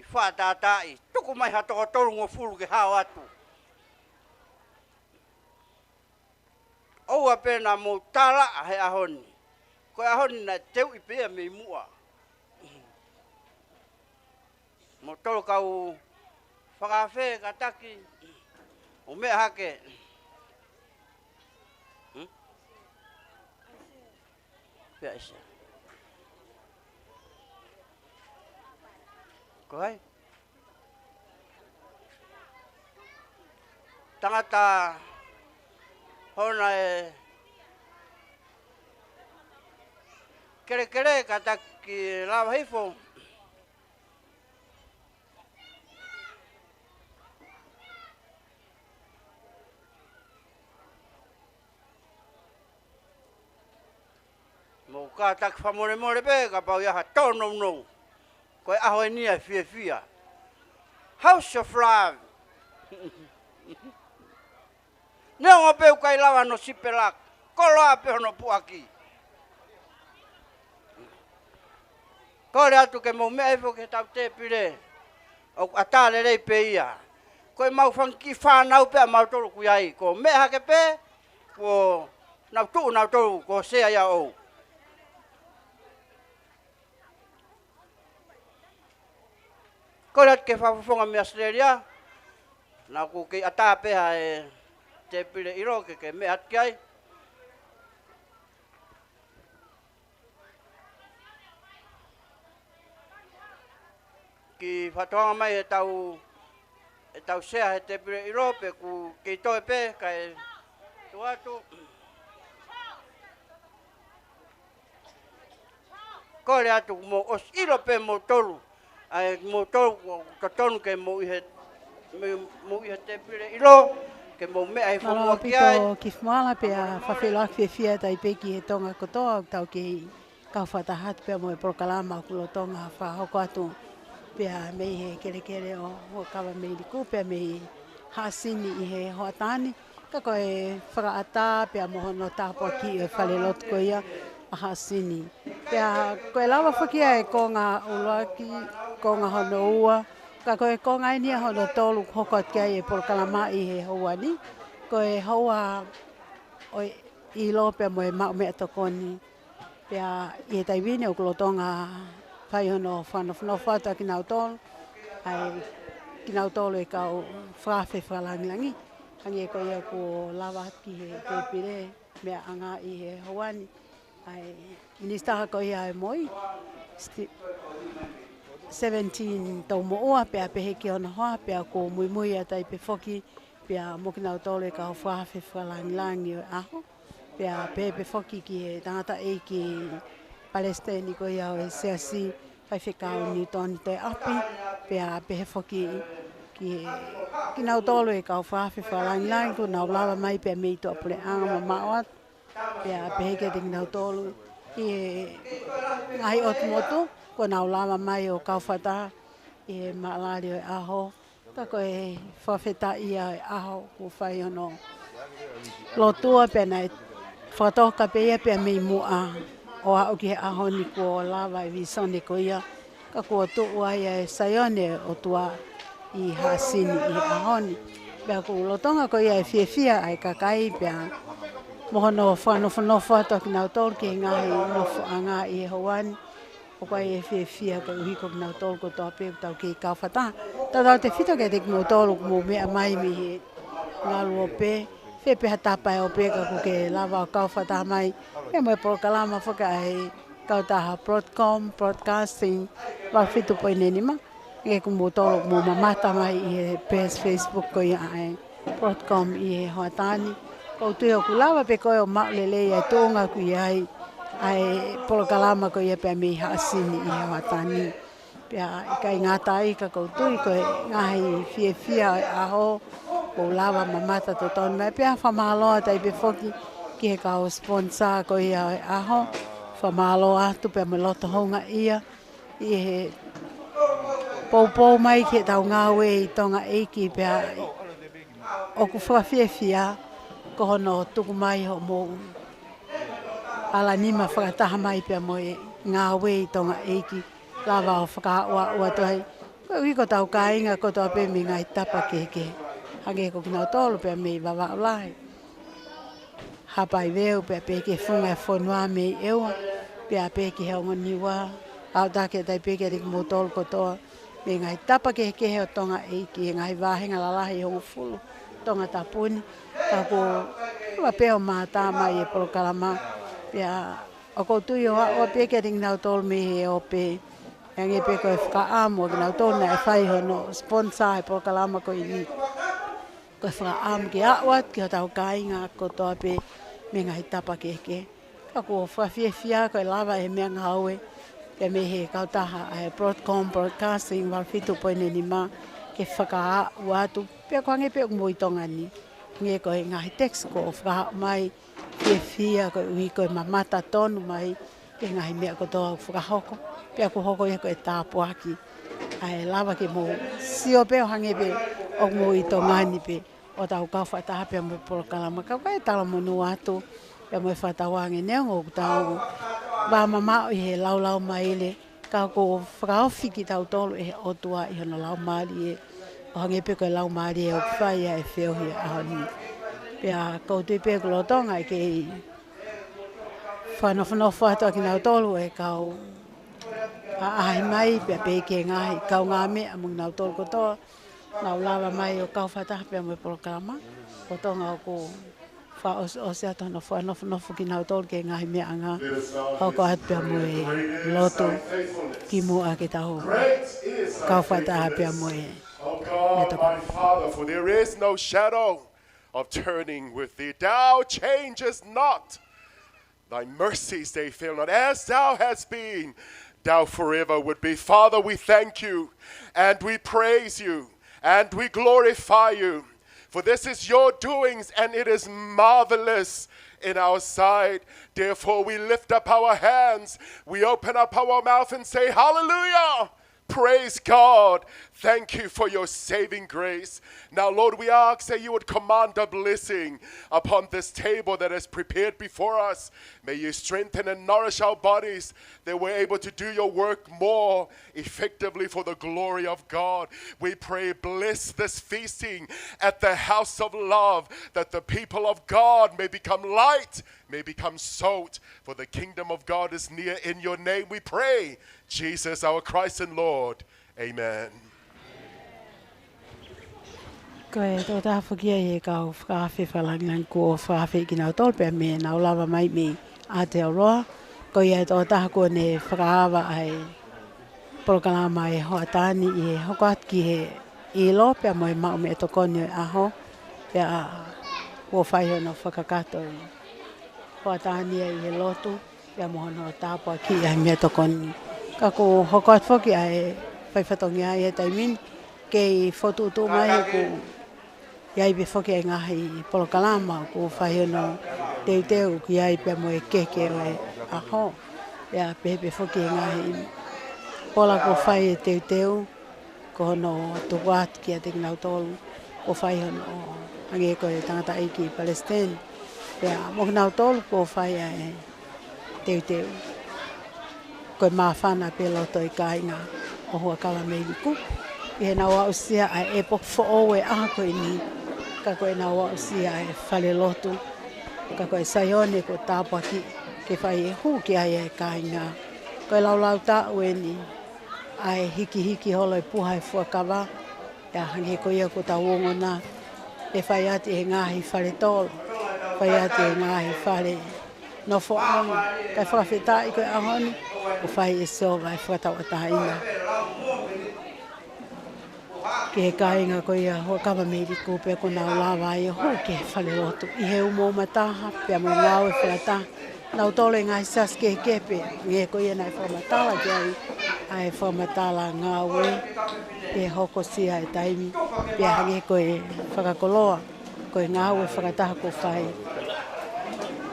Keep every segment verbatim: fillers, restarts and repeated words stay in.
Fakatahatahaʻi, tuku mai ha toko tolungofulu ke hao atu. ʻOua pē naʻa mou talaʻa he ʻaho ni. Ko e ʻaho ni naʻe teuʻi pē ia mei muʻa. Moutolu kau fakaafe kātaki, ʻo meʻa hake. Hmm? Pea isa. Ko hai? Tangata hona e kelekele kātaki lava hifo. Mou kātaki fakamolemole pē, kapau ʻe ʻi ai ha tōnounou. Ko e ʻaho eni ʻa e fiefia. House of Love. Neongo pē ʻoku ʻikai lava hono sipelaki, koloa pē hono puʻaki. Kole atu ke mou meʻa hifo ki heʻetau tēpile. ʻOku ʻatā lelei pē ia. Ko e mau fanga kiʻi fānau pē ʻa mautolu ʻoku ʻi ai. Ko e meʻa hake pē, ko e nau tuʻu nautolu, ko e sea ia ʻoʻou. Kole atu ki he fakafofonga mei ʻAositelēlia, naʻa ʻoku kei ʻatā pē ʻa e tēpile ʻilo ke, ke meʻa atu ki ai. Kiʻi fakatoanga mai ʻetau, ʻetau sea he tēpile ʻilo pe ʻoku kei toe pē, kae tuʻu atu. Kole atu mou ʻosi ʻilo pē moutolu. ʻA e moutolu ʻoku totonu ke mou ʻi he, mou, mou ʻi he tēpile ʻilo, ke mou meʻa hifo muʻa ki ai. Mālō ʻaupito Kifimuʻa, pea fakafeʻiloaki fiefia atu ai pē ki he Tonga kotoa ʻoku tau kei kau fakataha atu pea mo e polokalama ʻoku lolotonga fakahoko atu pea mei he kelekele ʻo, ʻo Kava Meiliku pea mei Haʻasini ʻi he hoʻatā ni. Ka ko e fakaʻatā pea mo hono tāpuakiʻi ʻo e falelotu ko ia ʻa Haʻasini. Pea ko e lava foki ʻa e konga ʻuluaki, konga hono ua, ka ko e konga eni ia hono tolu ʻoku hoko atu ki ai e polokalama ʻi he houa ni. Ko e houa ʻo e ʻilo pea mo e maʻu meʻatokoni. Pea ʻi he taimi ni ʻoku lolotonga fai hono fakanofonofo atu ʻa kinautolu, ʻa e kinautolu e kau fakaafe fakalāngilangi. Hangē ko ia kuo lava ki he tēpile meʻaʻanga ʻi he houa ni ʻa e Minisitā ko ia ʻo e MOI, Sti-, Seventeen Toumoʻua, pea pehē ki hono hoa, pea kuo muimui atu ai pē foki, pea mo kinautolu e kau fakaafe fakalāngilangi ʻo e ʻaho. Pea pehē pē foki ki he tangataʻeiki palesiteni ko ia ʻo e Siasi, Faifekau Niutoni Toeapi, pea pehē foki ki he, kinautolu e kau fakaafe fakalāngilangi, kuo nau lava mai pea mei tuʻapuleʻanga mamaʻo atu, pea pehē kiate kinautolu ʻi he ngaahi ʻotu motu, kuo nau lava mai ʻo kau fakataha ʻi he maʻalali ʻo e ʻaho. Ka ko e fakafetaʻi ia ʻo e ʻaho kuo fai hono lotua pea naʻe fakatoka pē ia pea mei muʻa ʻo aʻu ki he ʻaho ni kuo lava e visone ko ia. Ka kuo tuʻu ai ʻa e Saione ʻOtua ʻi Haʻasini ʻi he ʻaho ni. Pea ʻoku lolotonga ko ia e fiefia ʻa e kakai pea mo hono fakanofonofo atu ʻa kinautolu ki he ngaahi nofoʻanga ʻi he houa ni. ʻOku ʻi ai e fiefia koeʻuhi ko kinautolu kotoa pē ʻoku tau kei kau fakataha. Tautautefito kiate kimoutolu ʻoku mou meʻa mai mei he ngalu ope, pe ha tapa ʻo e ope ka ʻoku ke lava ʻo kau fakataha mai. Pea mo e polokalama foki ʻa e kautaha Broadcom Broadcasting, valu fitu poini nima. ʻE kimoutolu ʻoku mou mamata mai ʻi he page Facebook ko ia ʻa e Broadcom ʻi he hoʻatā ni. ʻOku ou tui ʻoku lava pē koe ʻo maʻu lelei ʻa e tuʻunga ʻoku ʻi ai ʻa e polokalama ko ia pea mei Haʻasini ʻi he hoʻatā ni. Pea ʻikai ngata ai ka ʻoku ou tui ko e ngaahi fiefia ʻo e ʻaho, ʻoku ou lava mamata totonu mai pea fakamālō atu ai pē foki ki he kau sponsor ko ia ʻo e ʻaho. Fakamālō atu pea mo e loto houngaʻia ʻi he poupou mai ki heʻetau ngāue ʻi Tonga ʻeiki pea ʻoku fakafiefia ko hono tuku mai hoʻomou ʻalanima fakataha mai pea mo e ngāue ʻi Tonga ʻeiki lava ʻo fakaaʻuaʻu atu ai Koeʻuhi ko hotau kāinga kotoa pē mei he ngaahi tapa kehekehe. Hangē ko kinautolu pea mei Vavaʻu Lahi, Haʻapai Veu, pea pehē ki he funga e fonua mei ʻEua, pea pehē ki he ongo Niua, ʻo taki atu ai pē kiate kimoutolu kotoa mei he ngaahi tapa kehekehe ʻo Tonga ʻEiki, he ngaahi vāhenga lalahi ʻe hongofulu Tongatapu ni. Ka ʻoku ʻoua pē ʻo mātā mai e polokalama, pea ʻoku ou tui ʻoku ʻoatu pē kiate kinautolu mei he ope, hangē pē ko e fakaʻamu ʻa kinautolu naʻe fai hono sponsor e polokalama ko eni. Ko e fakaʻamu ke aʻu atu ki hotau kāinga kotoa pē mei he ngaahi tapa kehekehe. Ka ʻoku ou fakafiefia ko e lava e meʻangāue pea mei he kautaha ʻa e Broadcom Broadcasting valu fitu poini nima ke fakaaʻu atu. Pea ʻoku hangē pē ʻoku mou ʻi Tonga ni, hangē ko e ngaahi text kuo fakaaʻu mai, fiefia koeʻuhi ko e mamata tonu mai ki he ngaahi meʻa kotoa ʻoku fakahoko. Pea ʻoku hoko ia ko e tāpuaki ʻa e lava ke mou sio pē ʻo hangē pē ʻoku mou ʻi Tonga ni pē ʻo tau kau fakataha pea mo e polokalama. Ka ʻoku ou talamonū atu pea mo e fakatauange neongo ʻoku tau vāmamaʻo ʻi he laulaumaile, ka ʻoku fakaofi kitautolu ʻe he ʻOtua ʻi hono Laumālie, ʻo hangē pē ko e Laumālie ʻoku fai ʻa e feohi he ʻaho ni. Pea ʻoku ou tui pē ʻoku lolotonga e kei fakanofonofo atu ʻa kinautolu e kau ʻaʻahi mai, pea pehē ki he ngaahi kaungāmeʻa mo kinautolu kotoa naʻa nau lava mai ʻo kau fakataha pea mo e polokalama. Lolotonga ʻoku fakaʻosiʻosi atu hono fakanofonofo kinautolu ki he ngaahi meʻangāue ʻoku ʻoatu pea mo e lotu kimuʻa ke tau kau fakataha pea mo e Oh God, my Father, for there is no shadow of turning with thee. Thou changest not. Thy mercies, they fail not. As thou hast been, thou forever would be. Father, we thank you and we praise you and we glorify you. For this is your doings, and it is marvelous in our sight. Therefore, we lift up our hands, we open up our mouth and say, Hallelujah! Praise God. Thank you for your saving grace. Now, Lord, we ask that you would command a blessing upon this table that is prepared before us. May you strengthen and nourish our bodies, that we're able to do your work more effectively for the glory of God. We pray, bless this feasting at the house of love, that the people of God may become light, may become salt, for the kingdom of God is near. In your name we pray, Jesus, our Christ and Lord. Amen. Ko e tokotaha foki ia ʻi he kau fakaafe fakalāngilangi kuo fakaafe kinautolu pea mei heʻenau lava mai mei Aotearoa. Ko ia e tokotaha kuo ne fakaava ʻa e polokalama ʻa e hoʻatā ni ʻi he hoko atu ki he ʻilo pea mo e maʻu meʻatokoni ʻo e ʻaho. Pea kuo fai hono fakakakato e hoʻatā ni ʻi he lotu pea mo hono tāpuakiʻi ʻa e meʻatokoni. Ka kuo hoko atu foki ʻa e fai fatongia ʻi he taimi ni, kei fokotuʻutuʻu mai he ʻoku ʻi ai pē foki ʻa e ngaahi polokalama ʻoku fai hono teuteu ʻoku ʻi ai pea mo e keke ʻo e ʻaho. Pea pehē pē foki ʻa e ngaahi pola kuo fai e teuteu, ko hono tuku atu kiate kinautolu kuo fai hono, hangē ko e tangataʻeiki palesiteni, pea mo kinautolu kuo fai ʻa e teuteu. Ko e māfana pē loto ʻa e kāinga ʻo Huʻakavameiliku ʻi heʻenau aʻusia ʻa e ʻepoki foʻou ʻo e ʻaho ko eni, ka ko ʻenau aʻusia ʻa e falelotu, ka ko e Saione kuo tāpuakiʻi ke fai e hū ki ai ʻa e kāinga. Ko e laulau taʻu eni ʻa e hikihiki holo e puha ʻo e fuakava, pea hangē ko ia kuo tau ongona, ʻe fai atu ʻi he ngaahi fale tolo, fai atu ʻi he ngaahi fale nofoʻanga, kae fakafetaʻi ko e ʻaho ni kuo fai ʻe Sihova e fakatauʻatāina ki he kāinga ko ia ʻo Huʻakavameiliku pea kuo nau lava ai ʻo hū ki he falelotu ʻi he umouma taha pea mo e ngāue fakataha. Naʻa nau tolo e ngaahi siasi kehekehe pea hangē ko ia naʻe fakamatala ki ai ʻa e fakamatala ngāue ke hokosia e taimi, pea hangē ko e fakakoloa, ko e ngāue fakataha kuo fai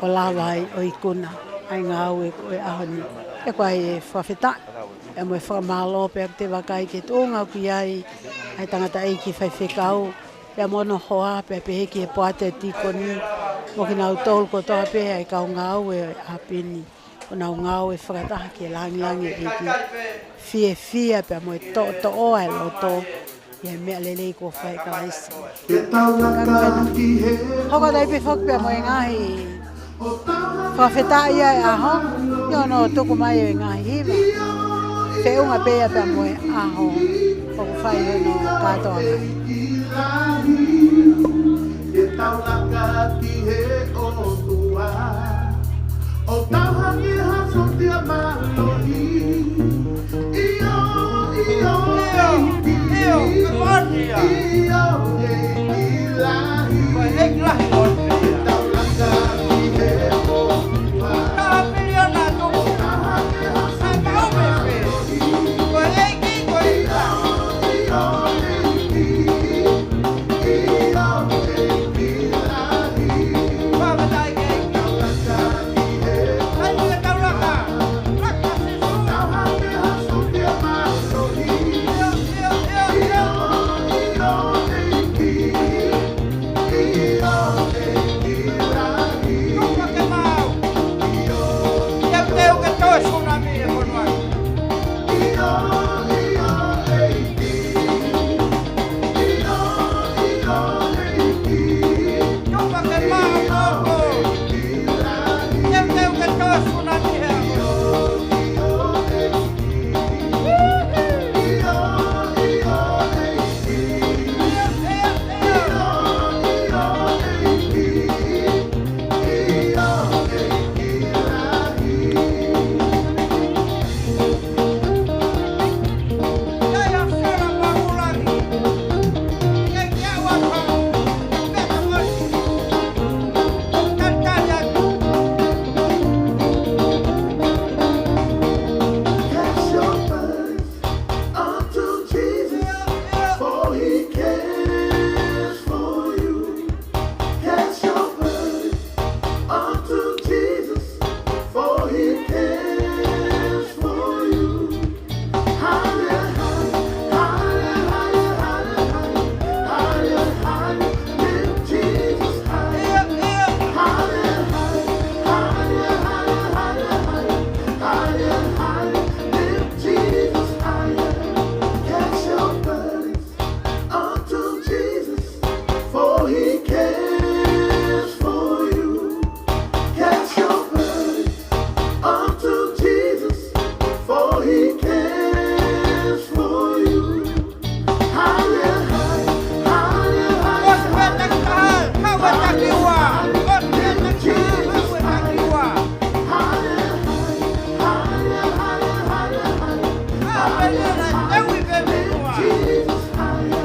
ʻo lava ai ʻo ikuna ʻa e ngāue ʻo e ʻaho ni. Pea ko ia e fakafetaʻi pea mo e fakamālō pea ʻoku te vakai ki he tuʻunga ʻoku ʻi ai ʻa e tangataʻeiki faifekau pea mo hono hoa, pea pehē ki he poate tīkoni mo kinautolu kotoa pē ʻa e kau ngāue ʻo e ʻapi ni. ʻo nau ngāue fakataha ki he lāngilangi ʻo e ʻEiki. Fiefia pea mo e toʻotoʻo ʻa e loto ʻi he meʻa lelei kuo fai ʻe Kalaisi. Hoko atu ai pē foki pea mo e ngaahi fakafetaʻi ʻa e ʻaho, ʻi hono tuku mai ʻo e ngaahi hiva. Feʻunga pē ia pea mo e ʻaho ʻoku fai hono kātoanga. Ke tau laka ki he ʻOtua, ʻo tau hangē ha sōtia mālohi. ʻIo, ʻio, ʻio, ʻEiki. ʻIo, ʻEiki lahi. Ko e ʻEiki lahi ʻo e. Ke tau laka ki he ʻOtua, ʻo tau hangē ha sōtia mālohi. Ko e ʻEiki, ko e ʻEiki. ʻIo, ʻEiki. Unto Jesus, for he cares for you. Cast your burdens unto Jesus, for he cares for you. Higher, higher, lift Jesus higher. Higher, higher, lift Jesus higher. Cast your burdens unto Jesus, for he cares for you. Cast your burdens unto Jesus, for he cares for you. Higher, higher, higher, higher, higher, higher, lift Jesus higher. Higher, higher, higher, higher, higher, higher, higher, lift Jesus higher.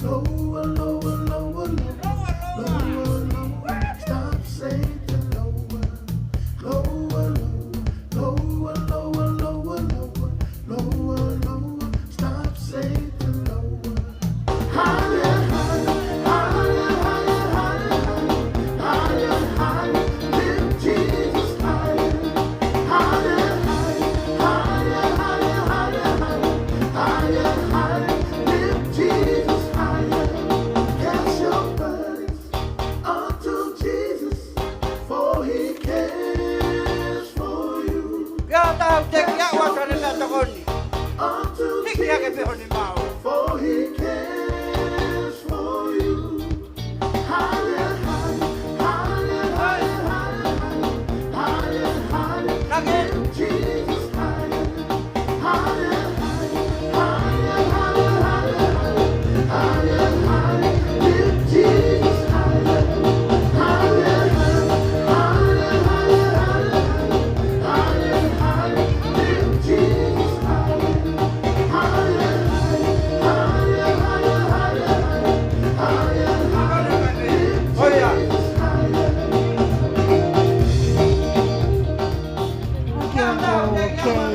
Lower, lower, lower, lower. Lower, lower. Stop, Satan, lower. Lower, lower, lower, lower, lower, lower. Lower, lower. Stop, Satan, lower. Higher, higher, higher, higher, higher, higher, higher, higher, lift Jesus higher. Higher, higher, higher, higher, higher, higher, higher, lift Jesus higher. Cast your burdens unto Jesus, for he cares for you. Ia tau te kia ua tane na tokoni. Unto Jesus, hiki hake pē honi mao. For he cares for you. Higher, higher, higher, higher, higher, higher, higher, higher, lift Jesus higher. Higher, higher, higher, higher, higher, higher, higher, lift Jesus higher. Higher, higher, higher, higher, higher, higher, higher, lift Jesus higher. Higher, higher, higher, higher, higher, higher, higher, lift Jesus higher. ʻOku ou kei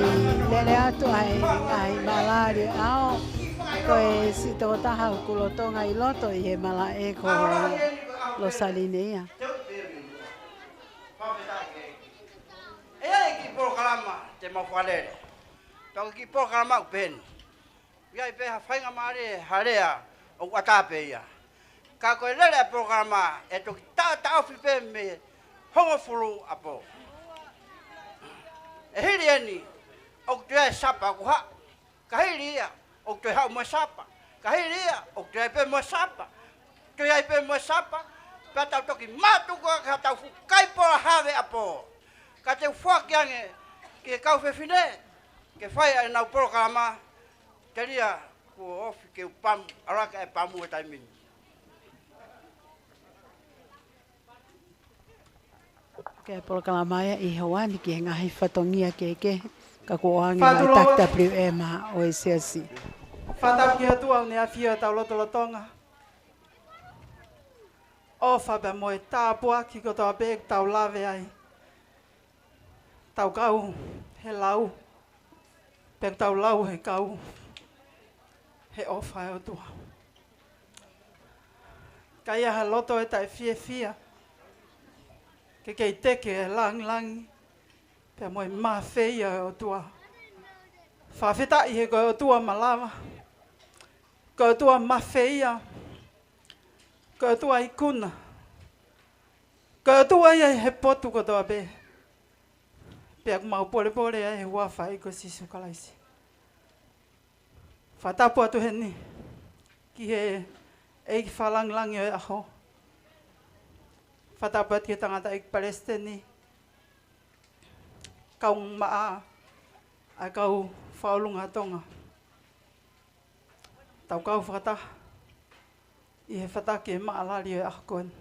lele atu ai, ai malali ao. Ko e siʻi tokotaha ʻoku lolotonga ʻi loto ʻi he malaʻe ko Losaline ia. ʻE ʻi ai e kiʻi polokalama te mau fakalele. Pea ko e kiʻi polokalama ʻoku pehē ni. ʻI ai pē ha faingamālie ha lea ʻoku ʻatā pē ia. Ka ko e lele ʻa e polokalama ʻe toki taʻotaʻofi pē mei he hongofulu ʻa pō. ʻE hili eni, ʻoku toe ʻi ai e Sapa ʻoku haʻu. Ka hili ia, ʻoku toe haʻu mo e Sapa. Ka hili ia, ʻoku toe ʻi ai pē mo e Sapa. Toe ʻi ai pē mo e Sapa. Pea tau toki mātuku ʻaki haʻatau fuʻu kai pola have ʻa pō. Ka te u foaki ange ki he kau fefine ke fai ʻenau polokalama. Telia kuo ofi ke u pamu, ʻalu ʻa e pamu he taimi ni. Ke polokalama ia ʻi he ʻaho ni ki he ngaahi fatongia kehekehe, ka kuo ʻoange ʻe he Fakatulou. T W M ʻo e siasi. Fakatapu ki he ʻOtua ʻoku ne ʻafio ʻi hotau lotolotonga. ʻOfa pea mo e tāpuaki kotoa pē ʻoku tau lave ai. Tau kau he lau, pea tau lau he kau he ʻofa ʻa e ʻOtua. Ka ʻi ai ha loto ʻe taʻefiefia, ke kei teke e langilangi pea mo e mafeia ʻo e ʻOtua. Fakafetaʻi he ko e ʻOtua malava, ko e ʻOtua mafeia, ko e ʻOtua ikuna, ko e ʻOtua ia he potu kotoa pē. Pea ʻoku mau polepole ai he huafa ʻo Sīsū Kalaisi. Fakatapu atu heni ki he ʻEiki Fakalangilangi ʻo e ʻaho. Fakatapu atu ki he tangataʻeiki palesiteni, kaungāmeʻa, ʻa e kau fakaʻulungaanga Tonga. Tau kau fakataha ʻi he fataki ʻo e maʻalali ʻo e ʻaho ko eni.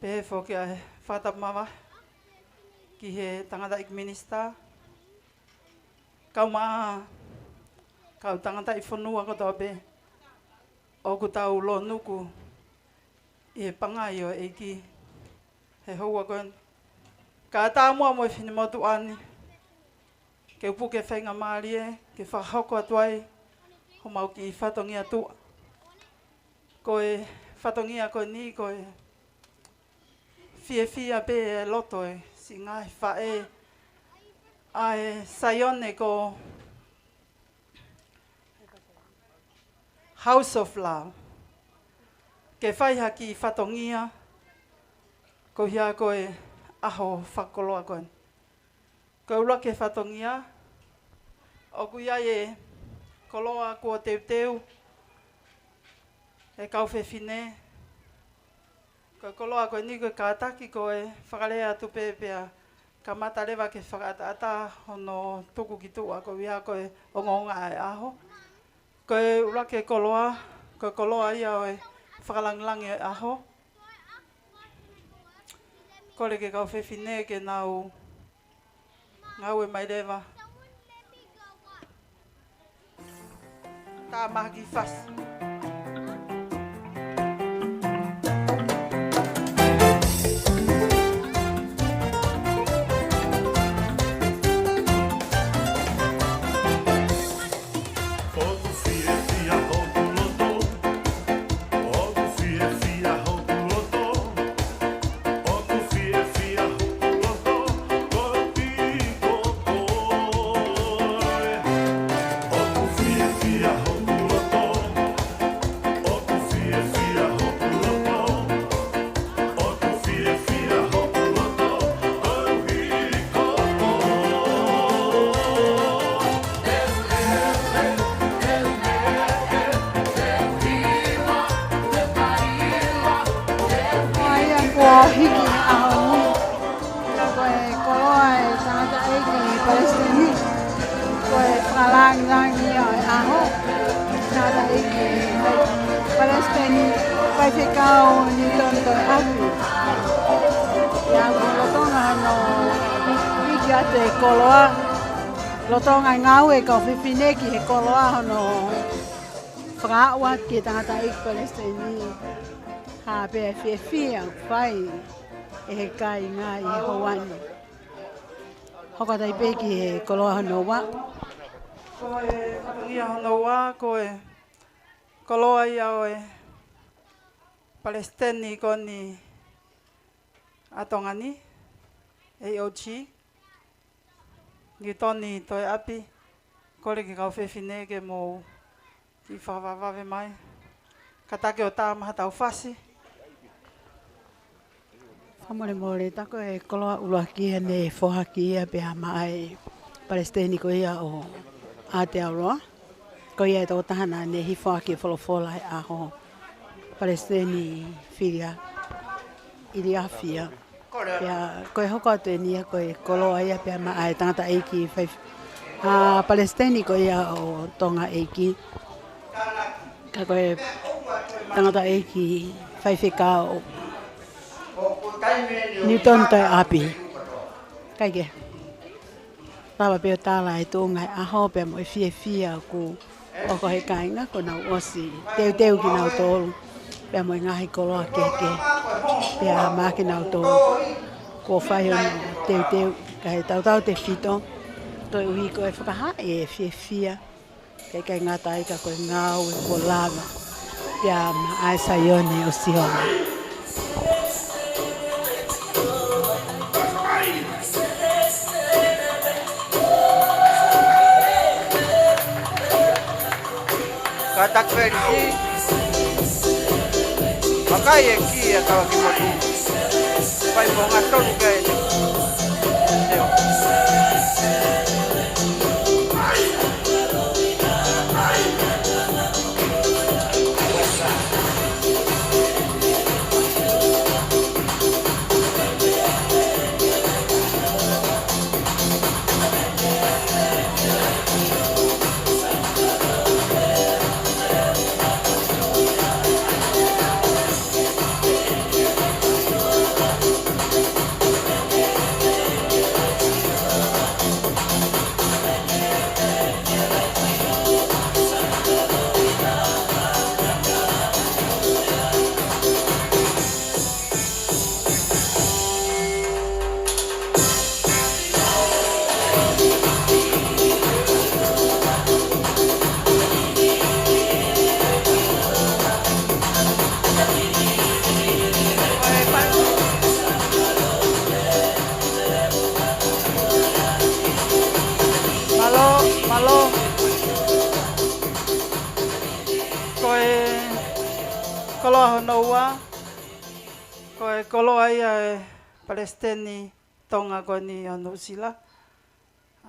Pehē foki ʻa e fakatapu māvae ki he tangataʻeiki minisitā, kaungāmeʻa, kau tangataʻi fonua kotoa pē ʻoku tau lōnuku ʻi he pangai ʻo e ʻEiki he houa ko eni. Ka ʻatā muʻa mo e finemotuʻa ni, ke u puke faingamālie ke fakahoko atu ai homau kiʻi fatongia tuʻa. Ko e fatongia ko eni, ko e fiefia pē e loto ʻo e siʻi ngaahi faʻē ʻa e Saione ko House of Love, ke fai ha kiʻi fatongia koeʻuhi ko e ʻaho fakakoloa ko eni. Ko e ʻuluaki fatongia, ʻoku ʻi ai e koloa kuo teuteu ʻe he kau fefine. Ko e koloa ko eni ko e kātaki, ko e fakalea atu pē pea kamata leva ke fakaʻataʻatā hono tuku ki tuʻa koeʻuhi ko e ongoongo ʻa e ʻaho. Ko e ʻuluaki koloa, ko e koloa ia ʻo e fakalangilangi ʻo e ʻaho. Kole ki he kau fefine ke nau ngāue mai leva. Tā mahaki fasi. ʻA ia kuo hiki he ʻaho ni. Ko e koloa ʻa e tangataʻeiki palesiteni, ko e fakalangilangi ia ʻo e ʻaho, tangataʻeiki palesiteni, Faifekau Newton Toeafi. ʻA ia ko e lolotonga hono hiki atu e koloa, lolotonga e ngāue ʻa e kau fefine ki he koloa hono fakaaʻu atu ki he tangataʻeiki palesiteni. Ha pē fiefia ʻoku fai ʻe he kāinga ʻi he houa ni. Hoko atu ai pē ki he koloa hono ua. Ko e fatongia hono ua, ko e koloa ia ʻo e palesiteni ko eni ʻa Tonga ni, A O G, Newton Toeafi. Kole ki he kau fefine ke mou kiʻi fakavavevave mai. Kātaki ʻo tā mai haʻatau fasi. Fakamolemole, tā ko e koloa ʻuluaki ia naʻe foaki ia pea maʻa e palesiteni ko ia ʻo Aotearoa. Ko ia e tokotaha naʻa ne hifo ʻaki e folofola he ʻaho, Palesiteni Filia ʻIliafia. Pea ko e hoko atu eni ia ko e koloa ia pea maʻa e tangataʻeiki fai-, ʻa, palesiteni ko ia ʻo Tonga ʻEiki. Ka ko e tangataʻeiki faifekau Newton Toeʻapi. Kae kehe, lava pē ʻo tala e tuʻunga e ʻaho pea mo e fiefia ʻoku ʻoku ʻi ai e kāinga kuo nau ʻosi teuteu kinautolu pea mo e ngaahi koloa kehekehe. Pea maʻa kinautolu kuo fai hono teuteu, kae tautautefito koeʻuhi ko e fakahā e fiefia, kae ʻikai ngata ai ka ko e ngāue kuo lava pea maʻa e Saione ʻo Sihova. Kātaki felisi. Vakai e kī ʻa e kau kiʻi motu. Fai mo ngā tonu ke ne. Teo. Mālō, mālō. Ko e koloa hono ua, ko e koloa ia e palesiteni Tonga ko eni ʻo Nuʻusila,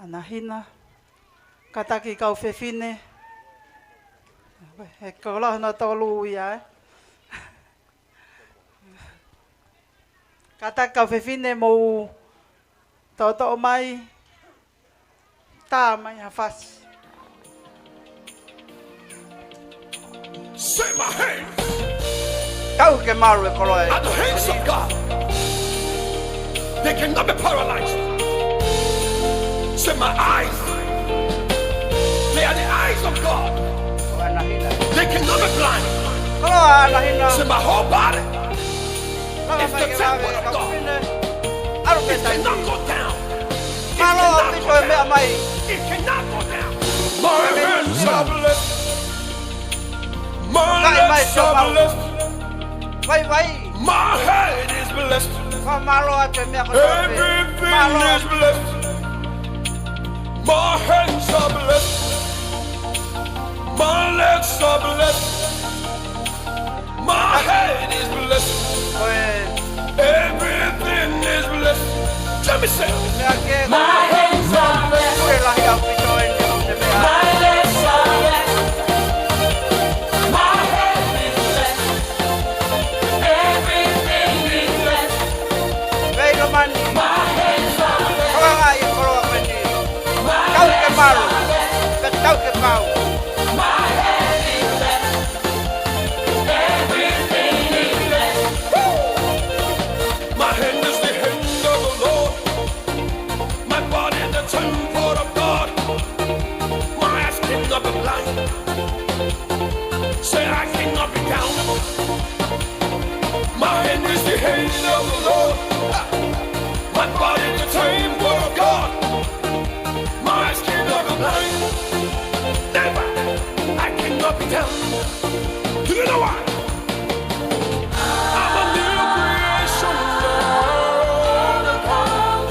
ʻAna Hina. Kātaki kau fefine. He koloa hono tolu ia, ē. Kātaki kau fefine mou toʻotoʻo mai, tā mai ha fasi. Say, "My hands Tau ke malu e koloa ē. are the hands of God. They cannot be paralyzed." Say, "My eyes, they are the eyes of God. ʻAna Hina. They cannot be blind." Koloa ʻAna Hina. Say, "My whole body Lava is mai the ke lave temple of kau God. fefine. ʻAlu ke It cannot go down. Mālō ʻaupito e meʻa mai. It cannot go down. My hands are blessed. My legs are blessed. Vai, vai. My head is blessed. Mālō atu e meʻa ko Everything is blessed. My hands are blessed. My legs are blessed. My head is blessed. Everything is blessed. Let me say, my hands are blessed. My legs are blessed. My head is blessed. Everything is blessed. My hands are blessed. Tau ke malu. Tau ke pau. My head is blessed. Everything is blessed. My hand is the hand of the Lord. My body the temple of God. My eyes cannot be blind. Say, I cannot be down. My hand is the hand of the Lord. My body the temple of God. My eyes cannot be blind. Never. I cannot be down. Do you know why? I'm a new creation now.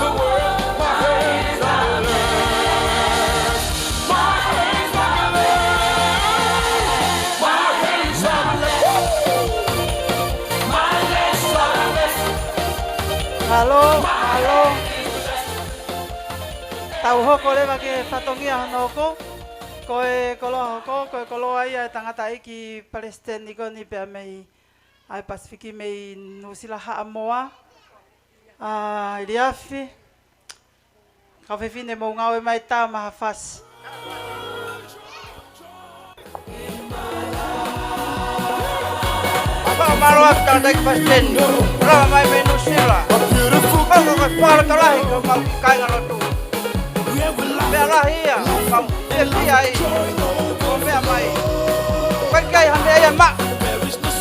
The world, my hands are blessed. My hands are blessed. My hands are blessed. My legs are blessed. Mālō, mālō. Tau hoko leva ki he fatongia hono hoko. Ko e koloa hoko, ko e koloa ia e tangataʻeiki palesiteni ko eni pea mei ʻa e Pasifiki mei Nuʻusila Haʻamoa. ʻA, Liafi. Kau fefine mou ngāue mai tā maha fasi. Mālō atu tangataʻeiki palesiteni. Lava mai mei Nuʻusila. Hoko ko e fakalotolahi ki homau kāingalotu. Meʻa lahi ia, mau fiefia ai. Ko e meʻa mai. Ko e ʻikai ha meʻa ia maʻu.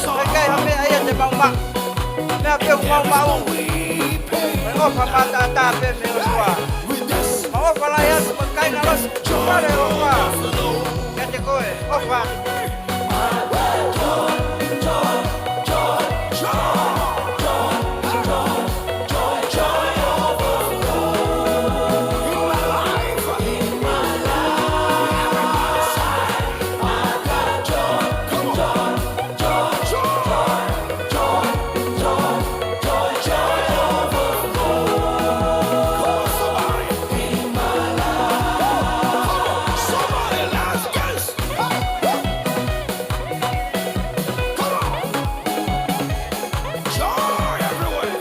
Ko e ʻikai ha meʻa ia te mau maʻu. Meʻa pē ʻoku mau maʻu. Ko e ʻofa mātaʻatā pē mei he ʻOtua. Mau ʻofa lahi atu, ko e kāingalotu. Fale ʻofa. Kiate koe, ʻofa. Come on! Joy everywhere!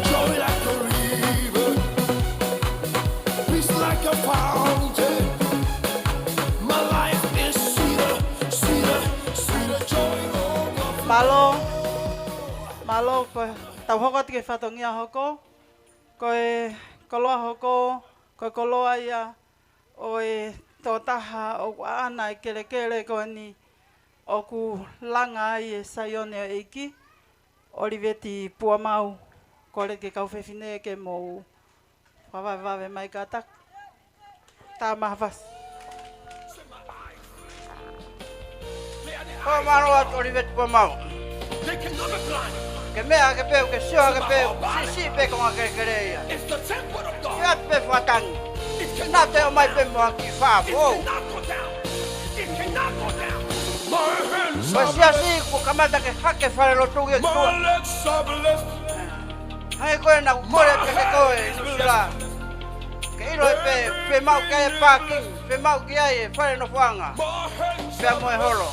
Joy like a river, peace like a fountain. My life is sweeter, sweeter, sweeter joy overflow. Mālō, mālō, ko e tau hoko atu ki he fatongia hoko. Ko e koloa hoko, ko e koloa ia ʻo e tokotaha ʻoku ʻaʻana e kelekele ko eni ʻoku langa ai e Saione ʻo e ʻEiki, ʻOliveti Puamau. Kole ke kau fefine ke mou fakavavevave mai kātaki. Tā maha fasi. Ko e mālō atu ʻOliveti Puamau. Ke meʻa hake pē, ke sio hake pē, siʻisiʻi pē ko e ngaahi kelekele ia. Ke atu pē fakatangi. Naʻa te ʻomai pē mo ha kiʻi fā foʻou. Ko e siasi kuo kamata ke hake fale lotu ia ki tuʻa. Hangē ko e naʻa ku kole atu kiate koe, Nuʻusila. Ke ʻilo ai pē, fiemaʻu ki ai e pākingi, fiemaʻu ki ai e fale nofoʻanga. Pea mo e holo.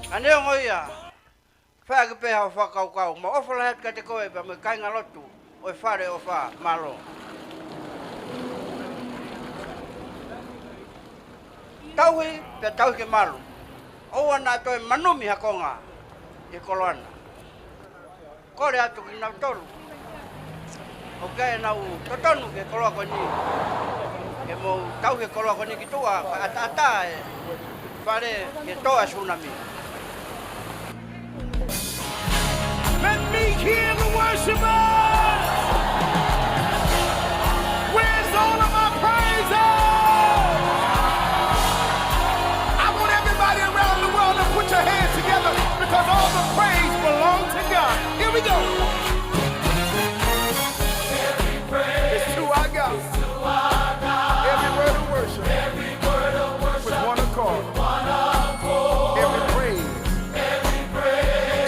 Ka neongo ia, fai ake pē haʻo fakakaukau, mau ʻofa lahi atu kiate koe, pea mo e kāingalotu ʻo e Fale ʻOfa, mālō. Tauhi, pea tauhi ke malu. ʻOua naʻa toe manumi ha konga ʻi he koloa na. Kole atu kinautolu ʻoku ʻikai ke nau totonu ki he koloa ko eni, ke mou tauhi e koloa ko eni ki tuʻa, kae ʻataʻatā e fale ke tō ʻa e sunami. Let me hear the worshipers. Where's all of my praises? I want everybody around the world to put your hands together because all the praise belongs to God. Here we go. It's to our God. Every word of worship. With one accord. Every praise.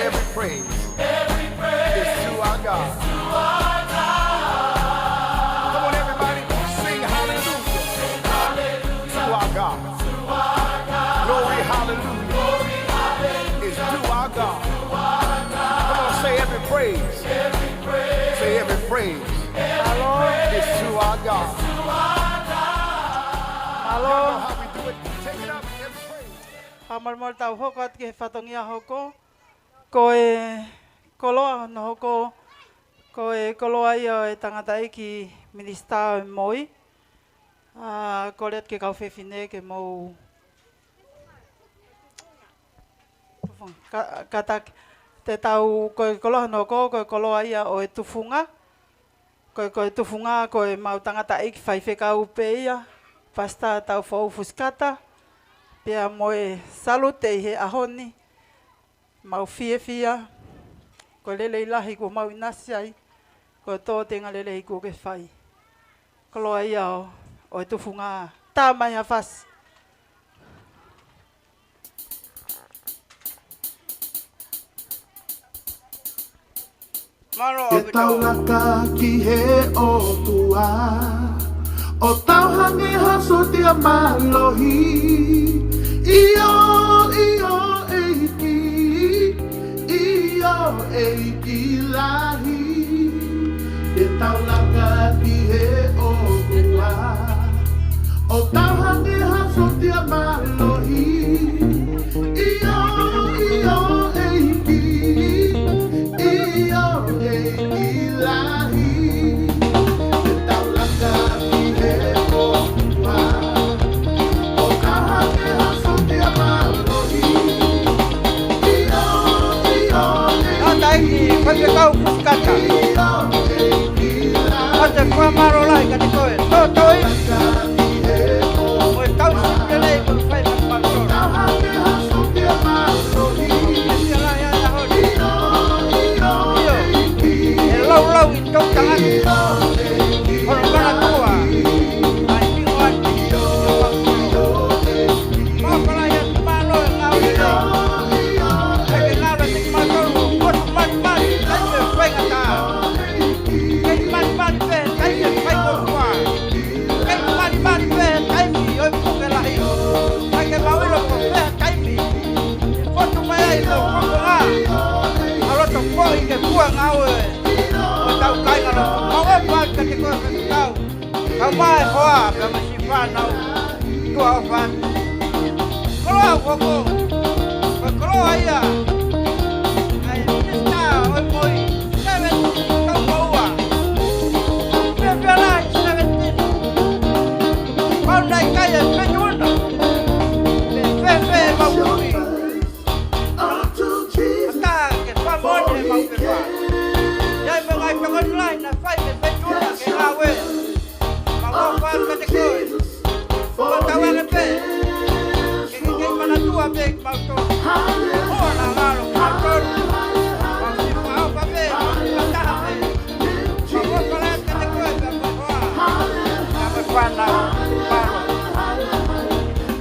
Every praise is to our God. Come on, everybody, sing hallelujah to our God. Glory, hallelujah is to our God. Come on, say every praise. Say every praise is to our God. Mālō. Y'all know how we do it. Take it up and praise. Fakamolemole, tau hoko atu ki he fatongia hoko. Ko e koloa hono hoko, ko e koloa ia ʻo e tangataʻeiki minisitā ʻo e moi. ʻA, kole atu ki he kau fefine ke mou tufunga. Ka, kātaki, te tau, ko e koloa hono hoko, ko e koloa ia ʻo e tufunga. Ko e, ko e tufunga, ko e mau tangataʻeiki faifekau pē ia, Pasitā Taufoʻou Fusikata, pea mo e salute ʻi he ʻaho ni, mau fiefia, ko e lelei lahi kuo mau ʻinasi ai, ko e tō tenga lelei kuo ke fai. Koloa ia ʻo, ʻo e tufunga, tā mai ha fasi. Ke tau laka ki he ʻOtua, ʻo tau hangē ha sōtia mālohi. ʻIo, ʻio, ʻEiki, ʻio, ʻEiki lahi. Ke tau laka ki he ʻOtua, ʻo tau hangē ha sōtia mālohi. ʻIo, ʻio, ʻEiki, ʻio, ʻEiki lahi. Ke tau laka ki he ʻOtua, ʻo tau hangē ha sōtia mālohi. ʻIo, ʻio, ʻEiki, ʻio, ʻEiki lahi. Ko te fakamālō lahi kiate koe. Tōtōi. Mo e tauhi lelei kuo fai maʻa kimautolu. Ke fie lahi ʻa e ʻaho ni. ʻIo, ʻe laulau ʻi toʻutangata hono manatua ʻa e hingoa ni. Mau fala ia te mālō e ngāue lelei. Ke ngāue kiate kimautolu ʻo ʻoatu malimali, taimi e faingataʻa. Kei malimali pē, taimi e faingofua. Kei malimali pē, taimi ʻo e puke lahi. Kae ke mau ʻilo ko fē ha taimi ʻe fotu mai ai mo e kokoʻa ʻa e loto foʻi ke fua ngāue ʻo ʻetau kāinga lotu. Mau ʻofa atu kiate koe Faifekau. Kau mai hoa, pea mo siʻi fānau. Tuʻa ʻofa atu. Koloa ʻoku hoko. Ko e koloa ia ʻa e Minisitā ʻo e Moʻui, seventeen, tau moua. Fiefia lahi, seventeen. Mau nai kai e peniuna. Pe fēfē mau kui. Mata ke fua moʻoni e mau pepa. ʻI ai mo e ngaahi tokoni lahi naʻe fai mei he peniuna ke ngāue. Mau ʻofa atu kiate koe. Mau tauange pē ke ke kei manatua pē kimautolu. Hoʻo ngalo kimautolu. Mau siʻi fakaʻofa pē, mau fakataha pē. Mau ʻofa lahi atu kiate koe pea mo e hoa. Pea mo e fānau.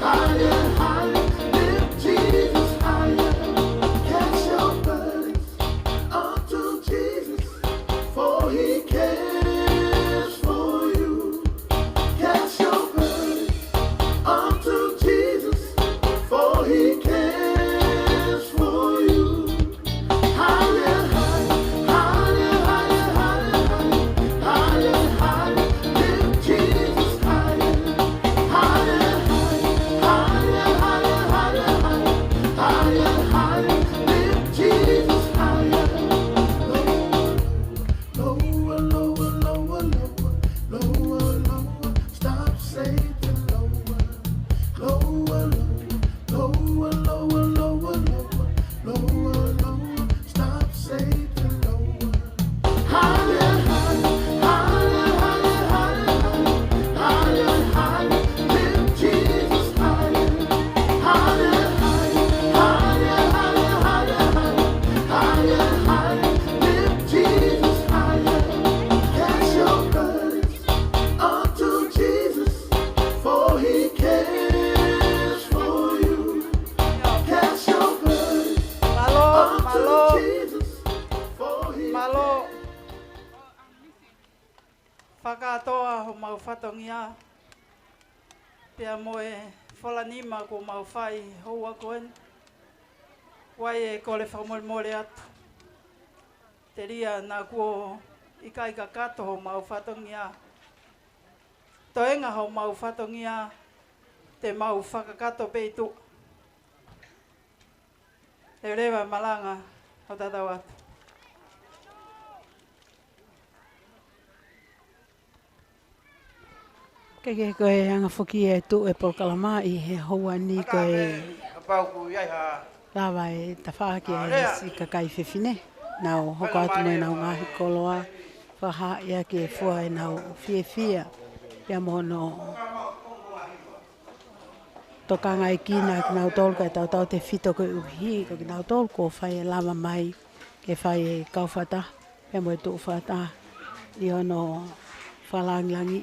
Mālō. Lift Jesus higher, cast your burdens onto Jesus, for he cares for you. Cast your burdens onto Jesus, for he cares for you. Higher, higher, higher, higher, higher, higher, higher, lift Jesus higher. Higher, higher, higher, lift Jesus higher. Lower, lower, lower, lower, lower, lower, lower. Stop, Satan, lower. Lower, lower, lower, lower, lower, lower, lower, lower. Stop, Satan, lower. Higher, higher, higher, higher, higher, higher. Higher, higher, lift Jesus higher. Higher, higher, higher, higher, higher, higher. Higher, higher, lift Jesus higher. Cast your burdens onto Jesus, for he cares for you. Cast your burdens onto Jesus, for he cares. Mālō, mālō. Fakakātoa homau fatongia pea mo e folanima kuo mau fai houa ko eni. Vakai e kole fakamolemole atu. Telia naʻa kuo ʻikai kakato homau fatongia. Toenga homau fatongia, te mau fakakakato pē ʻi tuʻa. ʻE leva malanga ʻo tatau atu. Ke ke ko e anga foki e tuʻu e polokalama ʻi he houa ni ko e kapau ʻoku ʻi ai ha lava e tafaʻaki e siʻi kakai fefine. Nau hoko atu mo ʻenau ngaahi koloa, fakahā ia ke fua ʻenau fiefia pea mo hono tokangaekina kinautolu kae tautautefito koeʻuhi ko kinautolu kuo fai e lava mai ke fai e kau fakataha pea mo e tuʻu fakataha ʻi hono fakalāngilangiʻi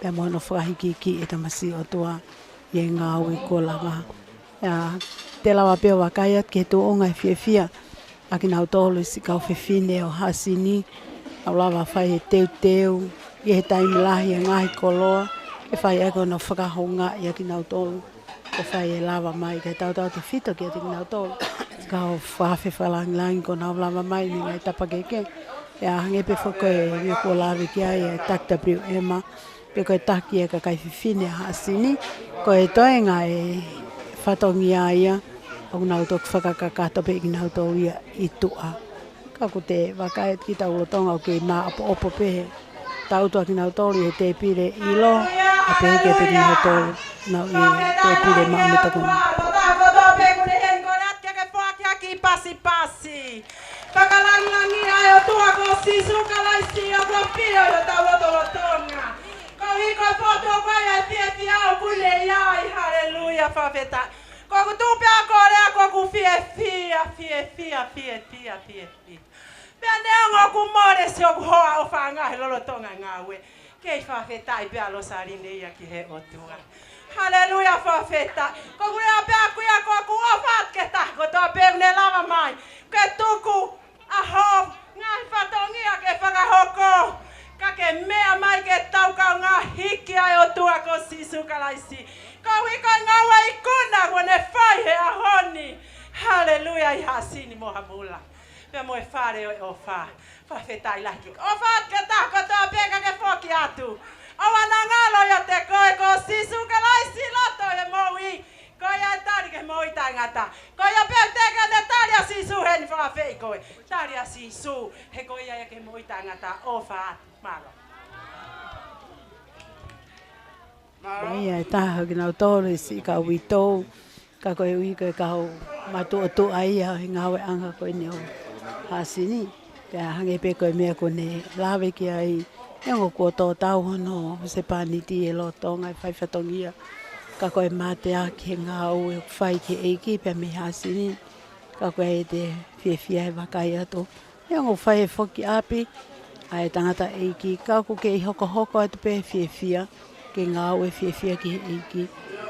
pea mo hono fakahikihikiʻi e tamasiʻi ʻOtua ʻi he ngāue kuo lava. ʻIo, te lava pē ʻo vakai atu ki he tuʻunga e fiefia ʻa kinautolu siʻi kau fefine ʻo Haʻasini, ʻo lava fai e teuteu, ʻi he taimi lahi e ngaahi koloa, ke fai ʻaki hono fakahoungaʻi ʻa kinautolu, ko e fai e lava mai, kae tautautefito kiate kinautolu siʻi kau fakaafe fakalāngilangi kuo nau lava mai mei he ngaahi tapa kehekehe. Pea hangē pē foki ko e meʻa kuo lave ki ai ʻa e taki W M, pe ko e taki ʻa e kakai fefine ʻa Haʻasini, ko e toenga e fatongia ia, ʻoku nau toki fakakakato pē kinautolu ia ʻi tuʻa. Ka ʻoku te vakai atu ki hotau lotolotonga ʻoku kei māʻopoʻopo pē he tautua kinautolu ʻi he tēpile ʻilo, ʻa pehē kiate kinautolu ʻoku nau ʻi he tēpile maʻu mei he tokoni. Fakalāngilangiʻia ʻa e ʻOtua ko Sīsū Kalaisi ʻoku ʻafio ʻi hotau lotolotonga. Koeʻuhi ko e fotu ʻoku ʻi ai e fiefia ʻoku ne ʻi ai. Haleluia, fakafetaʻi. Ko ʻeku tuʻu pē ʻa e kole ʻa ʻeku fiefia, fiefia, fiefia, fiefia. Pea neongo ʻoku mole siʻoku hoa ʻofaʻanga he lolotonga ngāue, kei fakafetaʻi pē ʻa Losaline ia ki he ʻOtua. Haleluia, fakafetaʻi. Ko ʻeku lea pē ʻaʻaku ia ko ʻeku ʻofa atu ki he taha kotoa pē ʻoku ne lava mai ke tuku ʻa hoʻo ngaahi fatongia ke fakahoko. Ka ke meʻa mai ke tau kaungā hiki ʻa e ʻOtua ko Sīsū Kalaisi. Koeʻuhi ko e ngāue ikuna kuo ne fai he ʻaho ni. Haleluia, ʻi Haʻasini mo Hamula. Pea mo e fale ʻo e ʻofa. Fakafetaʻi lahi ki he ʻofa atu ki he taha kotoa pē ka ke foki atu. ʻOua naʻa ngalo ʻiate koe ko Sīsū Kalaisi loto he moʻui. Ko ia ʻe tali ki he moʻui taʻengata. Ko ia pē ʻoku teʻeki ke ne tali ʻa Sīsū heni fakaafeʻi koe. Tali ʻa Sīsū he ko ia ia ki he moʻui taʻengata. ʻOfa atu. Mālō. Mālō. Ko ia e taha kinautolu siʻi kau uitou, ka koeʻuhi ko e kau matuʻotuʻa ia he ngāueʻanga ko eni ʻo Haʻasini. Pea hangē pē ko e meʻa kuo ne lave ki ai, neongo kuo tō tau hono husepāniti he lolotonga e fai fatongia, ka ko e mateaki he ngāue ʻoku fai ki he ʻEiki pea mei Haʻasini, ka ko e te fiefia he vakai atu. Neongo ʻoku fai e foki ʻapi ʻa e tangataʻeiki, ka ʻoku kei hokohoko atu pē fiefia, ke ngāue fiefia ki he ʻEiki.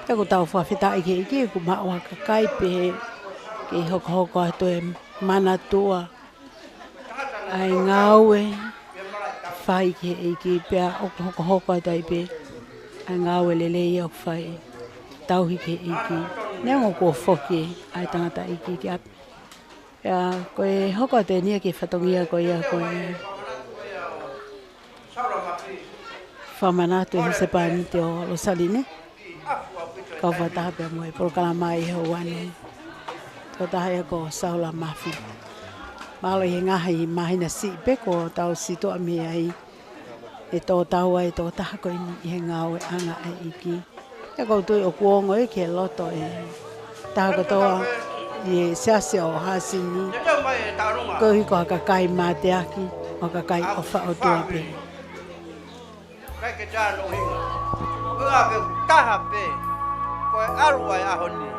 Pea ʻoku tau fakafetaʻi ki he ʻEiki, ʻoku maʻu ha kakai pehē kei hokohoko atu e manatua ʻa e ngāue fai ki he ʻEiki, pea ʻoku hokohoko atu ai pē ʻa e ngāue lelei ʻoku fai tauhi ki he ʻEiki. Neongo kuo foki ʻa e tangataʻeiki ki ʻapi. Pea ko e hoko atu eni ia ki he fatongia ko ia ko e fakamanatu e husepāniti ʻo Losaline. Kau fakataha pea mo e polokalama ʻi he houa ni. Tokotaha ia ko Saula Mafi. Mahalo ʻi he ngaahi māhina siʻi pē kuo tau situʻa mei ai. ʻE tō tau ai e tokotaha ko eni ʻi he ngāueʻanga ʻa e ʻEiki. Pea ʻoku ou tui ʻoku ongo ia ki he loto e taha kotoa ʻi he siasi ʻo Haʻasini. Koeʻuhi ko ha kakai mateaki, ko ha kakai ʻofa ʻOtua pē. Kai ke tā no hinga. Ko e ʻaho pē taha pē, ko e ʻalu ʻa e ʻaho ni.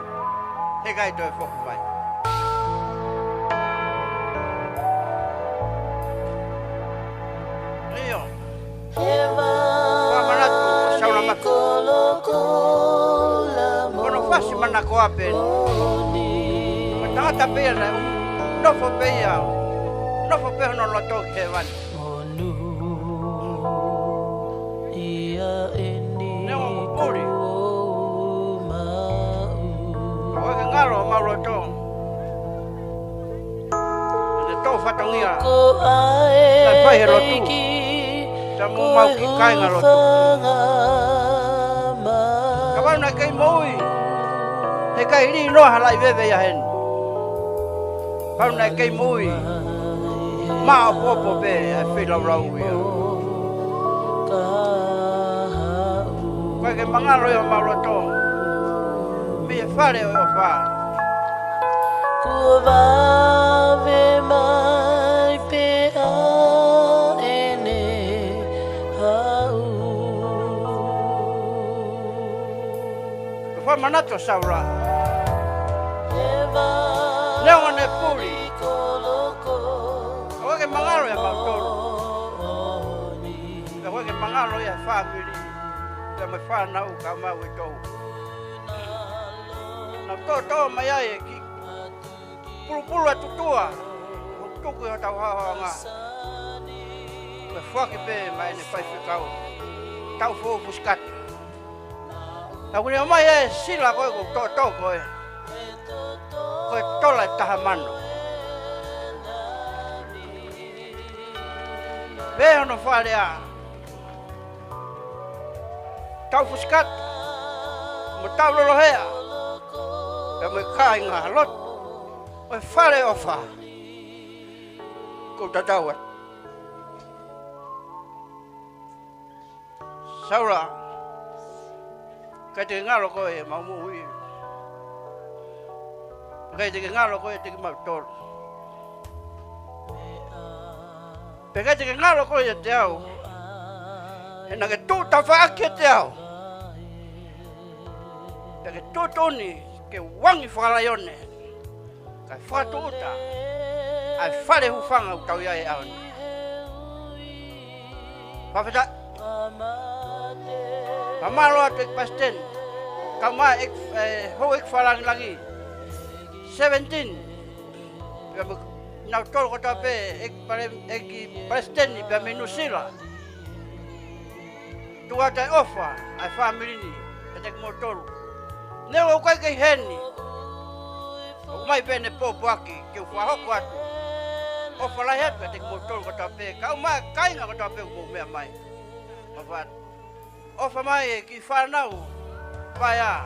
He ʻikai toe foki mai. ʻIo. Fakamanatu, Saula Mafi. Ko hono fasi manakoa pē eni. Ko e tangata pē ia naʻe nofo pē ia. Nofo pē hono loto ki hēvani. Neongo ʻeku puli. Ka ʻoku ʻikai ke ngalo homau loto. ʻEne tō fatongia. Naʻe fai he lotu. Pea mo homau kiʻi kāinga lotu. Kapau naʻe kei moʻui, he ʻikai lī noa ha laʻi veve ia heni. Kapau naʻe kei moʻui, maʻopoʻopo pē ʻa e feilaulau ia. ʻOku ʻikai ke mangalo ia homau loto mei he fale ʻo e ʻofa. Kuo vave mai pē ʻa ʻene haʻu. Ko e fakamanatu ʻa Saula. Neongo ʻene puli, ka ʻoku ʻikai ke mangalo ia mautolu. Ka ʻoku ʻikai ke mangalo ia he fāmili, pea mo e fānau ka mau e tou. Naʻa tōtō mai ai e kiʻi pulupulu ʻa Tutua. tuku ʻi hotau haohaoanga. Ko e foaki pē maʻa ʻEne faifekau, Taufou Fusikata. Ka kuo ne ʻomai e sila ko ē ʻoku toʻotoʻo ko ē, ko e tola ʻe taha mano. Pea hono fakalea, Tau Fusikata mo Tau Lolohea, pea mo e kāinga lotu ʻo e Fale ʻOfa, ʻoku ou tatau atu. Saula, ʻikai te ke ngalo koe ʻemau moʻui. ʻIkai te ke ngalo koe ʻiate kimautolu. Pea ʻikai te ke ngalo koe ʻiate au, he naʻa ke tuʻu tafaʻaki ʻiate au. Pea ke tuʻutuʻuni ke uangi fakalaione, kae fakatūʻuta ʻa e fale hūfanga ʻoku tau ʻi ai he ʻaho ni. Fakafetaʻi. Fakamālō atu ʻEiki Palesiteni, kae ʻumaʻā ʻEiki, ʻe, Houʻeiki Fakalangilangi seventeen. Pea mo kinautolu kotoa pē, ʻEiki Pale-, ʻEiki Palesiteni pea mei Nuʻusila. Tuku atu e ʻofa ʻa e fāmili ni kiate kimoutolu. Neongo ʻoku ʻikai ke ʻi heni, ʻomai pē ʻene pōpoaki ke u fakahoko atu. ʻOfa lahi atu kiate kimoutolu kotoa pē, kae ʻumaʻā e kāinga kotoa pē ʻoku mou meʻa mai. ʻOfa atu. ʻOfa mai e kiʻi fānau paea.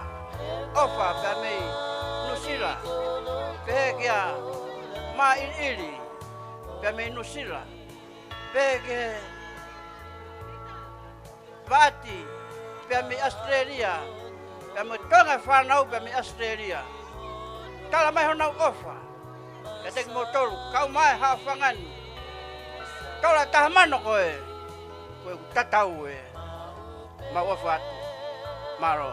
ʻOfa pea mei Nuʻusila. Pehē kia Maʻiliʻili pea mei Nuʻusila. Pehē kia Vati pea mei ʻAositelēlia, pea mo e toenga e fānau pea mei ʻAositelēlia. Tala mai honau ʻofa kiate kimoutolu, kae ʻumaʻā e haʻofanga ni. Tola ʻe taha mano ko ē, ko ʻeku tatau ē. Mau ʻofa atu. Mālō.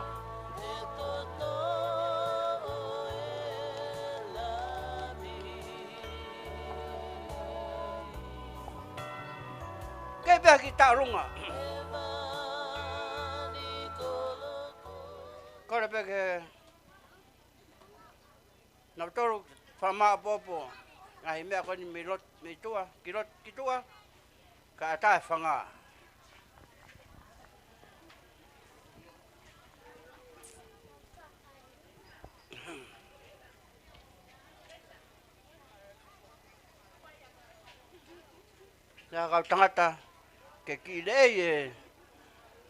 Kei pea ki Taʻolunga. Kole pē ke nautolu fakamāʻopoʻopo ngaahi meʻa ko eni mei loto, mei tuʻa, ki loto, ki tuʻa, kae ʻatā e fanga. Naʻa kau tangata ke kiʻi leʻei e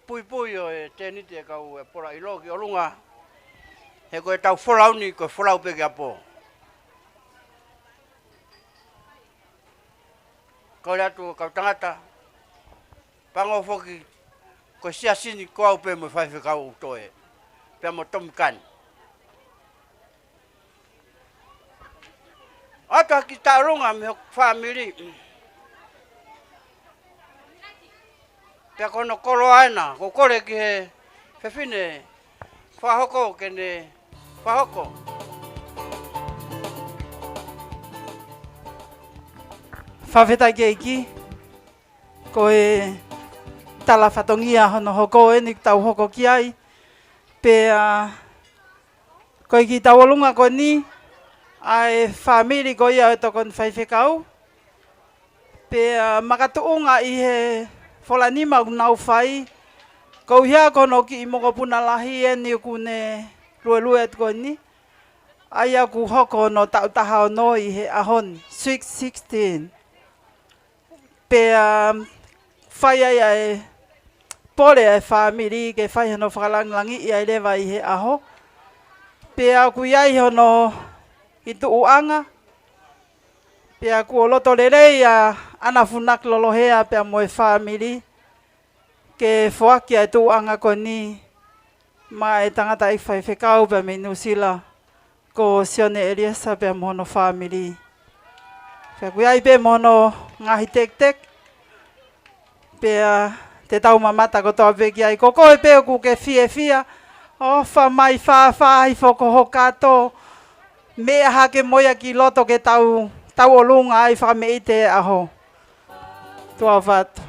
puipui ʻo e tēniti e kau e pola ʻilo ki ʻolunga. He ko e tau folau ni, ko e folau pē ki ʻapi. Kole atu kau tangata, pango foki ko e siasi ni ko au pē mo e faifekau ʻoku toe, pea mo Tomikani. ʻOatu ā ki Taʻolunga mei hoku fāmili. Pea ko hono koloa ena, ʻoku ou kole ki he fefine fakahoko ke ne fakahoko. Fakafetaʻi ki he ʻEiki, ko e tala fatongia hono hoko eni ʻoku tau hoko ki ai. Pea ko e kiʻi tauʻolunga ko eni ʻa e fāmili ko ia ʻo e tokoni faifekau. Pea makatuʻunga ʻi he folanima ʻoku nau fai, ko ia ko hono kiʻi mokopuna lahi eni ʻoku ne luelue atu ko eni, ʻa ia ʻoku hoko hono taʻu taha ono ʻi he ʻaho ni, sweet sixteen. Pea fai ai ʻa e pole ʻa e fāmili ke fai hono fakalangilangiʻi ai leva ʻi he ʻaho. Pea ʻoku ʻi ai hono ʻi tuʻuʻanga. Pea kuo loto lelei ʻa ʻAna Funaki Lolohea pea mo e fāmili ke foaki ʻa e tuʻuʻanga ko eni maʻa e tangataʻeiki faifekau pea mei Nuʻusila, ko Sione ʻEliesa pea mo hono fāmili. Pea ʻoku ʻi ai pē mo hono ngaahi tektek. Pea te tau mamata kotoa pē ki ai. Ko koe pē ʻoku ke fiefia, ʻofa mai fāfā hifo ko ho kato, meʻa hake mo ia ki loto ke tau, tauʻolunga ai fakameʻite e ʻaho. Tuʻa ʻofa atu.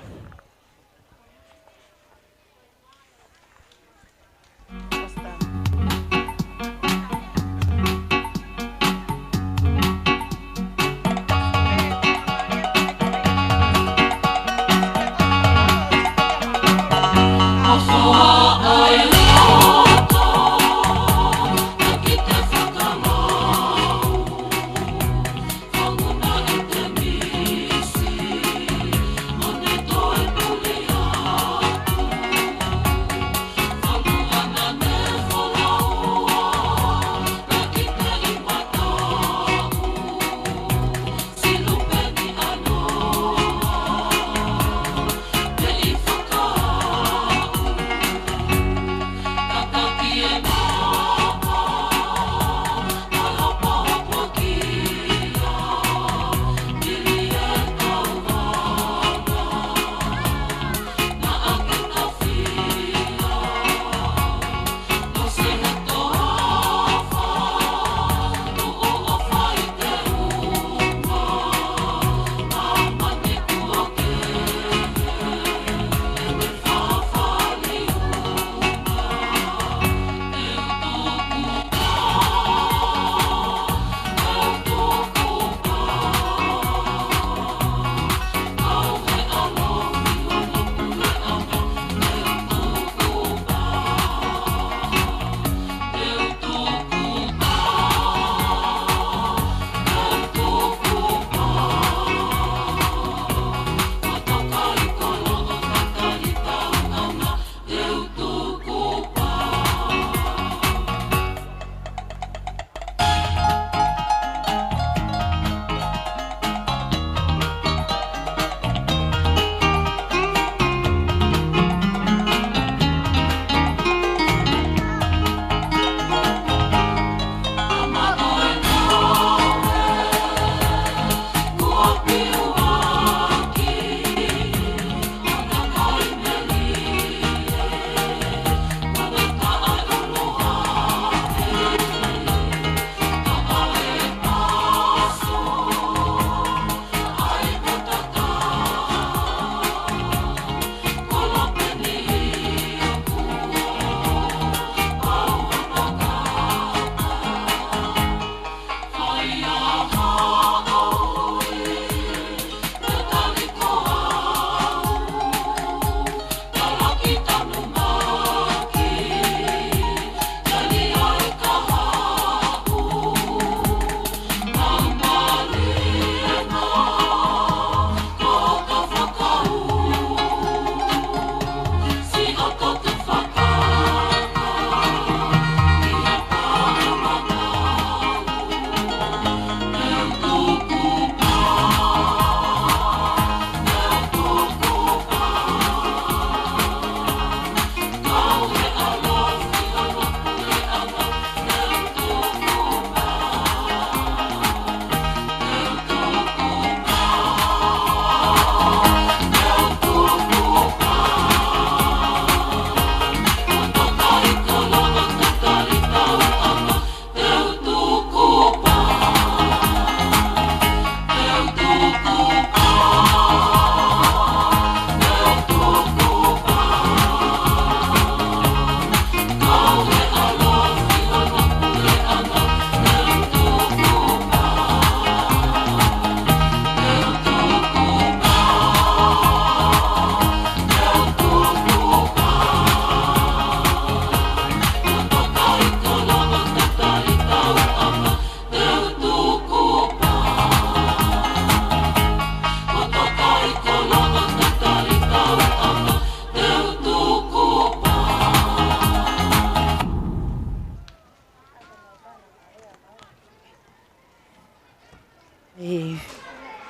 ʻI he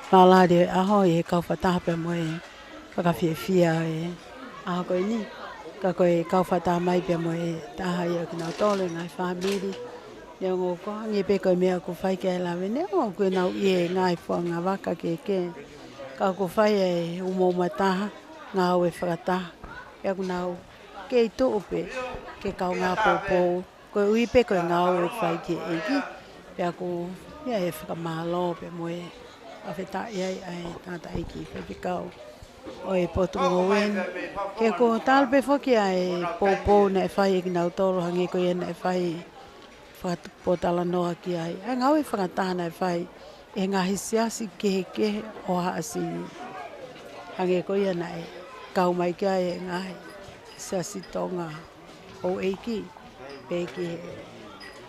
falala ʻo e ʻaho, ʻi he kau fakataha pea mo e fakafiefia ʻo e ʻaho ko eni. Ka ko e kau fakataha mai pea mo e taha ia ʻo kinautolu e ngaahi fāmili. Neongo ko e hangē pē ko e meʻa ʻoku fai ki ai e lave, neongo ʻoku nau ʻi he ngaahi fuaʻanga vaka kehekehe, ka ʻoku fai e umouma taha, ngāue fakataha. Pea ʻoku nau kei tuʻu pē ke kaungā poupou. Koeʻuhi pē ko e ngāue ʻoku fai ki he ʻEiki, pea ʻoku ʻi ai e fakamālō pea mo e fakafetaʻi ai ʻa e tangataʻeiki faifekau ʻo e potungāue ni. He ʻoku talu pē foki ʻa e poupou naʻe fai ʻe kinautolu hangē ko ia naʻe fai fakapōtalanoa ki ai. ʻA e ngāue fakataha naʻe fai ʻe he ngaahi siasi kehekehe ʻo Haʻa Sini. Hangē ko ia naʻe kau mai ki ai e ngaahi Siasi Tonga Houʻeiki, pea ki he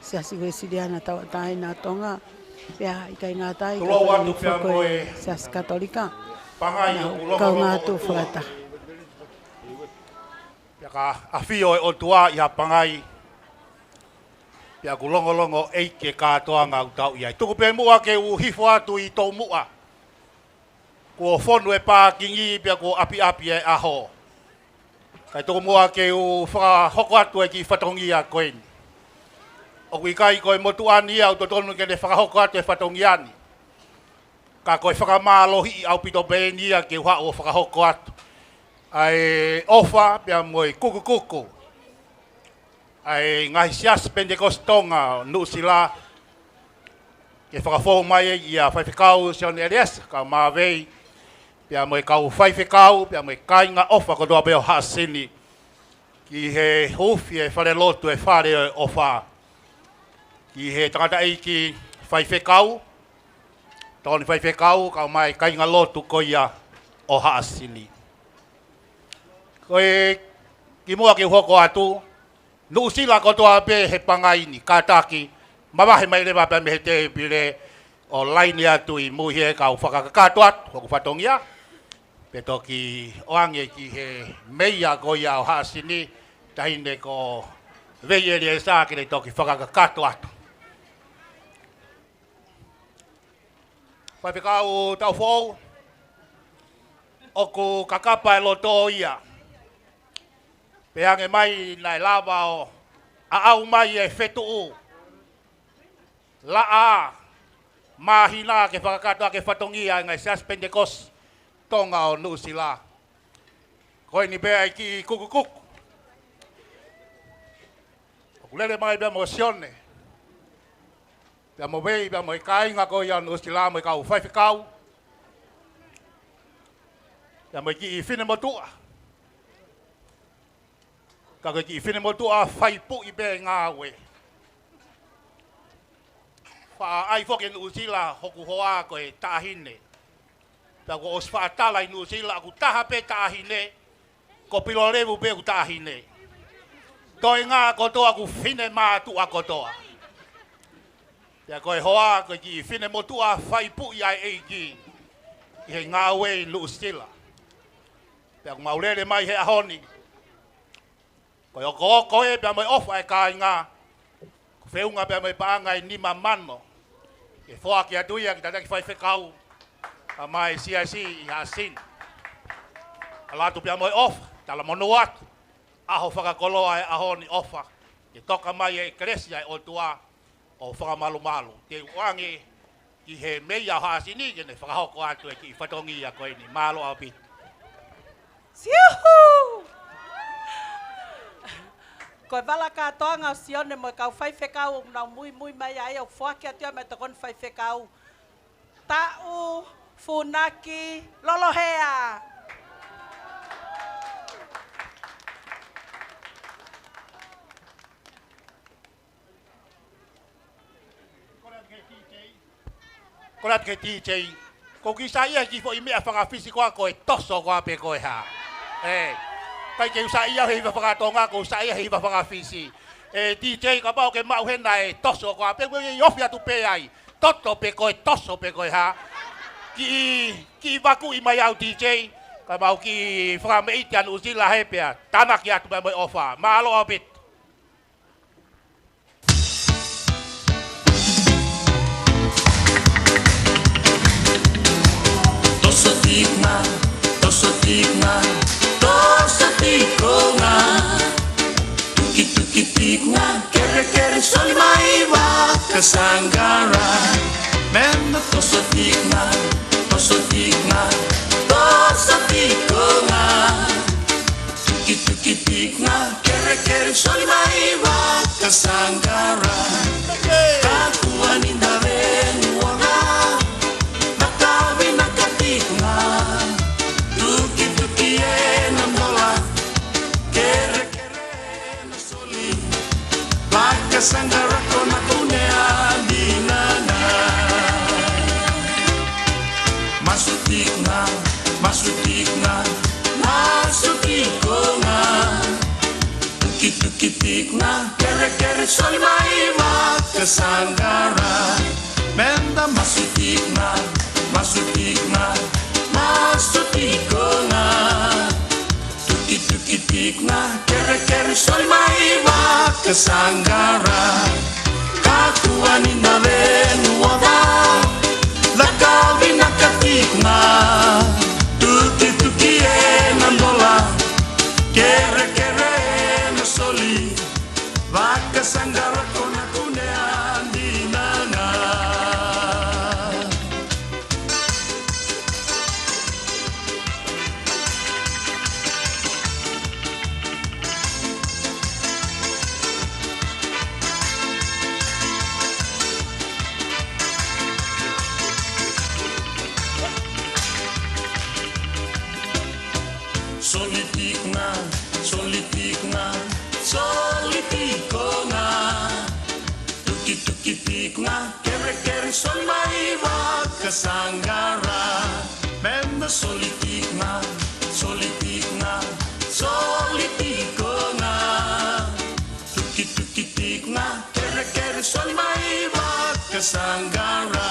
Siasi Uēsiliana Tauʻatāina ʻo Tonga, pea ʻikai ngata ai, Tulou kae atu pea foki mo e Siasi Katolika, Pangai ʻoku longolongo ʻOtua. Pea ka ʻafio e ʻOtua ʻi ha pangai, pea ʻoku longolongo ʻEiki e kātoanga ʻoku tau ʻi ai. Tuku pē muʻa ke u hifo atu ʻi Toumuʻa. Kuo fonu e pākingi pea kuo ʻapiʻapi e ʻaho. Kae tuku muʻa ke u fakahoko atu e kiʻi fatongia ko eni. ʻOku ʻikai ko e motuʻa ni ia ʻoku totonu ke ne fakahoko atu e fatongia ni. Ka ko e fakamālohiʻi ʻaupito pē eni ia ke u haʻu ʻo fakahoko atu ʻa e ʻofa pea mo e kukukuku ʻa e ngaahi Siasi Penitekosi Tonga ʻo Nuʻusila, ke fakafou mai ai ʻa Faifekau Sione ʻEliesa Kaumāvei, pea mo e kau faifekau, pea mo e kāinga ʻofa kotoa pē ʻo Haʻasini, ki he huufi e falelotu e Fale ʻo e ʻOfa, ki he tangataʻeiki faifekau, tokoni faifekau, kae ʻumaʻā e kāinga lotu ko ia ʻo Haʻasini. Ko e kimuʻa ke u hoko atu, Nuʻusila kotoa pē he pangai ni, kātaki mavahe mai leva pea mei he tēpile ʻo laine atu ʻi mui he kau fakakakato atu hoku fatongia, pea toki ʻoange ki he meia ko ia ʻo Haʻasini, Taʻahine ko Vei ʻEliesa, ke ne toki fakakakato atu. Faifekau Taufou, ʻoku kakapa e loto ia. Pea hangē mai naʻe lava ʻo aʻau mai e fetuʻu laʻā māhina ke fakakakato ʻaki e fatongia e ngaahi Siasi Penitekosi Tonga ʻo Nuʻusila. Ko eni pē ʻa e kiʻi kukukuku. ʻOku lele mai pea mo Sione, pea mo Vei, pea mo e kāinga ko ia ʻo Nuʻusila mo e kau faifekau, pea mo e kiʻi finemotuʻa. Ka ko e kiʻi finemotuʻa faipuʻi pē ngāue. Faʻa ʻai foki e Nuʻusila hoku hoa ko e taʻahine. Pea kuo ʻosi faʻa tala ʻi Nuʻusila ʻoku taha pē taʻahine, ko Pilolevu pē ʻoku taʻahine. Toenga kotoa ʻoku finemātuʻa kotoa. Pea ko e hoa ko e kiʻi finemotuʻa faipuʻi ʻa e ʻEiki ʻi he ngāue ʻi Nuʻusila. Pea ʻoku mau lele mai he ʻaho ni, ko e okooko ē pea mo e ʻofa e kāinga, ko e feʻunga pea mo e paʻanga ʻe nima mano, ke foaki atu ia ki he tangataʻeiki faifekau, kae ʻumaʻā e siasi ʻi Haʻasini. ʻAlu atu pea mo e ʻofa, talamonū atu, ʻaho fakakoloa e ʻaho ni ʻofa, ke toka mai e kelesi ʻa e ʻOtua ʻo fakamalumalu. Te u ʻoange ki he meia ʻo Haʻasini ke ne fakahoko atu e kiʻi fatongia ko eni. Mālō ʻaupito. Siuhu! Ko e vala kātoanga ʻo Sione mo e kau faifekau ʻoku nau muimui mai ai, ʻoku foaki atu ia mei he tokoni faifekau, Taʻu Funaki Lolohea. Kole atu ki he D J. Kole atu ki he D J. ʻOku ou kiʻi saiʻia he kiʻi foʻi meʻa fakafisi ko ā, ko e toso ko ā pe ko e hā. ʻE. ʻIkai ke u saiʻia he hiva fakatonga, ʻoku ou saiʻia he hiva fakafisi. ʻE D J, kapau ʻoku ke maʻu hena e toso ko ā pe, ko e ofi atu pē ai. Toto pe ko e toso pe ko e hā. Kiʻi, kiʻi vakuʻi mai au D J, kae mau kiʻi fakameʻite ʻa Nuʻusila he pea tānaki atu pē mo e ʻofa. Mālō ʻaupito. Toso tikunga, toso tikunga, toso tikunga. Tuki, tuki tikunga, kerekere soli mai Vaka Sangara. Mena toso tikunga, toso tikunga, toso tikunga. Tuki, tuki tikunga, kerekere soli mai Vaka Sangara. Ka kuo ani nda venuanga, na kavi na ka tikunga. Tuki, tuki e na mola, kerekere na soli. Vaka Sangara ko na kune a dinana. Masu tikunga, masu tikunga, masu tikunga. Tukituki tikunga, kerekere soli mai Vaka Sangara. Menda masu tikunga, masu tikunga, masu tikunga. Tukituki tikunga, kerekere soli mai Vaka Sangara. Ka kuo ani na venu ova, laka vinaka tikunga. Tukituki ena dola, kerekere ena soli. Vaka Sangara ko na kunea dinanga. Soli tikunga, soli tikunga, soli tikunga. Tukituki tikunga, kerekere soli mai Vaka Sangara. Menda soli tikunga, soli tikunga, soli tikunga. Tukituki tikunga, kerekere soli mai Vaka Sangara.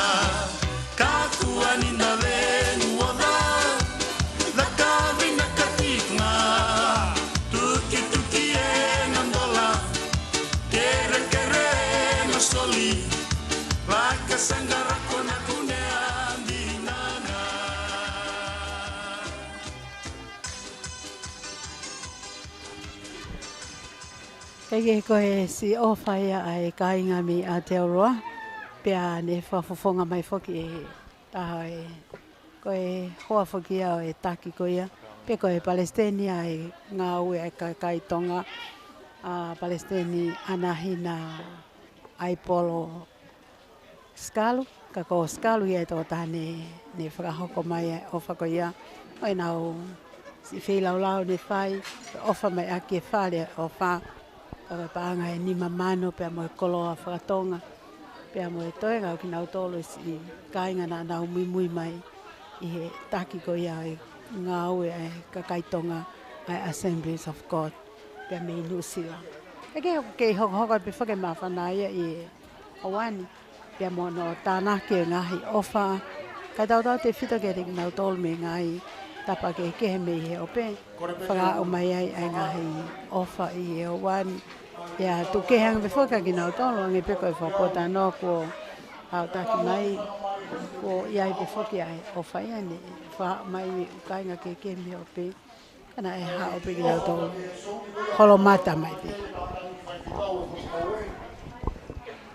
Ka kuo ani na venu ova, laka vinaka tikunga. Tukituki ena dola, kerekere ena soli. Vaka Sangara ko na kunea dinanga. Kae kehe, ko e siʻi ʻofa ia ʻa e kāinga mei Aotearoa, pea ne fakafofonga mai foki e taha e, ko e hoa foki ia ʻo e taki ko ia, pe ko e palesiteni ʻa e ngāue ʻa e kakai Tonga, ʻa Palesiteni Anahina ʻAipolo Sikalu, ka ko Sikalu ia e tokotaha ne, ne fakahoko mai e ʻofa ko ia, ʻo ʻenau siʻi feilaulau ne fai, ʻofa mai ʻaki e fale ʻofa, ka ko e paʻanga ʻe nima mano pea mo e koloa faka-Tonga, pea mo e toenga ʻo kinautolu e siʻi kāinga naʻa nau muimui mai ʻi he taki ko ia e ngāue ʻa e kakai Tonga ʻa e Assemblies of God, pea mei Nuʻu Sila. Kae kehe, ʻoku kei hokohoko pē foki e māfana ia ʻi he ʻaho ni, pea mo hono tānaki e ngaahi ʻofa, kae tautautefito kiate kinautolu mei he ngaahi tapa kehekehe mei he ope, fakaaʻu mai ai ʻa e ngaahi ʻofa ʻi he ʻaho ni. Pea tuku kehe ange pē foki kia kinautolu, hangē pē ko e fakapōtalanoa kuo haʻu taki mai, kuo ʻi ai pē foki ʻa e ʻofa ia ne fakaaʻu mai mei he ʻū kāinga kehekehe mei he ope. Ka naʻe haʻu pē kinautolu, holomata mai pē.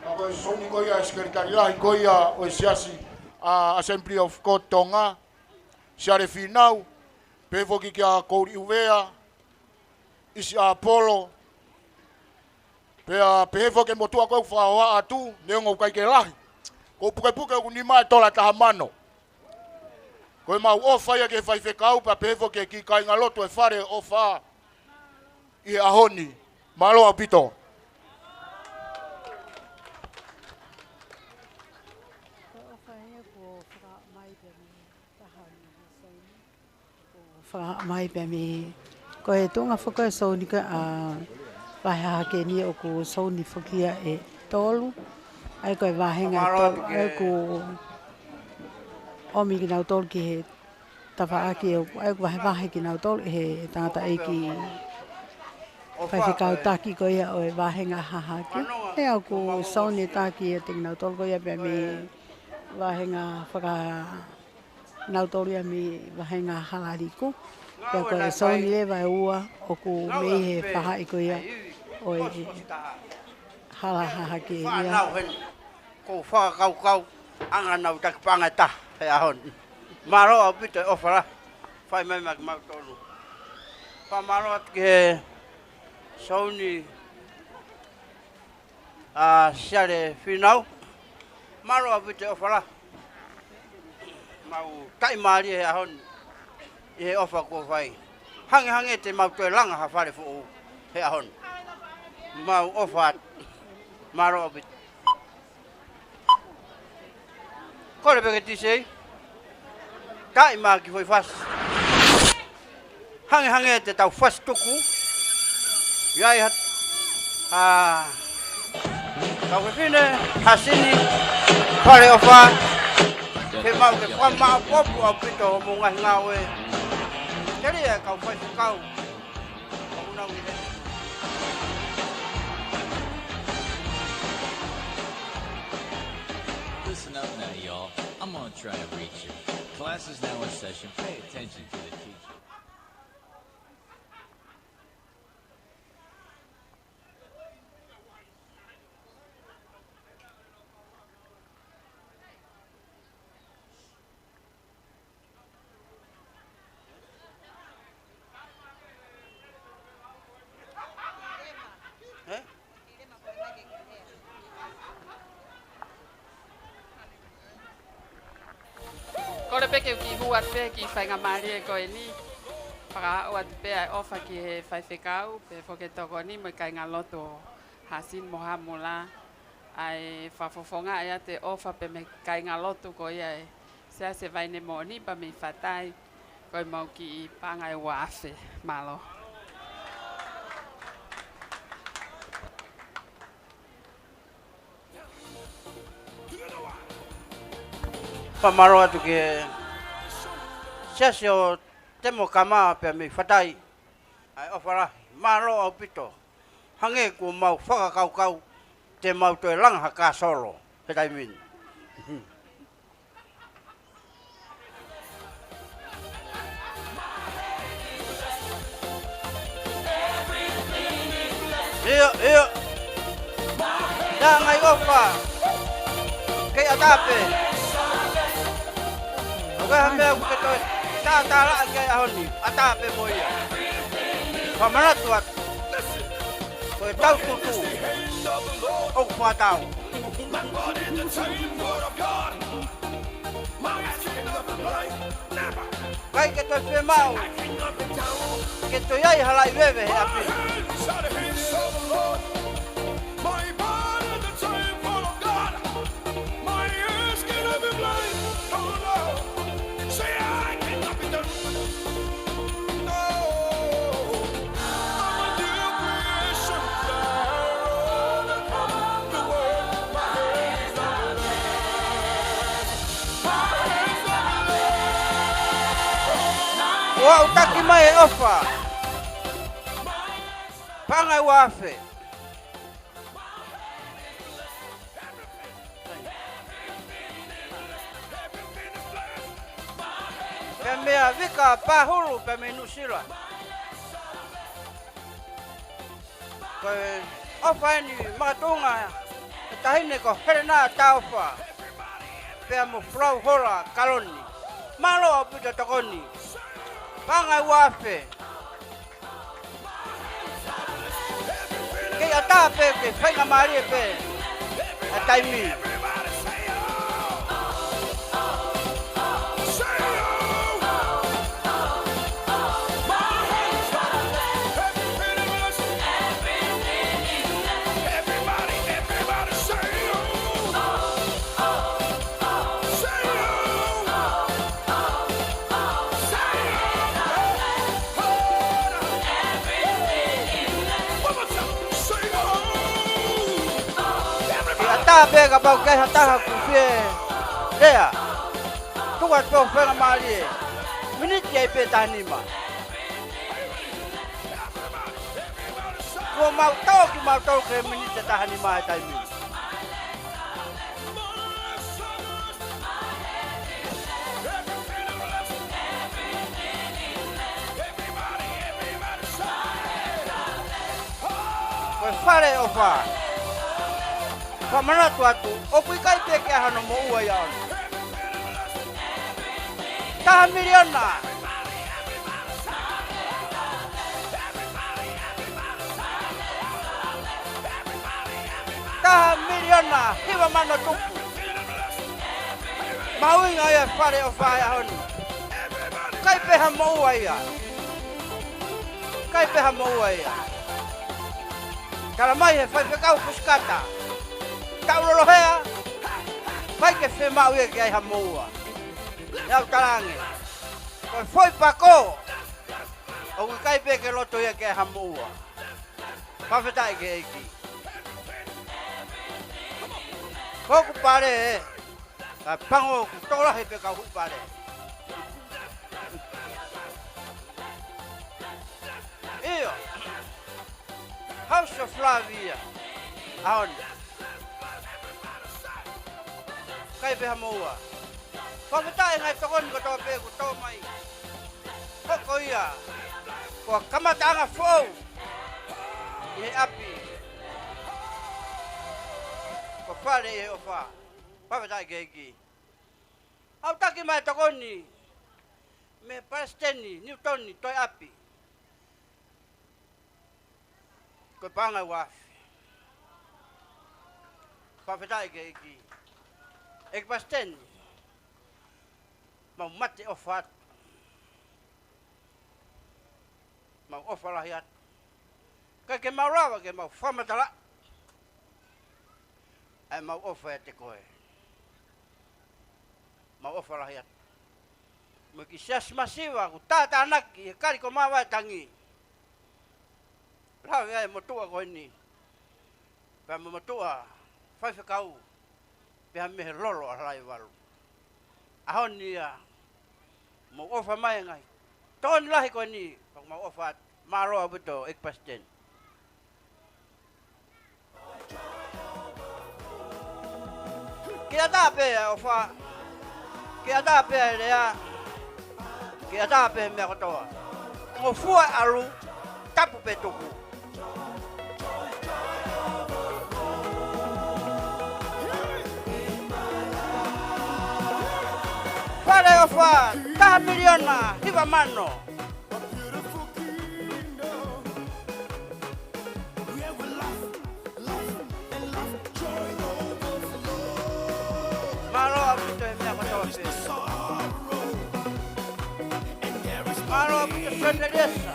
Ka ko e Souni ko ia, Sekelitali Lahi ko ia ʻo e Siasi ʻa Assembly of God Tonga, Siale Fīnau, pehē foki kia Kouli ʻUvea, ʻIsi ʻApolo, pea pehē foki e motuʻa ko ē ʻoku fakahohaʻa atu, neongo ʻoku ʻikai ke lahi. Ko e pukepuke ʻoku nima e tola ʻe taha mano. Ko ʻemau ʻofa ia ki he faifekau, pea pehē foki ki he kāingalotu e fale ʻofa ʻi he ʻaho ni. Mālō ʻaupito. Ko e ʻofa ia kuo fakaaʻu mai pē mei he taha mei he Souni. Fakaaʻu mai pē mei, ko e tuʻunga foki ʻo e Souni ko ē ʻa Vahe Hahake ni ʻoku Souni foki ia ʻe tolu. ʻA ia ko e vāhenga ʻe tolu, ʻa ia ʻoku ʻomi kinautolu ki he tafaʻaki ʻo, ʻa ia ʻoku vahevahe kinautolu ʻe he tangataʻeiki faifekau taki ko ia ʻo e vāhenga Hahake. ʻA ia ʻoku Souni e taki ʻiate kinautolu ko ia pea mei he vāhenga faka- nautolu ia mei he vāhenga Halaliku. Pea ko e Souni leva ʻe ua ʻoku mei he faʻahi ko ia ʻo e Hala Hahake ia. Fānau heni, kou fakakaukau ʻa e ngaahi nau taki paʻanga ʻe taha he ʻaho ni. Mālō ʻaupito e ʻofa lahi fai mai maʻa kimautolu. Fakamālō atu ki he Souni ʻa Siale Fīnau. Mālō ʻaupito e ʻofa lahi. Mau taʻimālie he ʻaho ni ʻi he ʻofa kuo fai. Hangehangē te mau toe langa ha fale foʻou he ʻaho ni. Mau ʻofa atu. Mālō ʻaupito. Kole pē ke tisei. Taʻi mai ha kiʻi foʻi fasi. Hangehangē te tau fasi tuku. ʻI ai ha ʻA, kau fefine, Hasini, Faleʻofa, ke mau ke fakamaʻopoʻopo ʻaupito hoʻomou ngaahi ngāue. Telia e kau faifekau, ʻoku nau ʻi heni. Listen up now, y'all. I'm gonna try and reach you. Class is now in session. Pay attention to the teacher. Kole pē ke u kiʻi hū atu pē ki he faingamālie ko eni. Fakahā atu pē ʻa e ʻofa ki he faifekau, pea foki e tokoni mo e kāingalotu ʻo Hasini mo Hamula. ʻA e fakafofongaʻi atu e ʻofa pē mei he kāingalotu ko ia ʻa e Siasi Vaine Moʻoni pea mei Fatai, ko e mau kiʻi paʻanga ʻe ua afe. Mālō. Fakamālō atu ki he Siasi ʻo Temokama pea mei Fatai. ʻA e ʻofa lahi. Mālō ʻaupito. Hangē kuo mau fakakaukau te mau toe langa ha kasolo he taimi ni. ʻIo, ʻio. Naʻa ngaahi ʻofa. Kei ʻatā pē. ʻOku ʻi ai ha meʻa ʻoku ke toe tātālaʻa ki ai he ʻaho ni, ʻatā pē mo ia. Fakamanatu atu. Ko e tau tutu ʻoku fakatau. ʻIkai ke toe fiemaʻu ke toe ʻi ai ha laʻi veve he ʻapi. ʻOku ou taki mai e ʻofa. Paʻanga ʻe ua afe. Pea mei Vika Pahulu, pea mei Nuʻusila. Ko e ʻofa eni makatuʻunga he taʻahine ko Helena Taufa. Pea mo Flau Hola Kaloni. Mālō ʻaupito tokoni. Paʻanga ʻe ua afe. Kei ʻatā pē, kei faingamālie pē ʻa e taimi. Kei ʻatā pē kapau ʻoku ʻi ai ha taha ʻoku fie lea. Tuku atu pē ho faingamālie. Miniti ai pē taha nima. Kuo mau tō kimautolu ki he miniti ʻe taha nima he taimi ni. Ko e Faleʻofa. Fakamanatu atu, ʻoku ʻikai pē ke ʻi ai hano moʻua ia ʻaho ni. Taha miliona. Taha miliona hiva mano tupu. Mahuʻinga ia e Faleʻofa he ʻaho ni. ʻIkai pē ha moʻua ia. ʻIkai pē ha moʻua ia. Tala mai he faifekau Fusikata. Taʻu lolo hea. ʻIkai ke fiemaʻu ia ke ʻi ai ha moʻua. ʻE au talaange. Ko e foʻi pako. ʻOku ʻikai pē ke loto ia ke ʻi ai ha moʻua. Fakafetaʻi ki he ʻEiki. Ko hoku pale, ē. Ka pango ʻoku tokolahi pē kau huʻu pale. ʻIo. House of Love ia. ʻAho ni. ʻIkai pē ha moua. Fakafetaʻi ngaahi tokoni kotoa pē kuo tō mai. Hoko ia ko e kamataʻanga foʻou ʻi he ʻapi ko Fale ʻi he ʻOfa. Fakafetaʻi ki he ʻEiki. ʻOku taki mai e tokoni mei Palesiteni Niutoni Toeapi, ko e paʻanga ʻe ua afe. Fakafetaʻi ki he ʻEiki. ʻEiki Palesiteni, mau mate ʻofa atu. Mau ʻofa lahi atu. ʻIkai ke mau lava ke mau fakamatalaʻi ʻa e mau ʻofa ʻiate koe. Mau ʻofa lahi atu. Mo e kiʻi siasi masiva ʻoku tātānaki ʻi he Kaliko Mavaetangi. Lave ai e motuʻa ko eni, pea mo e motuʻa faifekau, pea mei he lolo ʻa Laivalu. ʻAho ni ia, mou ʻofa mai e ngaahi tokoni lahi ko eni, pea mau ʻofa atu. Mālō ʻaupito, ʻEiki Palesiteni. Ke ʻatā pē ʻa e ʻofa, ke ʻatā pē ʻa e lea, ke ʻatā pē meʻa kotoa. Ngofua ʻalu, tapu pē tuku. Fale ʻOfa, taha miliona hiva mano. Mālō ʻaupito he meʻa kotoa pē. Mālō ʻaupito Sione Lesa.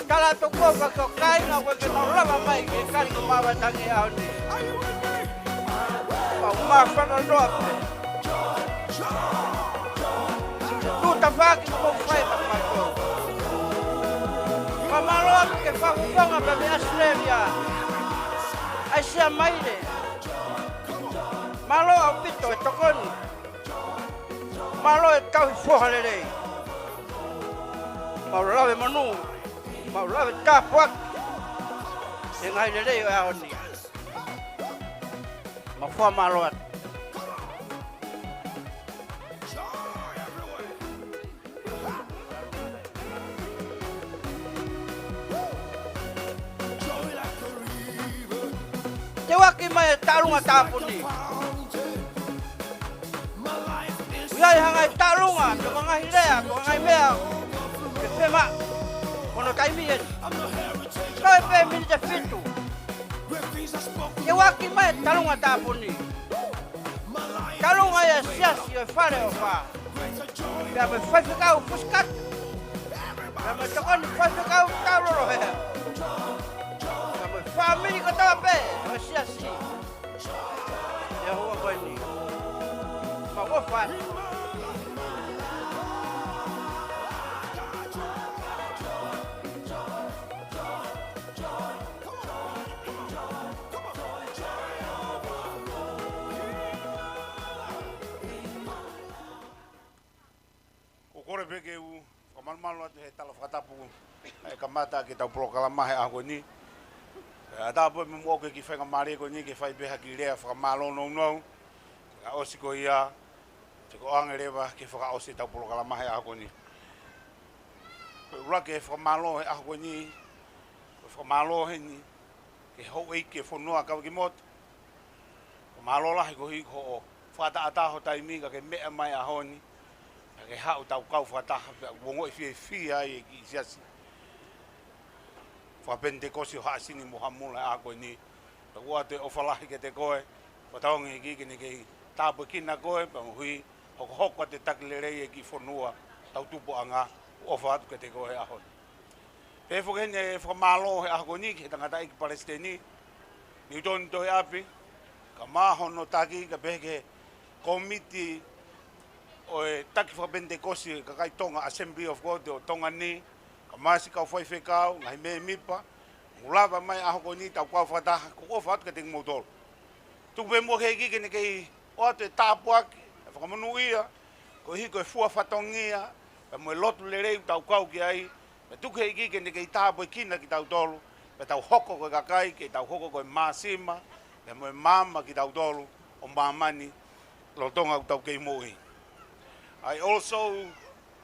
Tala atu ko ka ko kāinga ko ke mau lava mai ki he Kaliko Mavaetangi ʻaho ni. Mau māfana noa pē. Tuʻu tafaʻaki mo fai ma mai ko. Ka mālō atu ki he fakafofonga pea mei ʻAositelēlia. ʻAisea Maile. Mālō ʻaupito e tokoni. Mālō e tauhi foha lelei. Mau lave monū. Mau lave tāpuaki. He ngaahi lelei ʻo e ʻaho ni. Mau fakamālō atu. Teuaki mai e taʻalunga tāpuni. ʻOku ʻi ai ha ngaahi taʻalunga, pe ko e ngaahi lea, pe ko e ngaahi meʻa ke fema hono taimi eni. Toe pē miniti ʻe fitu. Teuaki mai e taʻalunga tāpuni. Taʻalunga ia e siasi ʻo e Fale ʻOfa. Pea mo e faifekau Fusi Kata. Pea mo e tokoni faifekau Taulolo he. Pea mo e fāmili kotoa pē ʻo e siasi. ʻI he ʻaho ko eni. Mau ʻofa atu. ʻOku ou kole pē ke u fakamalumalu atu he tala fakatapu ʻa e kamata ki heʻetau polokalama he ʻaho ko eni. ʻE ʻatā pē mo au ke kiʻi faingamālie ko eni ke fai pē ha kiʻi lea fakamālō nounou. Ka ʻosi ko ia, te u ʻoange leva ke fakaʻosi ʻetau polokalama he ʻaho ko eni. Ko e ʻuluaki e fakamālō he ʻaho ko eni, ko e fakamālō heni ki he houʻeiki e fonua Kavakimotu. Fakamālō lahi koeʻuhi ko hoʻo fakaʻatā ho taimi kae ke meʻa mai he ʻaho ni, kae ke haʻu ʻo tau kau fakataha pea ʻoku ongoʻi fiefia ai e kiʻi siasi fakapenitekosi ʻo Haʻasini mo Hamula he ʻaho ko eni. Pea ʻoku ʻoatu e ʻofa lahi kiate koe, fakatauange ki he ʻEiki ke ne kei tāpuekina koe, pea mo hui hokohoko atu e taki lelei e kiʻi fonua, tau tupuʻanga, ʻofa atu kiate koe he ʻaho ni. Pea foki heni e fakamālō he ʻaho ko eni ki he tangataʻeiki Palesiteni, Niutoni Toeapi, kae ʻumaʻā hono taki, kae pehē ki he kōmiti ʻo e taki fakapenitekosi e kakai Tonga, Assembly of God ʻo Tonga ni, kae ʻumaʻā siʻi kau faifekau, ngaahi mēmipa, ʻoku lava mai he ʻaho ko eni tau kau fakataha, ʻoku ou ʻofa atu kiate kimoutolu. Tuku pē muʻa ki he ʻEiki ke ne kei ʻoatu e tāpuaki, e fakamonūʻia, koeʻuhi ko e fua fatongia, pea mo e lotu lelei ʻoku tau kau ki ai, pea tuku ki he ʻEiki ke ne kei tāpuekina kitautolu, pea tau hoko ko e kakai, ke tau hoko ko e māsima, pea mo e maama kitautolu ʻo māmani lolotonga ʻoku tau kei moʻui. I also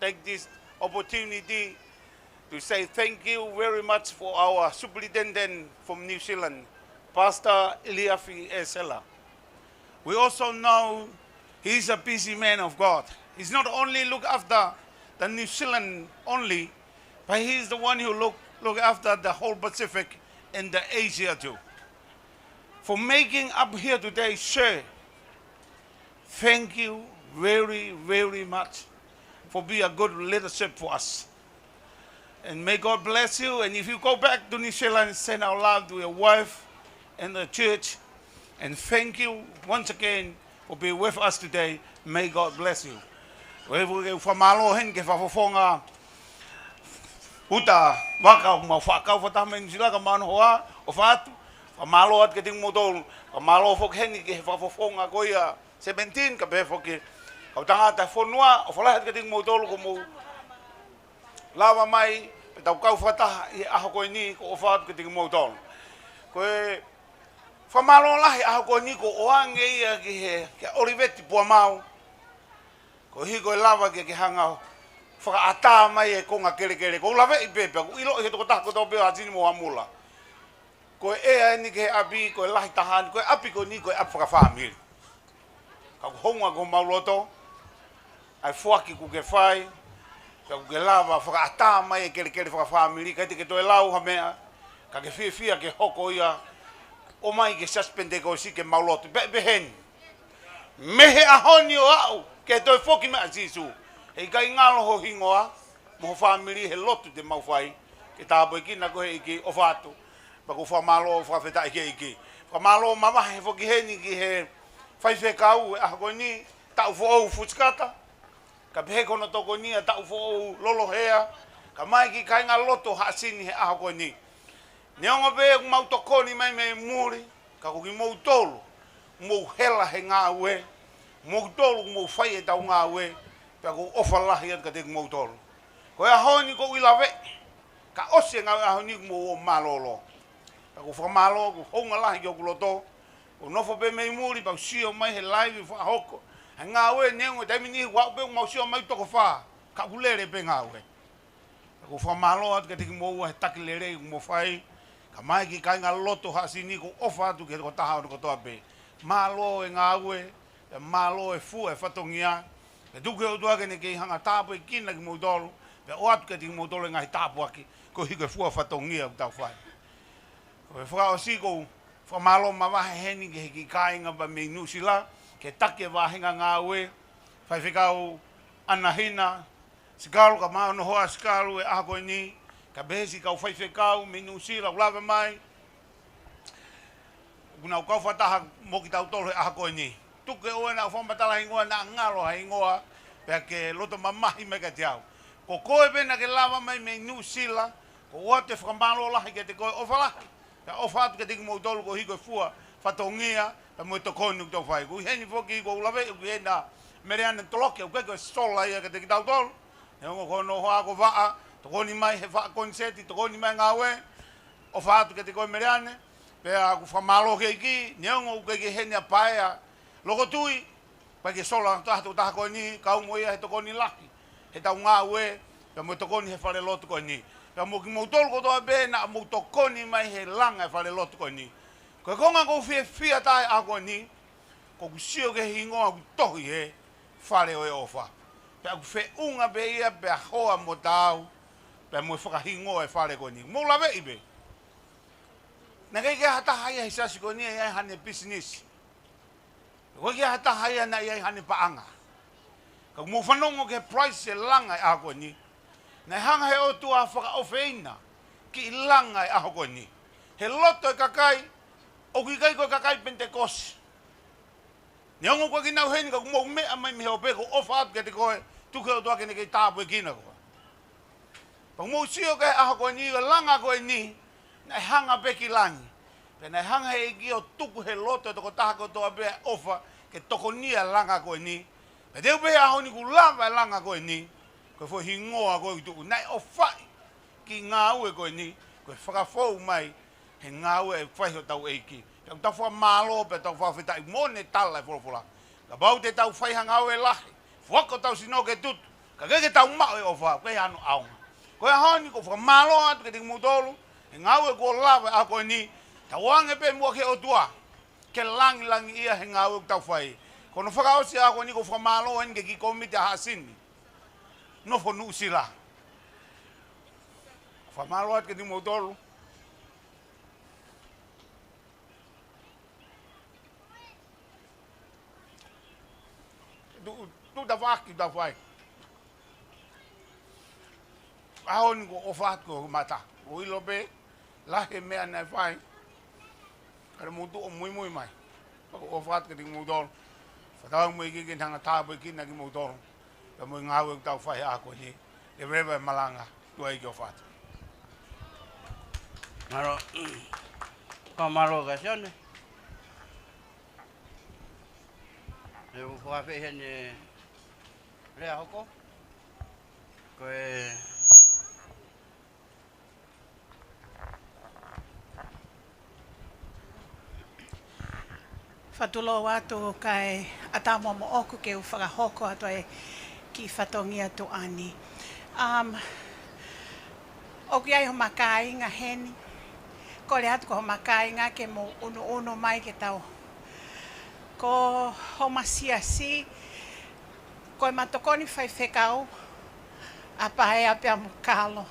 take this opportunity to say thank you very much for our superintendent from New Zealand, Pastor Iliafi Esela. We also know he is a busy man of God. He's not only look after the New Zealand only, but he is the one who look, look after the whole Pacific and the Asia too. For making up here today, sir, thank you very, very much for be a good leadership for us. And may God bless you. And if you go back to New Zealand, send our love to your wife and the church. And thank you once again for being with us today. May God bless you. Ko e fuʻu fakamālō heni ki he fakafofonga uta vaka ʻoku mau fakakau fakataha mai Nuʻu Sila ka mau noho ʻo ʻofa atu. Fakamālō atu kiate kimoutolu. Fakamālō foki heni ki he fakafofonga ko ia seventeen, ka pehē foki kau tangata fonua, ʻofa lahi atu kiate kimoutolu kuo mou lava mai, pea tau kau fakataha ʻi he ʻaho ko eni, ko e ʻofa atu kiate kimoutolu. Ko e fakamālō lahi ʻaho ko eni kuo ʻoange ia ki he, ki he ʻOliveti Puamau. Koeʻuhi ko e lava ke, ke hanga ʻo fakaʻatā mai e konga kelekele. ʻOku ou laveʻi pē, pea ʻoku ʻiloʻi ʻe he tokotaha kotoa pē ʻo Haʻasini mo Hamula. Ko e ʻea eni ki he ʻapi, ko e lahi taha eni, ko e ʻapi ko eni, ko e ʻapi fakafāmili. Ka ʻoku hounga ki homau loto ʻa e foaki kuo ke fai, pea kuo ke lava fakaʻatā mai e kelekele fakafāmili, ʻikai te ke toe lau ha meʻa, ka ke fiefia ke hoko ia, ʻomai ki he Siasi Penitekosi ke mau lotu. Pea pehē ni, mei he ʻaho ni ʻo aʻu ki he toe foki mai ʻa Sīsū, heʻikai ngalo ho hingoa mo ho fāmili he lotu te mau fai, ke tāpuekina koe ʻe he ʻEiki. ʻOfa atu. Pea ʻoku ou fakamālō, fakafetaʻi ki he ʻEiki. Fakamālō mavahe foki heni ki he faifekau e ʻaho ko eni, Taʻufoʻou Fusikata, ka pehē ki hono tokoni ʻa Taʻufoʻou Lolohea, kae ʻumaʻā e kiʻi kāingalotu Haʻasini he ʻaho ko eni. Neongo pē ʻoku mau tokoni mai mei muli, ka ko kimoutolu ʻoku mou hela he ngāue, kimoutolu ʻoku mou fai ʻetau ngāue, pea ʻoku ou ʻofa lahi atu kiate kimoutolu. Ko e ʻaho ni ʻoku ou laveʻi, ka ʻosi e ngāue ʻaho ni ʻoku mou ō mālōlō. Pea ʻoku ou fakamālō, ʻoku hounga lahi ki hoku loto, ʻoku ou nofo pē mei muli, pea u sio mai he laivi fakahoko ʻa e ngāue, neongo e taimi ni ʻoku ou aʻu pē ʻoku mau sio mai toko fā, ka ʻoku lele pē ngāue. Pea ʻoku ou fakamālō atu kiate kimoua he taki lelei ʻoku mou fai, kae ʻumaʻā e kiʻi kāingalotu Haʻasini. ʻOku ou ʻofa atu ki he tokotaha hono kotoa pē. Mālō e ngāue, pea mālō e fua e fatongia. Pea tuku ki he ʻOtua ke ne kei hanga ʻo tāpuekina kimoutolu, pea ʻoatu kiate kimoutolu e ngaahi tāpuaki, koeʻuhi ko e fua fatongia ʻoku tau fai. Ko e fakaʻosi ʻoku ou fakamālō mavahe heni ki he kiʻi kāinga pea mei Nuʻu Sila, ki he taki e vāhenga ngāue, Faifekau ʻAnahina Sikalu, kae ʻumaʻā hono hoa Sikalu e ʻaho ko eni, kae pehē siʻi kau faifekau mei Nuʻu Sila ʻoku lava mai, ʻoku nau kau fakataha mo kitautolu he ʻaho ko eni. Tuku ke ʻoua naʻa ku fakamatala hingoa, naʻa ngalo ha hingoa, pea ke loto mamahi mai kiate au. Ko koe pē naʻa ke lava mai mei Nuʻu Sila, ʻoku ou ʻoatu e fakamālō lahi kiate koe, ʻofa lahi. Pea ʻofa atu kiate kimoutolu koeʻuhi ko e fua fatongia, pea mo e tokoni ʻoku tau fai. ʻOku ʻi heni foki, ʻoku ou laveʻi, ʻoku ʻi heni ʻa Meleane Toloke, ʻoku ʻikai ko e sola ia kiate kitautolu. Neongo ko hono hoa ko Vaʻa, tokoni mai he faʻa koniseti, tokoni mai ngāue, ʻofa atu kiate koe Meleane. Pea ʻoku ou fakamālō ki he ʻEiki, neongo ʻoku ʻikai ke ʻi heni ʻa Paea Lokotui, pea ke sola atu ʻa e tokotaha ko eni, kau mo ia he tokoni lahi heʻetau ngāue, pea mo e tokoni he falelotu ko eni. Pea mo kimoutolu kotoa pē naʻa mou tokoni mai he langa e falelotu ko eni. Ko e konga ʻoku ou fiefia taha he ʻaho ko eni, ʻoku ou sio ki he hingoa ʻoku tohi he Fale ʻo e ʻOfa. Pea ʻoku feʻunga pē ia pea hoa mo taau, pea mo e fakahingoa e fale ko eni. Mou laveʻi pē. Naʻe ʻikai ke ʻi ai ha taha ia he siasi ko eni ʻe ʻi ai haʻane pisinisi. ʻOku ʻikai ke ʻi ai ha taha ia naʻe ʻi ai haʻane paʻanga. Ka ʻoku mou fanongo ki he price e langa e ʻaho ko eni. Naʻe hanga he ʻOtua ʻo fakaʻofeina kiʻi langa e ʻaho ko eni. He loto e kakai, ʻoku ʻikai ko e kakai Penitekosi. Neongo ʻoku ʻikai ke nau ʻi heni ka ʻoku mou meʻa mai mei he ope, ʻoku ou ʻofa atu kiate koe, tuku ki he ʻOtua ke ne kei tāpuekina koe. Pea ʻoku mou sio ki he ʻaho ko eni, ʻa e langa ko eni, naʻe hanga pē ki langi. Pea naʻe hanga he ʻEiki ʻo tuku he loto ʻo e tokotaha kotoa pē ʻa e ʻofa ke tokoniʻi ʻa e langa ko eni. Pea te u pehē he ʻaho ni kuo lava e langa ko eni. Ko e foʻi hingoa ko ē ʻoku tuʻu naʻe ʻofaʻi ki he ngāue ko eni. Ko e fakafou mai he ngāue ʻe fai ʻe hotau ʻEiki. Pea ʻoku tau fakamālō pea tau fakafetaʻi mo ʻene tala e folofola. Kapau te tau fai ha ngāue lahi, fuako hotau sino ke tutu, ka ʻikai ke tau maʻu e ʻofa, ʻoku ʻikai hano ʻaonga. Ko e ʻaho ni ʻoku ou fakamālō atu kiate kimoutolu he ngāue kuo lava he ʻaho ko eni. Tauange pē muʻa ki he ʻOtua ke langilangiʻia he ngāue ʻoku tau fai. Ko hono fakaʻosi e ʻaho ko eni ʻoku ou fakamālō heni ki he kiʻi kōmiti ʻa Haʻasini, nofo Nuʻusila. Fakamālō atu kiate kimoutolu. Tu, tu ta faki ta fai. ʻAho ni kuo ʻofa atu ki hoku mata. ʻOku ou ʻilo pē lahi e meʻa naʻe fai. Ka te mou tuʻu ʻo muimui mai. Pea ʻoku ou ʻofa atu kiate kimoutolu. Fakatauange mo e ʻEiki ke ne hanga ʻo tāpuekina kimoutolu. Pea mo e ngāue ʻoku tau fai he ʻaho ko eni. Leveleva e malanga. Tuʻa ʻEiki, ʻofa atu. Mālō. Fakamālō kia Sione. He ʻoku ou fakaafeʻi heʻene lea hoko. Ko e fakatulou atu kae ʻatā mo moʻoku ke u fakahoko atu e kiʻi fatongia tuʻa ni. Um, ʻoku ʻi ai homa kāinga heni. Kole atu ki homa kāinga ke mou ʻunuʻunu mai ke tau. Ko homa siasi, ko ʻema tokoni faifekau ʻa Paea pea mo Kalo.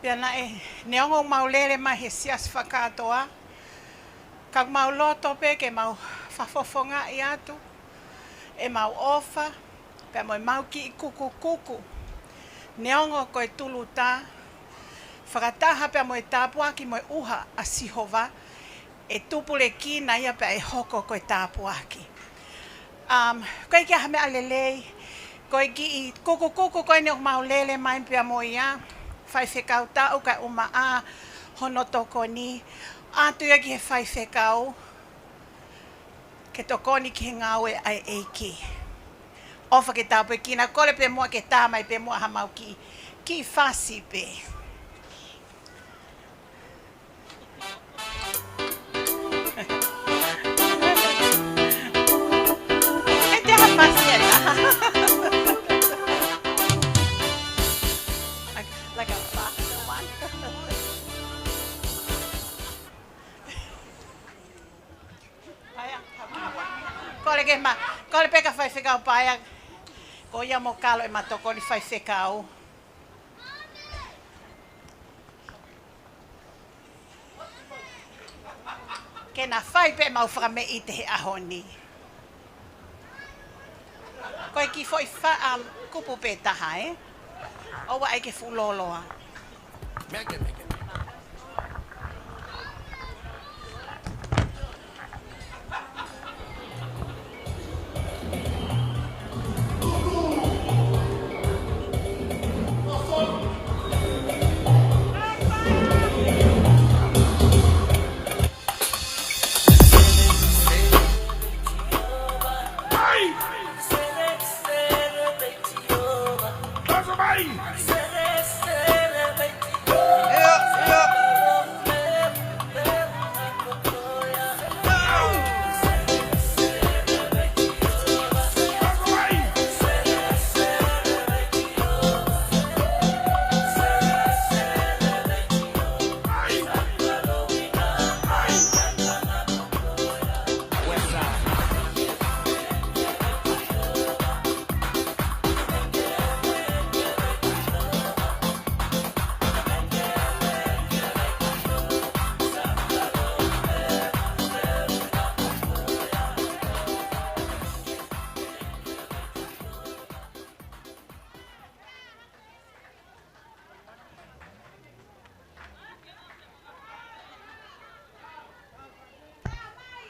Pea naʻe, neongo ʻoku mau lele mai he siasi fakakātoa, ka ʻoku mau loto pē ke mau fakafofongaʻi atu ʻemau ʻofa, pea mo ʻemau kiʻi kukukuku. Neongo ko e tuluta, fakataha pea mo e tāpuaki mo e ʻuha ʻa Sihova, ʻe tupulekina ia pea ʻe hoko ko e tāpuaki. Um, ʻoku ʻikai ke ʻi ai ha meʻa lelei, ko e kiʻi kukukuku ko eni ʻoku mau lele mai pea mo ia, faifekau taʻu kae ʻumaʻā hono tokoni, ʻatu ia ki he faifekau, ke tokoni ki he ngāue ʻa e ʻEiki. ʻOfa ke tāpuekina, kole pē muʻa ke tā mai pē muʻa hamau kiʻi, kiʻi fasi pē. ʻE te ha fasi ai. Like, like a fasi one. Paea. Kole ke ma, kole pē kia faifekau Paea. Ko ia mo Kalo ʻema tokoni faifekau. Ke na fai pē ʻemau fakameʻite he ʻaho ni. Ko e kiʻi foʻi fa-, um, kupu pē taha, ē? ʻOua ʻai ke fuʻu lōloa. Make it, make it.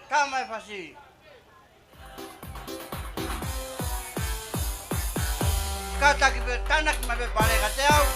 Ka mai fasi. Kātaki pē, tānaki mai pē pale kiate au.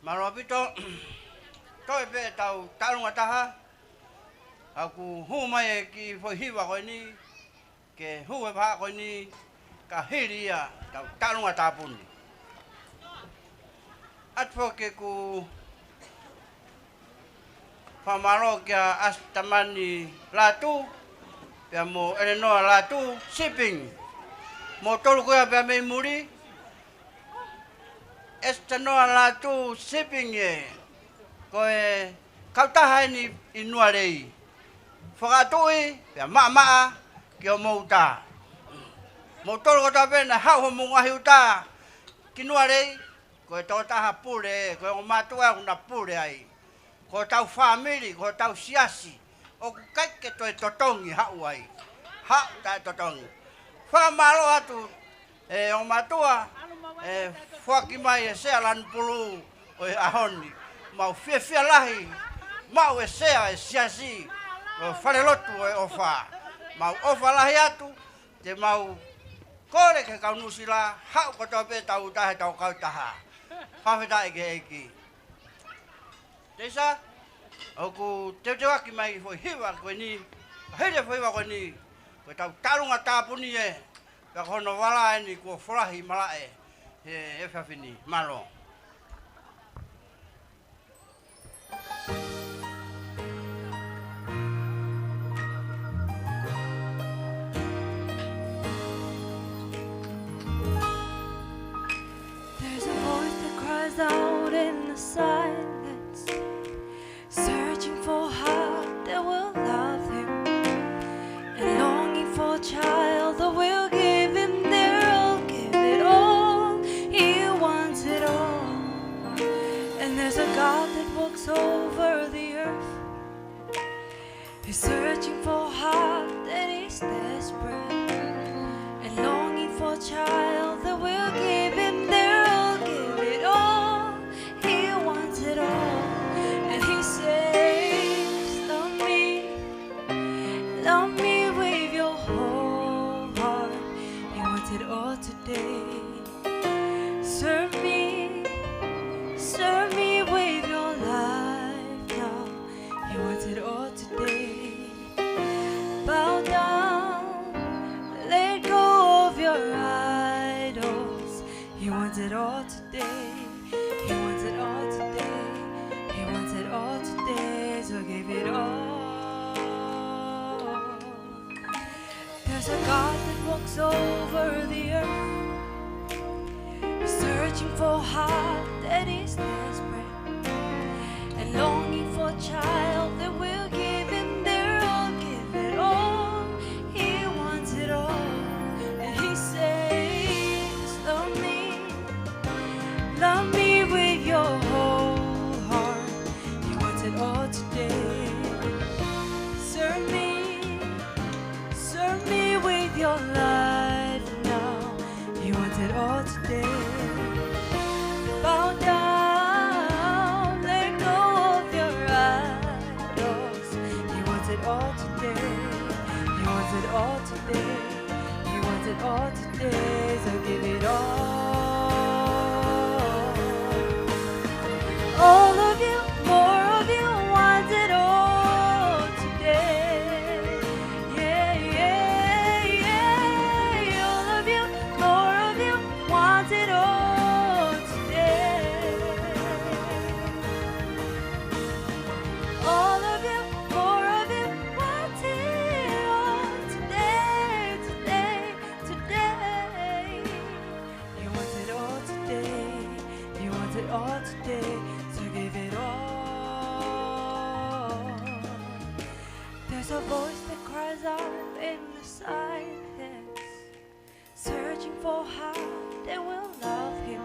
Mālō ʻaupito, toe pē ʻetau taʻalonga taha, ʻoku hū mai e kiʻi foʻi hiva ko eni, ke hū e vahaʻa ko eni, ka hili ia ʻetau taʻalonga tāpuni. ʻOatu foki ʻeku fakamālō kia ʻAsitamani Lātū, pea mo ʻElenoa Lātū Shipping. Mo tolu ko ia pea mei muli, ʻAsitamani Lātū Shipping ē, ko e kautaha eni ʻi Nualei. Fakatuʻi, pea maʻamaʻa, ki homou tā. Mo tolu ko ia pea naʻe haʻu homou ngaahi uta ki Nualei, ko e tokotaha pule, ko e ongo mātuʻa ʻoku na pule ai. Ko hotau fāmili, ko hotau siasi, ʻoku ʻikai ke toe totongi haʻu ai. Haʻu taʻetotongi. Fakamālō atu, e ongo mātuʻa, e foaki mai e sea lanu pulū ʻo e ʻaho ni. Mau fiefia lahi, maʻu e sea e siasi, ʻo e falelotu ʻo e ʻofa. Mau ʻofa lahi atu, te mau kole ki he kau Nuʻusila, haʻu kotoa pē ʻetau uta he ʻetau kautaha. Fakafetaʻi ki he ʻEiki. Teisa, ʻoku teuteuaki mai foʻi hiva ko eni, hili e foʻi hiva ko eni, ko ʻetau taʻalonga tāpuni ē, pea ko hono vala eni kuo folahi malaʻe he efiafi ni. Mālō. There's a voice that cries out in the silence, searching for a heart that will love him, and longing for a child that will give him their all, give it all. He wants it all. And there's a God that walks over the earth. He's searching for a heart that is desperate and longing for a child that will give him their all, give it all. He wants it all. And he says, "Love me, love me with your whole heart." He wants it all today. Serve me, serve me with your life now. He wants it all today. Bow down, let go of your idols. He wants it all today. He wants it all today. He wants it all today. So give it all. There's a God that walks over the earth, searching for a heart that is desperate and longing for a child that will give him their all, give it all. He wants it all, and he says, "Love me, love me with your whole heart." He wants it all today. Serve me, serve me with your life now. He wants it all today. Bow down, let go of your idols. He wants it all today. He wants it all today. He wants it all today. So give it all. All of you, more of you, want it all today. Yeah, yeah, yeah. All of you, more of you, want it all today. All of you, more of you, want it all today, today, today. He wants it all today. He wants it all today. So give it all. There's a voice that cries out in the silence, searching for a heart that will love him,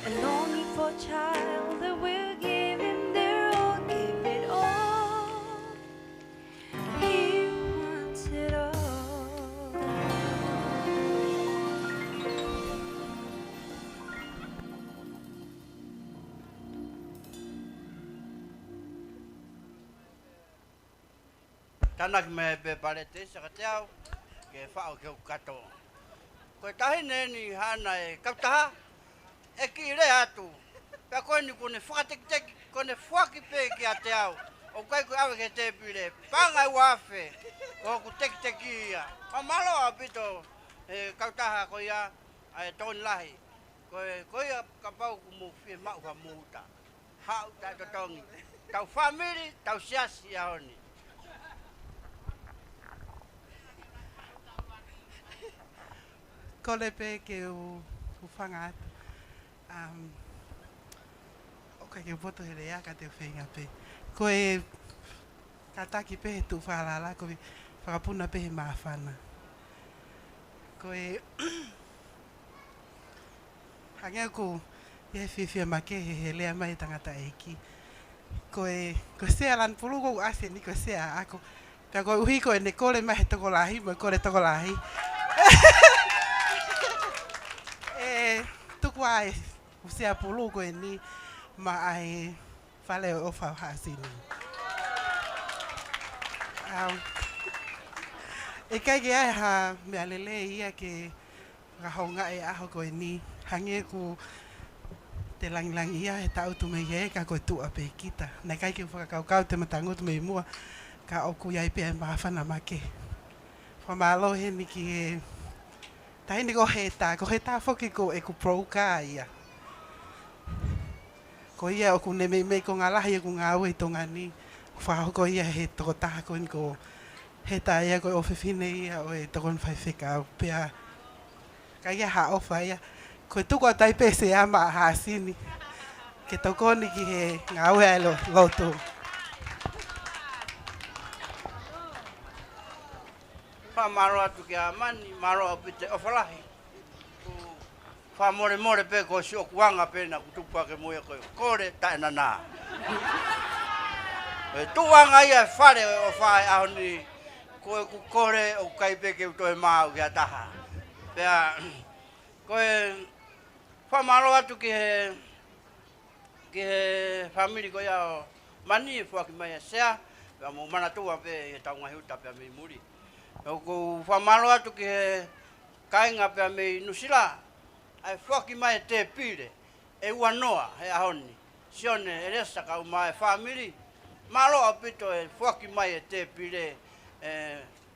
and longing for a child that will give him their all, give it all. He wants it all. Tānaki mai pē Palētesi kiate au, ke faʻo ki hoku kato. Ko e taʻahine eni haʻana e kautaha, ʻe kiʻi lea atu. Pea ko eni kuo ne fakatekiteki, kuo ne foaki pē kiate au. ʻOku ʻikai ko e ʻave ki he tēpile, paʻanga ʻe ua afe, ko hoku tekiteki ia. Fakamālō ʻaupito, ʻe kautaha ko ia, ʻa e Tokoni Lahi. Ko e, ko ia kapau ʻoku mou fiemaʻu ha mou uta. Haʻu taʻetotongi. Tau fāmili, tau siasi ʻi he ʻaho ni. Kole pē ke u, u hūfanga atu. Um, ʻoku ʻikai ke u poto he lea ka te u feinga pē. Ko e kātaki pē he tuʻu falala, ko e fakapuna pē he māfana. Ko e hangē ʻoku ʻi ai e fiefia makehe he lea mai e tangataʻeiki. Ko e, ko e sea lanu pulu ʻoku ʻasi eni ko e sea ʻaʻaku. Pea koeʻuhi ko ʻene kole mai he tokolahi, mo e kole tokolahi. ʻE tuku ʻa e sea pulu ko eni maʻa e Fale ʻo e ʻOfa ʻo Haʻasini. Um, ʻe ʻikai ke ʻi ai ha meʻa lelei ia ke fakahoungaʻi e ʻaho ko eni, hangē ʻoku te langilangiʻia he taʻutu mei he ʻeka ko e tuʻa pē kita. Naʻe ʻikai ke u fakakaukau te ma tangutu mei muʻa, ka ʻoku ʻi ai pē ʻa e māfana makehe. Fakamālō heni ki he taʻahine ko Heta, ko Heta foki ko ʻeku poloka ia. Ko ia ʻoku ne meimei konga lahi ʻeku ngāue ʻi Tonga ni, fakahoko ia he tokotaha ko eni ko Heta ia ko e ʻofefine ia ʻo e tokoni faifekau pea. Ka ia ha ʻofa ia, ko e tuku atu ai pē sea maʻa Haʻasini ke tokoni ki he ngāue ʻa e lo-, lotu. Fakamālō atu kia Mani, mālō ʻaupito e ʻofa lahi. Fakamolemole pē ko siʻoku anga pē naʻa ku tupu hake mo ia ko e kole taʻenanā. Ko e tuʻuʻanga ia e Fale ʻo e ʻOfa he ʻaho ni, ko ʻeku kole ʻoku ʻikai pē ke u toe maau ki ha taha. Pea, ko e fakamālō atu ki he ki he fāmili ko ia ʻo Mani ʻi he foaki mai e sea, pea mou manatua pē ʻi he tau ngaahi uta pea mei muli. ʻOku ou fakamālō atu ki he kāinga pea mei Nuʻusila, ʻa e foaki mai e tēpile ʻe ua noa he ʻaho ni. Sione ʻElesa kae ʻumaʻā e fāmili, mālō ʻaupito e foaki mai e tēpile, ē,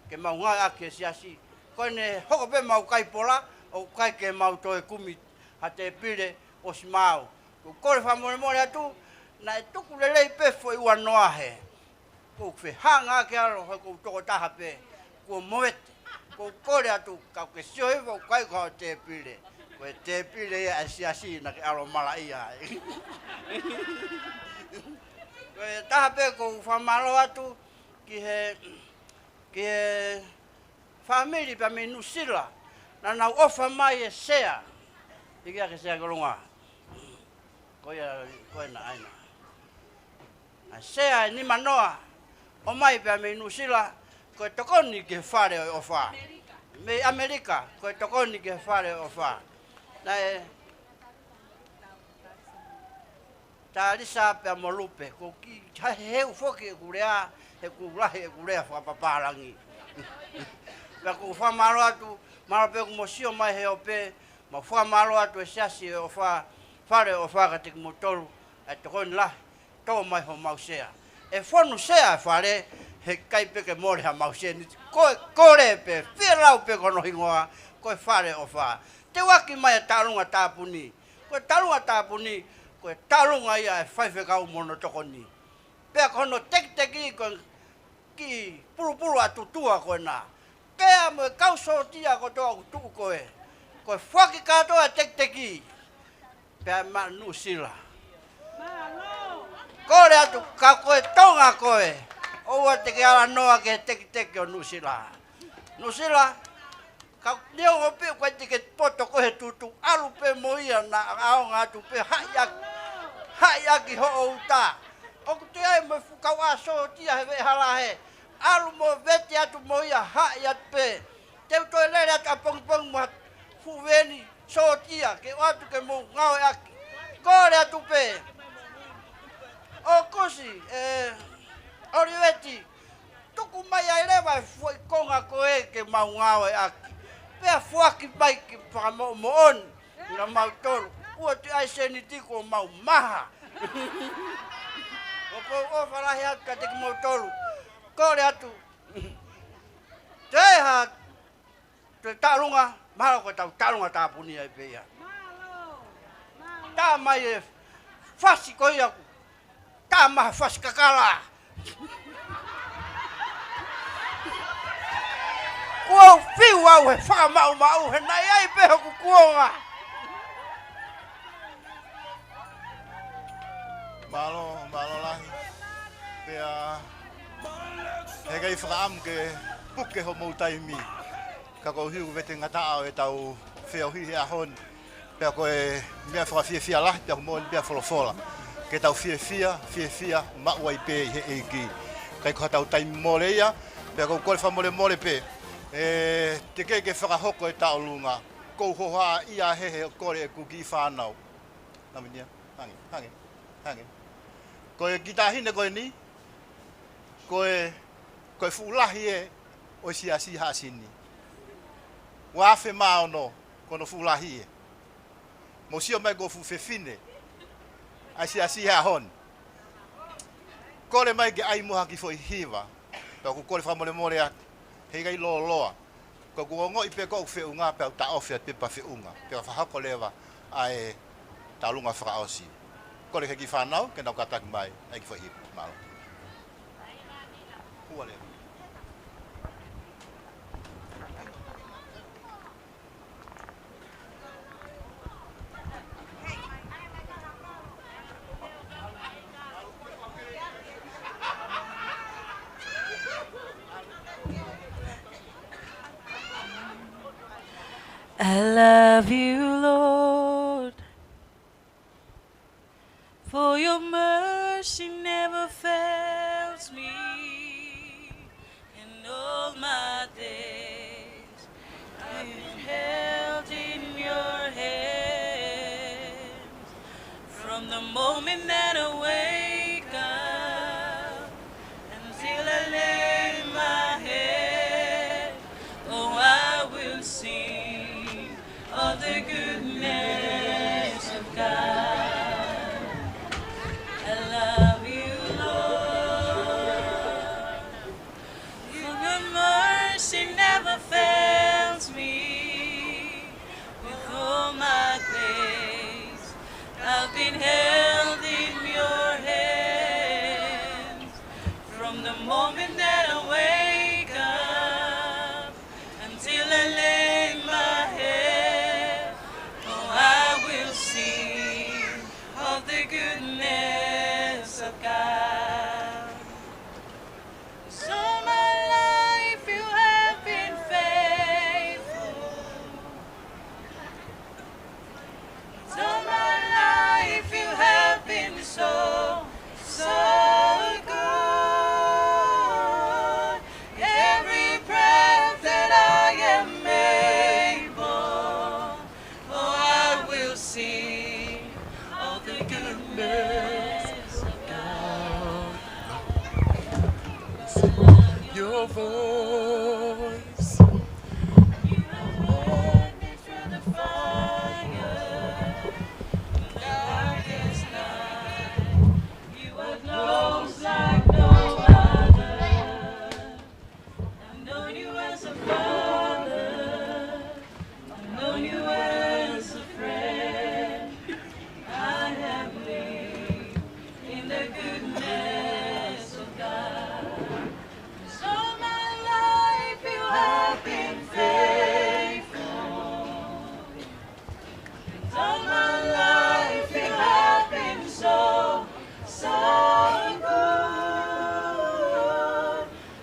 ke mau ngāueʻaki he siasi. Ko ʻene hoko pē mau kai pola, ʻoku ʻikai ke mau toe kumi ha tēpile ʻosi maau. ʻOku ou kole fakamolemole atu, naʻe tuku lelei pē foʻi ua noa he. ʻOku ou fehānga ke ʻalu he ʻoku ou tokotaha pē, kuo movete. ʻOku ou kole atu, ka ke sio hifo ʻoku ʻikai ko ha tēpile. Ko e tēpile ia ʻa e siasi naʻa ke ʻalu malaʻia ai. Ko e taha pē ʻoku ou fakamālō atu ki he ki he fāmili pea mei Nuʻusila, naʻa nau ʻofa mai e sea. Hiki hake e sea ki ʻolunga. Ko ia, ko ena ʻaena. ʻA e sea ʻe nima noa, ʻomai pea mei Nuʻusila, ko e tokoni ki he Fale ʻo e ʻOfa. Mei ʻAmelika, ko e tokoni ki he Fale ʻo e ʻOfa. Naʻe Talisa pea mo Lupe, ʻoku ou kiʻi heheu foki ʻeku lea, he ʻoku lahi ʻeku lea fakapapālangi. Pea ʻoku ou fakamālō atu, mālō pē ʻoku mou sio mai he ope, mau fakamālō atu e siasi ʻo e ʻOfa, Fale ʻo e ʻOfa kiate kimoutolu, ʻa e tokoni lahi, tō mai homau sea. ʻE fonu sea e Fale, he ʻikai pē ke mole hamau sēniti. Ko e kole pē, fielau pē ko hono hingoa, ko e Fale ʻo e ʻOfa. Teuaki mai e taʻalunga tāpuni. Ko e taʻalunga tāpuni, ko e taʻalunga ia e faifekau mo hono tokoni. Pea ko hono tekiteki ko e kiʻi pulupulu ʻa Tutua ko ena. Kea mo e kau sōtia kotoa ʻoku tuʻu ko ē. Ko e foaki kātoa e tekiteki. Pea maʻa Nuʻusila. Kole atu ka ko e Tonga koe. ʻOua te ke ala noa ki he tekiteki ʻo Nuʻusila. Nuʻusila, ka neongo pē ʻoku ʻikai te ke poto koe he tutu, ʻalu pē mo ia naʻa ʻaonga atu pē haʻi ʻaki, haʻi ʻaki hoʻo uta. ʻOku toe ʻi ai mo e fuʻu kau ʻā sōtia he veʻehala hē. ʻAlu mo vete atu mo ia haʻi atu pē. Te u toe lele atu ʻapongipongi mo ha fuʻu veni sōtia ke ʻoatu ke mou ngāueʻaki. Kole atu pē. ʻOkusi, ē, ʻOliveti, tuku mai ai leva e foʻi konga ko ē ke mau ngāueʻaki. Pea foaki mai ke fakamoʻomoʻoni kia mautolu. ʻOku ʻi ai e sēniti kuo mau maha. ʻOku ou ʻofa lahi atu kiate kimoutolu. Kole atu. Toe ha, toe taʻalunga, mahalo ko ʻetau taʻalunga tāpuni ai pē ia. Tā mai e fasi ko ia ʻoku tā mai ha fasi kakala. Kuo u fiu au he fakamaʻumaʻu he naʻe ʻi ai pē hoku kuonga. Mālō, mālō lahi. Pea heʻikai fakaʻamu ke puke hoʻomou taimi. Ka ko e ʻuhi ʻoku vetengataʻa ʻetau feohi he ʻaho ni. Pea ko e meʻa fakafiefia lahi, pea ko e moʻoni pea folofola. Ke tau fiefia, fiefia, maʻu ai pē ʻi he ʻEiki. ʻIkai ko haʻatau taimi mole ia, pea ʻoku ou kole fakamolemole pē. ʻE, teʻeki ke fakahoko e taʻalunga. ʻOku ou hohaʻa ia he, he kole ʻeku kiʻi fānau. Naminia, hangē, hangē, hangē. Ko e kiʻi taʻahine ko eni, ko e, ko e fuʻu lahi ē ʻo e siasi Haʻasini. Ua afe mā ono, ko hono fuʻu lahi ē. Mou sio mai ko e fuʻu fefine ʻa e siasi he ʻaho ni. Kole mai ke ʻai mo ha kiʻi foʻi hiva. Pea ʻoku ou kole fakamolemole atu. Heʻikai lōloa. Ko ʻeku ongoʻi pē ko ʻeku feʻunga pea u taʻofi atu pē pea feʻunga. Pea fakahoko leva ʻa e taʻalunga fakaʻosi. Kole ki he kiʻi fānau, ke nau kātaki mai, ʻai e kiʻi foʻi hiva. Mālō. Hua leva. I love you, Lord, for your mercy never fails me. In all my days, I've been held in your hands. From the moment that I wake up until I lay my head, oh, I will sing of the goodness of God. I love you, Lord. Your mercy never fails me. With all my days, I've been held in your hands. From the moment that I wake up until I lay my head, oh, I will sing of the goodness of God. So my life you have been faithful. So my life you have been so, so good. Every breath that I am able, oh, I will sing of the goodness of God. Your voice. You have led me through the fire, darkest night. You are close like no other. I've known you as a father. I've known you as a friend. I have lived in the goodness of God. So my life you have been faithful. All my life you have been so, so good.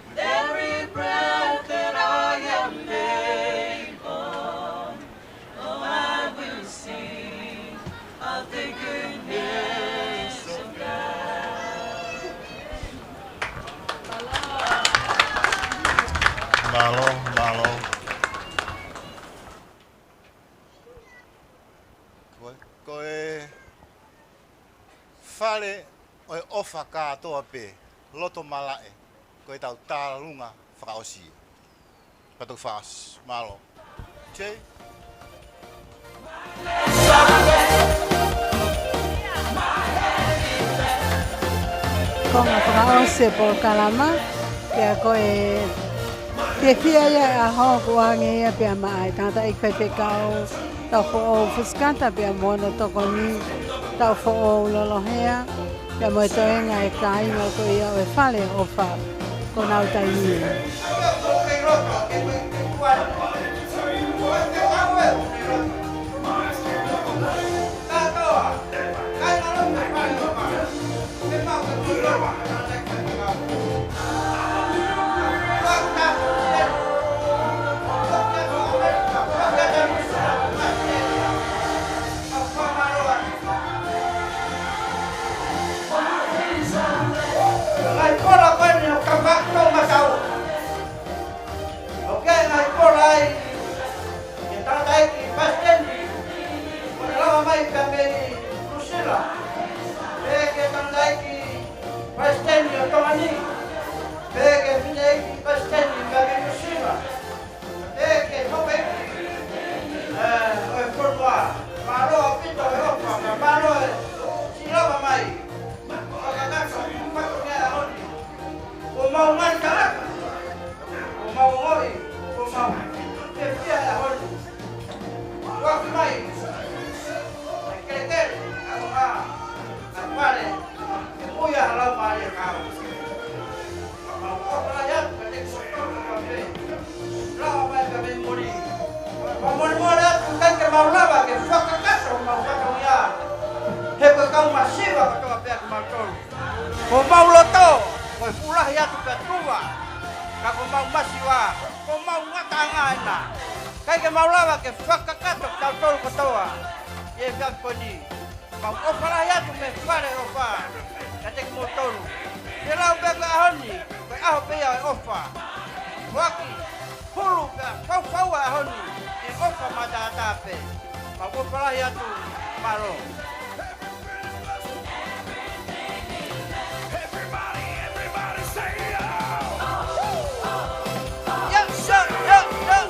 With every breath that I am able, oh, I will sing of the goodness of God. Mālō, mālō. Ko e, ko e fale ʻo e ʻofa kātoa pē, loto malaʻe, ko ʻetau taʻalunga fakaʻosi. Pea toki fakaʻosi, mālō. Jay? Konga fakaʻosi e polokalama, pea ko e fiefia ia e ʻaho kuo ʻoange ia pea maʻa e tangataʻeiki faifekau, Taufoʻou Fusikata pea mo hono tokoni, Taufoʻou Lolohea, pea mo e toenga e kāinga ko ia ʻo e Fale ʻo ʻOfa, ko Nautaini. Ngaahi pola ko eni ʻo Kamaʻi Toʻomataʻu. ʻOku ngaahi pola ai ki he tangataʻeiki palesiteni, kuo ne lava mai pea mei Nuʻusila. Pehē ki he tangataʻeiki palesiteni ʻo Tonga ni. Pehē ki he fineʻeiki palesiteni pea mei Nuʻusila. Pehē ki he houʻeiki, ē, ʻo e fonua. Mālō ʻaupito e ʻofa, pea mālō e siʻi lava mai. Fakakakato, fatongia ʻaho ni. Kuo mau ngaahi kalaka. Kuo mau ongoʻi, kuo mau fiefia he ʻaho ni. Kuo ʻosi mai ʻa e kelekele, ʻa e ʻaonga, ʻa e fale, ke mui ʻa e Laumālie ʻo e ʻOtua. Mau ʻofa lahi atu kiate kimoutolu kotoa pē. Lava mai pea mei muli. Mau molemole atu ʻikai ke mau lava ke fakakakato homau fatongia. He ko e kau masiva kotoa pē ʻa kimautolu. Ko homau loto, ko e fuʻu lahi atu pea tuva, ka ko homau masiva, ko homau ngataʻanga ena. ʻIkai ke mau lava ke fakakakato kitautolu kotoa ʻi he efiafi ko eni. Mau ʻofa lahi atu mei he Fale ʻo ʻOfa kiate kimoutolu. Ke lau pē ko e ʻaho ni, ko e ʻaho pē ia ʻo e ʻofa. Foaki, hulu pea faufaua e ʻaho ni ʻi he ʻofa matātā pē. Mau ʻofa lahi atu, mālō. Everybody, everybody say, "Oh." Ia, ia, ia, ia.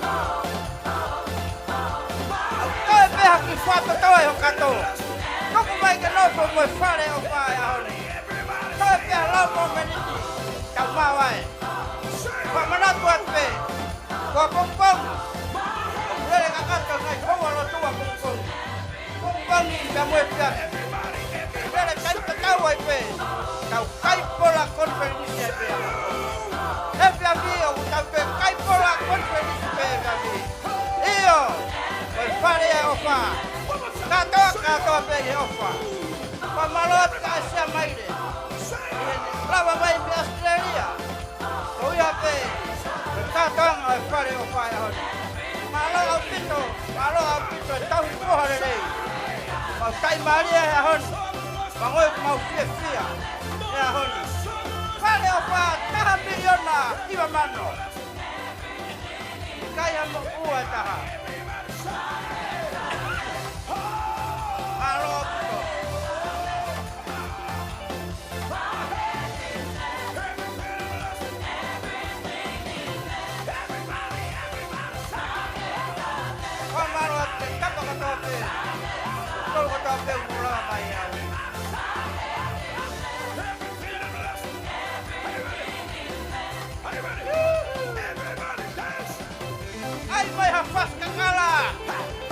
Toe pē ha kiʻi fatongia ʻo e kato. Tuku mai ke nofo mo e Fale ʻo ʻOfa he ʻaho ni. Toe pē ha lau momeniti. Tau maʻu ai. Fakamanatu atu pē. Ko e pongipongi. ʻOku lele kakato e ngaahi houa lotu ʻapongipongi. Pongipongi pea mo e efiafi. Lele kai tatau ai pē. Tau kai pola konifelenisi ai pē. Efiafi ʻoku tau toe kai pola konifelenisi pē efiafi. ʻIo, ko e Fale ia ʻo ʻOfa. Kātoa, kātoa pē ʻi he ʻofa. Fakamālō atu kia Asia Maile. ʻI heʻene lava mai mei ʻAositelēlia. Ko ia pē, ko e kātoanga ʻo e Fale ʻo ʻOfa he ʻaho ni. Mālō ʻaupito, mālō ʻaupito e tauhi foha lelei. Mau taʻimālie he ʻaho ni. Mau ʻoi, mau fiefia he ʻaho ni. Fale ʻo ʻOfa taha miliona hiva mano. ʻIkai ha moʻua ʻe taha. Mālō ʻaupito. Fakamālō atu ki he tapa kotoa pē. Tolu kotoa pē ʻoku lava mai ai. ʻAi mai ha fasi kakala.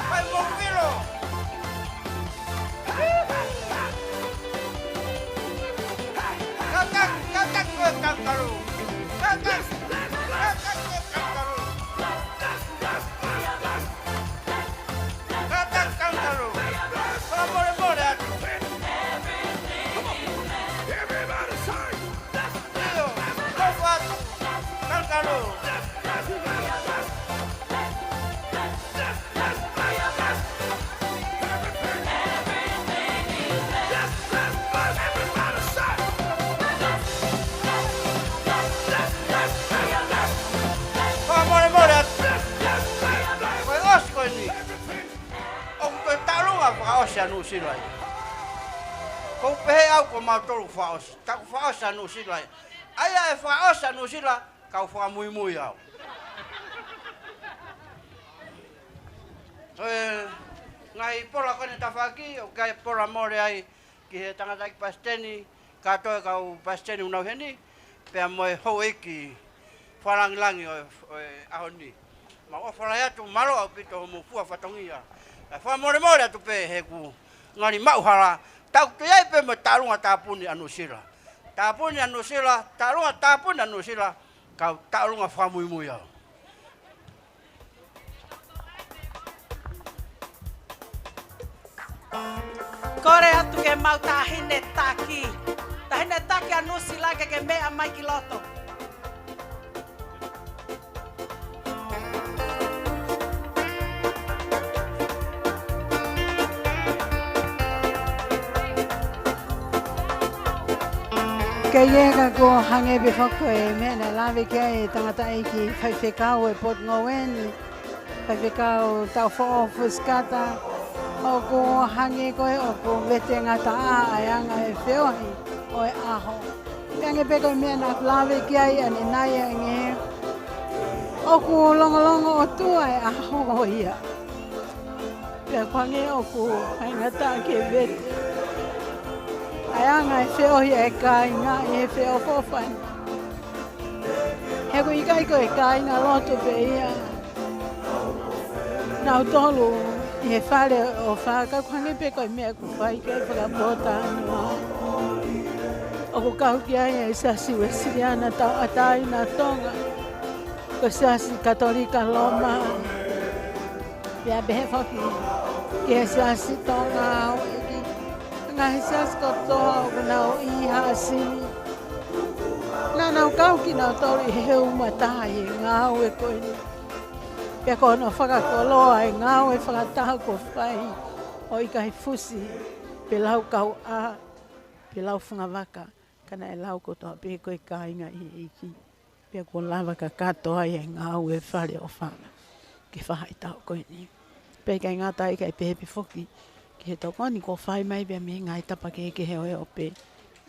Fai mo filo. Kātaki, kātaki ko e kangaroo. Kātaki, kātaki ko e kangaroo. Kātaki kangaroo. Fakamolemole atu. Everybody say, ʻio, nofo atu. Kangaroo. Fakamolemole atu. Ko e ʻosi ko eni. ʻOku toe taʻelunga fakaʻosi ʻa Nuʻusila ia. ʻOku ou pehē au ko mautolu fakaʻosi. Taku fakaʻosi ʻa Nuʻusila ia. ʻA ia ʻe fakaʻosi ʻa Nuʻusila, kau fakamuimui au. Ko e ngaahi pola ko eni tafaʻaki, ʻoku ʻikai pola mole ai ki he tangataʻeiki palesiteni, kātoa e kau palesiteni ʻoku nau ʻi heni, pea mo e houʻeiki fakalāngilangi ʻo e, ʻo e ʻaho ni. Mau ʻofa lahi atu, mālō ʻaupito hoʻomou fua fatongia. Kae fakamolemole atu pē he ʻoku ngali maʻu hala, tau toe ʻi ai pē mo e taʻolunga tāpuni ʻa Nuʻusila. Tāpuni ʻa Nuʻusila, taʻolunga tāpuni ʻa Nuʻusila, kau taʻolunga fakamuimui au. Kole atu ke mau taʻahine taki. Taʻahine taki ʻa Nuʻusila ke ke meʻa mai ki loto. Kei ʻeka kuo hangē pē foki ko e meʻa naʻe lave ki ai e tangataʻeiki faifekau e potungāue ni, faifekau Taufoʻou Fusikata, ʻoku hangē ko ē ʻoku vete ngataʻa ʻa e anga e feohi ʻo e ʻaho. Pea hangē pē ko e meʻa naʻa ku lave ki ai ʻanenai ange, ʻoku longolongo ʻOtua e ʻaho ia. Pea ʻoku hangē ʻoku ʻikai ngata ke vete ʻa e anga e feohi ʻa e kāinga ʻi he feʻofoʻofani. He ʻoku ʻikai ko e kāingalotu pē ia nautolu ʻi he Fale ʻo ʻOfa, ka ʻoku hangē pē ko e meʻa ʻoku fai ki ai e fakapōtalanoa. ʻOku kau ki ai e Siasi Uēsiliana Tauʻatāina ʻo Tonga, ko e Siasi Katolika Loma, pea pehē foki ki he Siasi Tonga ʻo e ki ngaahi siasi kotoa ʻoku nau ʻi Haʻasini. Naʻa nau kau kinautolu ʻi he umataha ʻi he ngāue ko eni. Pea ko hono fakakoloa e ngāue fakataha kuo fai, ʻo ʻikai fusi pe lau kauʻā pe lau fungavaka, ka naʻe lau kotoa pē ko e kāinga ʻi he ʻEiki. Pea kuo lava kakato ai e ngāue Fale ʻo ʻOfa ki he faʻahitaʻu ko eni. Pea ʻikai ngata ai, kae pehē pē foki ki he tokoni kuo fai mai pea mei he ngaahi tapa kehekehe ʻo e ope.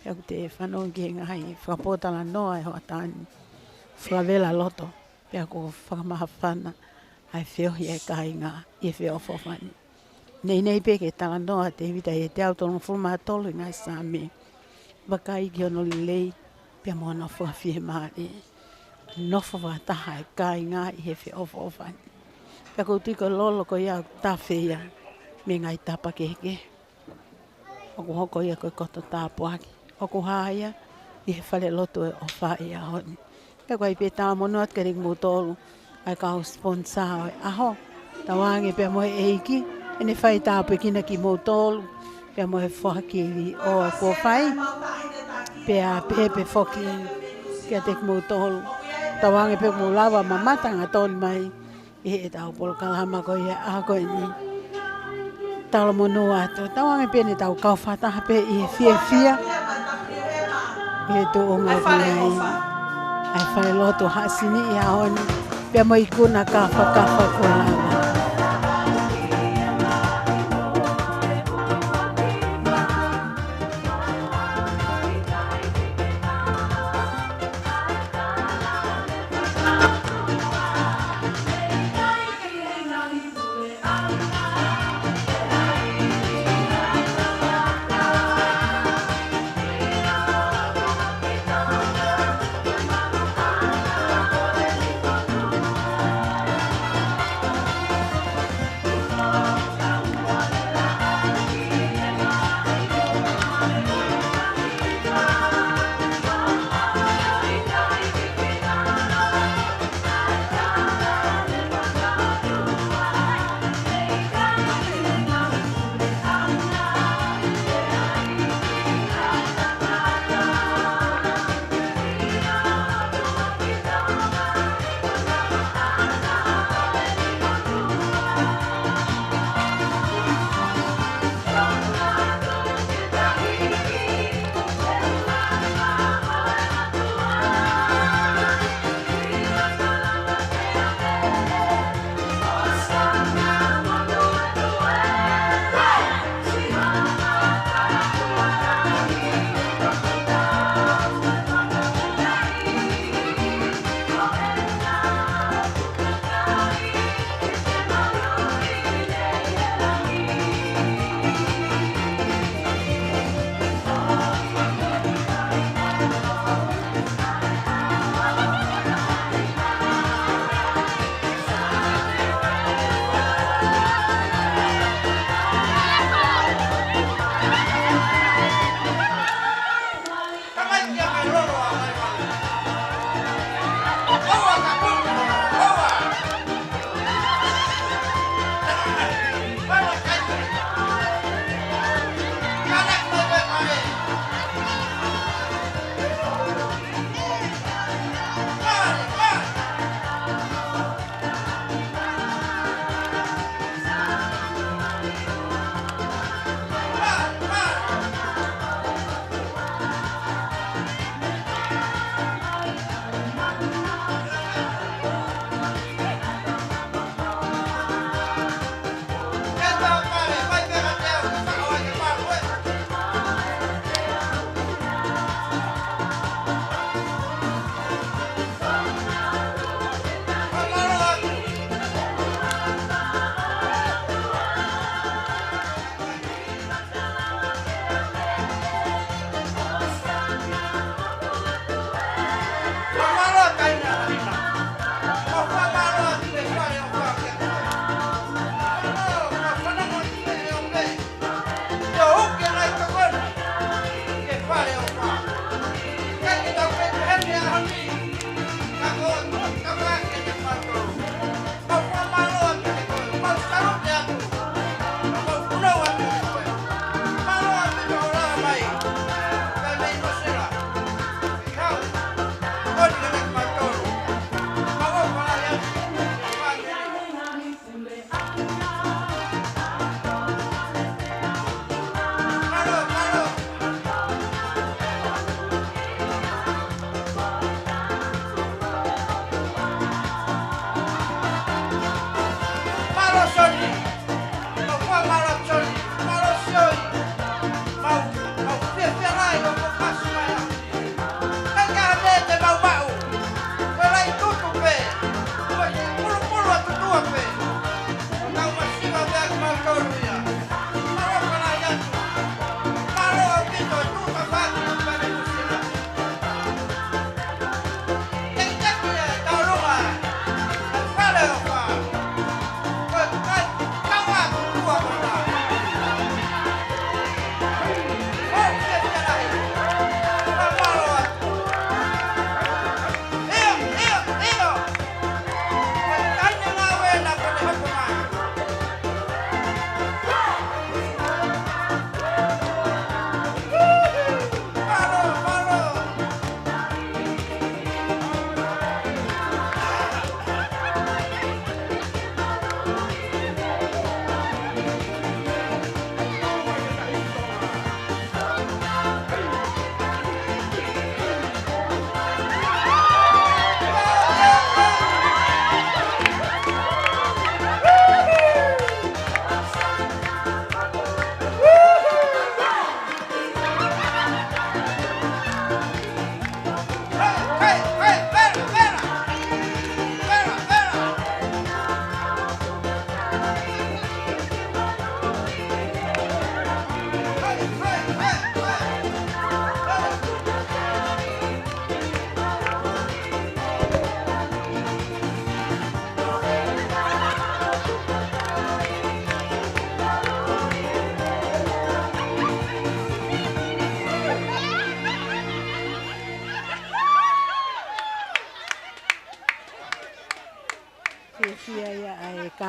Pea ʻoku te fanongo ki he ngaahi fakapōtalanoa ʻa e hoʻatā ni, fakavela loto, pea kuo fakamahafana ʻa e feohi ʻa e kāinga ʻi he feʻofoʻofani. Neʻineʻi pē ke talanoa ʻa Tēvita ʻi he teau tolungofulu mā tolu ʻi he ngaahi Saame, vakai ki hono lelei pea mo hono fakafiemālie. Nofo fakataha e kāinga ʻi he feʻofoʻofani. Pea ʻoku ou tui ko e lolo ko ia ʻoku tafe ia mei he ngaahi tapa kehekehe. ʻOku hoko ia ko e koto tāpuaki. ʻOku hā ia ʻi he falelotu ʻo e ʻOfa ʻi he ʻaho ni. Pea ʻoku ʻi ai pē e talamonū atu kiate kimoutolu ʻa e kau sponsor ʻo e ʻaho. Tauange pea mo e ʻEiki, ʻene fai tāpuekina kimoutolu pea mo e foaki ʻo kuo fai. Pea pehē pē foki kiate kimoutolu, tauange pea mou lava mamata hangatonu mai ʻi heʻetau polokalama ko ia ʻa ko eni. Talamonū atu, tauange pē ʻetau kau fakataha pē ʻi he fiefia ʻi he tuʻunga ko ia ʻa e falelotu Haʻasini ʻi he ʻaho ni, pea mo e ikuna kāfakafa kuo lava.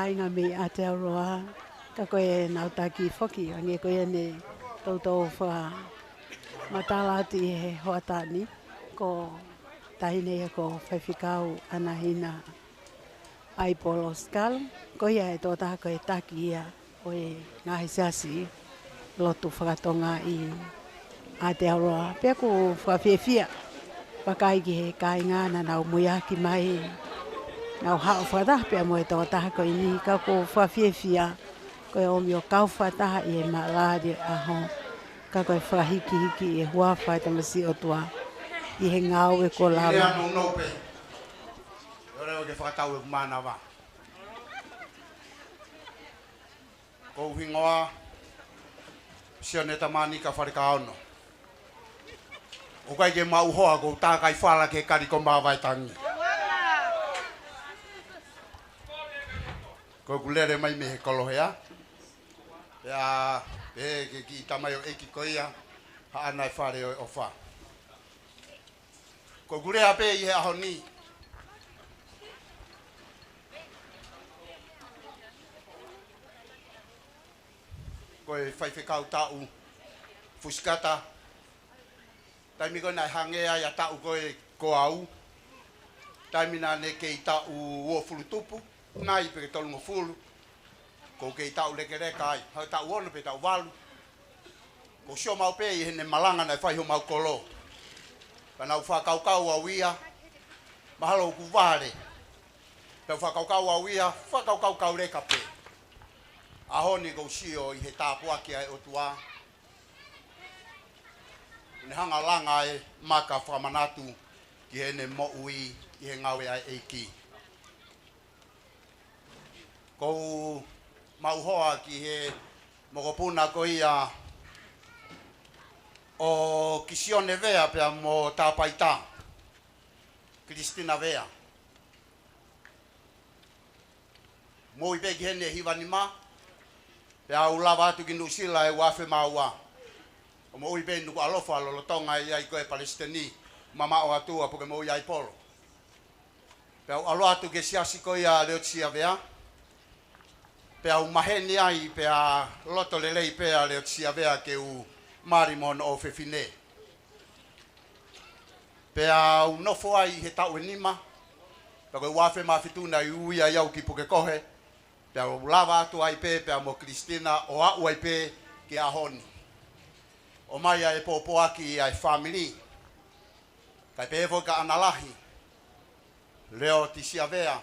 kāinga mei Aotearoa, ka ko e nau taki foki, hangē ko ia ne toutou fakamatala atu ʻi he hoʻatā ni, ko e taʻahine ia ko Faifekau Anahina ʻAipolo Sikalo, ko ia e tokotaha ko e taki ia ʻo e ngaahi siasi lotu faka-Tonga ʻi Aotearoa. Pea ʻoku fakafiefia, vakai ki he kāinga naʻa nau muiaki mai, nau haʻu fakataha pea mo e tokotaha ko eni, ka ʻoku fakafiefia, ko e ʻomi ʻo kau fakataha ʻi he maʻalali ʻaho, ka ko e fakahikihiki ʻi he huafa ʻo e Tamasiʻi ʻOtua ʻi he ngāue kuo lava. Lea nounou pē. ʻOua ʻe ke fakatau ʻeku mānava. Ko hoku hingoa Sione Tamanika Falekaono. ʻOku ʻikai ke maʻu hoa, ko e tākai fala ki he Kalikoma Vaetangi. Ko ʻeku lele mai mei he Kolohea. Pea pehē ki he kiʻi tamaioʻeiki ko ia, Haʻana e Fale ʻo e ʻOfa. Ko ʻeku lea pē ʻi he ʻaho ni, ko e faifekau taʻu fusikata, taimi ko ē naʻe hangē ai ʻa e taʻu ko ē ko au, taimi naʻa ne kei taʻu uofulu tupu, nai pe ke tolungofulu, ʻoku ou kei taʻu lekeleka ai, ha taʻu ono pe taʻu valu. ʻOku ou sio maʻu pē ʻi heʻene malanga naʻe fai homau kolo. Pea naʻa ku fakakaukau au ia, mahalo ʻoku vale. Pea u fakakaukau au ia, fakakaukau kauleka pē. ʻAho ni ʻoku ou sio ʻi he tāpuaki ʻa e ʻOtua, ne hanga ʻo langa e maka fakamanatu ki heʻene moʻui ʻi he ngāue ʻa e ʻEiki. ʻOku ou maʻu hoa ki he mokopuna ko ia ʻo Kisione Vea pea mo Tāpaita, Kilisitina Vea. Moʻui pē ki heni ʻe hiva nima, pea u lava atu ki Nuʻusila ʻi he ua afe mā ua. ʻO moʻui pē ʻi Nukuʻalofa lolotonga ʻi ai ko e palesiteni, mamaʻo atu ʻa Pukemoʻui ʻAipolo. Pea u ʻalu atu ki he siasi ko ia Leotisia Vea. Pea u maheni ai, pea loto lelei pē ʻa Leotisia Vea ke u mali mo hono ʻofefine. Pea u nofo ai he taʻu ʻe nima, pea ko e ua afe mā fitu naʻe ui ai au ki Pukekohe, pea u lava atu ai pē, pea mo Kilisitina ʻo aʻu ai pē ki he ʻaho ni. ʻOmai ʻa e pōpoaki ʻa e fāmili. Kae pehē foki kia ʻAna Lahi, Leotisia Vea,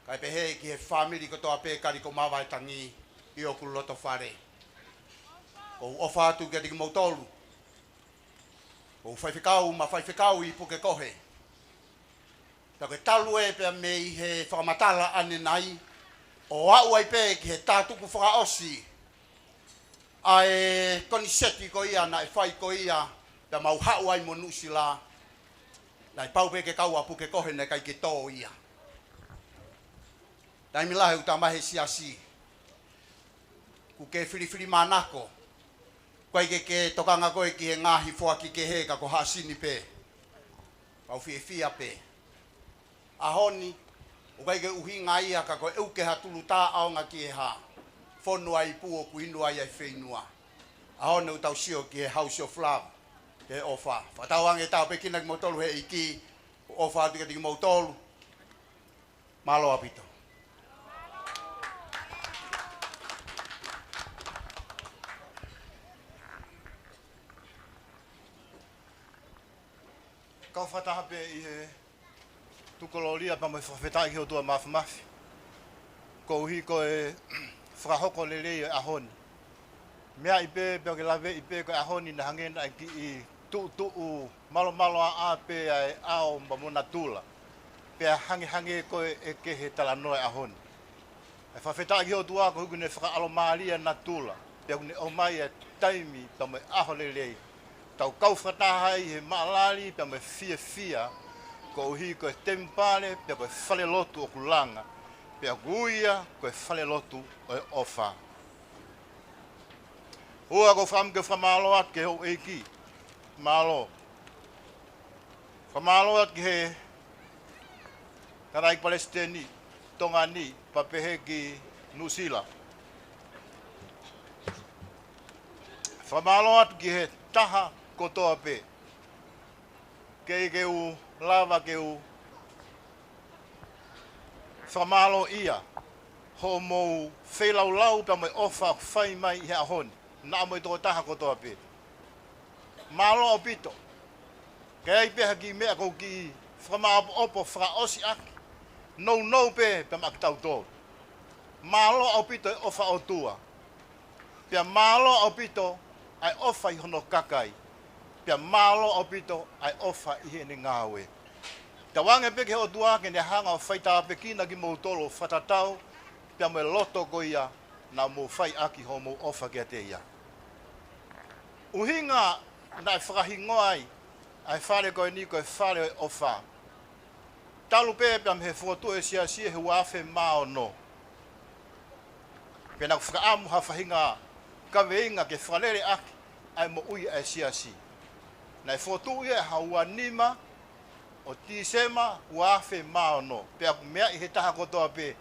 kae pehē ki he fāmili kotoa pē Kalikoma Vaetangi ʻi hoku loto fale. ʻOku ou ʻofa atu kiate kimoutolu. ʻOku ou faifekau, ma faifekau ʻi Pukekohe. Pea ko e talu ē pea mei he fakamatala ʻanenai, ʻo aʻu ai pē ki he tātuku fakaʻosi ʻa e koniseti ko ia naʻe fai ko ia, pea mau haʻu ai mo Nuʻusila, naʻe pau pē ke kau ʻa Pukekohe, naʻe ʻikai ke tō ia. Taimi lahi ʻoku ta mai he siasi, ʻoku ke filifilimānako, ʻoku ʻikai ke ke tokanga koe ki he ngaahi foaki kehe ka ko haʻa sini pē. Pea u fiefia pē. ʻAho ni, ʻoku ʻikai ke ʻuhinga ia ka ko e ʻuke ha tulu tā ʻaonga ki he hā. Fonu ai pū ʻoku inu ai ʻa e feinua. ʻAho ni ʻoku tau sio ki he House of Love, ki he ʻofa. Fakatauange tāpuekina kimoutolu he ʻEiki, ʻofa atu kiate kimoutolu. Mālō ʻaupito. Kau fakataha pē ʻi he tuku kolōlia pea mo e fakafetaʻi ki he ʻOtua Māfimafi, koeʻuhi ko e fakahoko lelei ʻo e ʻaho ni. Meaʻi pē, pea ke laveʻi pē ko e ʻaho ni naʻe hangē naʻe kiʻi tuʻutuʻu malomaloaʻa pē ʻa e ʻao pea mo natula. Pea hangehangē ko e ʻeke he talanoa ʻo e ʻaho ni. ʻE fakafetaʻi ki he ʻOtua koeʻuhi kuo ne fakaʻalomālie ʻa natula, pea kuo ne ʻomai ʻa e taimi pea mo e ʻaho lelei. Tau kau fakataha ai he maʻalali pea mo e fiefia, koeʻuhi ko e temipale pea ko e falelotu ʻoku langa, pea ʻoku ui ia ko e falelotu ʻo e ʻofa. Ua, ʻoku ou fakaʻamu ke fakamālō atu ki he houʻeiki. Mālō. Fakamālō atu ki he tangataʻeiki palesiteni Tonga ni, Pea pehē ki Nuʻusila. Fakamālō atu ki he taha kotoa pē. Kei ke u lava ke u fakamālōʻia hoʻomou feilaulau pea mo e ʻofa ʻoku fai mai he ʻaho ni. Naʻa mo e tokotaha kotoa pē. Mālō ʻaupito. Ka ʻi ai pē ha kiʻi meʻa ʻoku ou kiʻi fakamāʻopoʻopo fakaʻosi ʻaki. Nounou pē pea maʻa kitautolu. Mālō ʻaupito e ʻofa ʻOtua. Pea mālō ʻaupito ʻa e ʻofa ʻi hono kakai. Pea mālō ʻaupito ʻa e ʻofa ʻi heʻene ngāue. Tauange pē ki he ʻOtua ke ne hanga ʻo faitāpuekina kimoutolu ʻo fakatatau pea mo e loto ko ia naʻa mou fai ʻaki hoʻomou ʻofa kiate ia. ʻUhinga naʻe fakahingoa ai ʻa e fale ko eni ko e fale ʻo e ʻofa. Talu pē pea mei he fokotuʻu e siasi he ua afe mā ono. Pea naʻa ku fakaʻamu ha faʻahinga kaveinga ke fakalele ʻaki ʻa e moʻui ʻa e siasi. Naʻe fokotuʻu ia he ua nima ʻo Tīsema ua afe mā ono. Pea ʻoku meaʻi he taha kotoa pē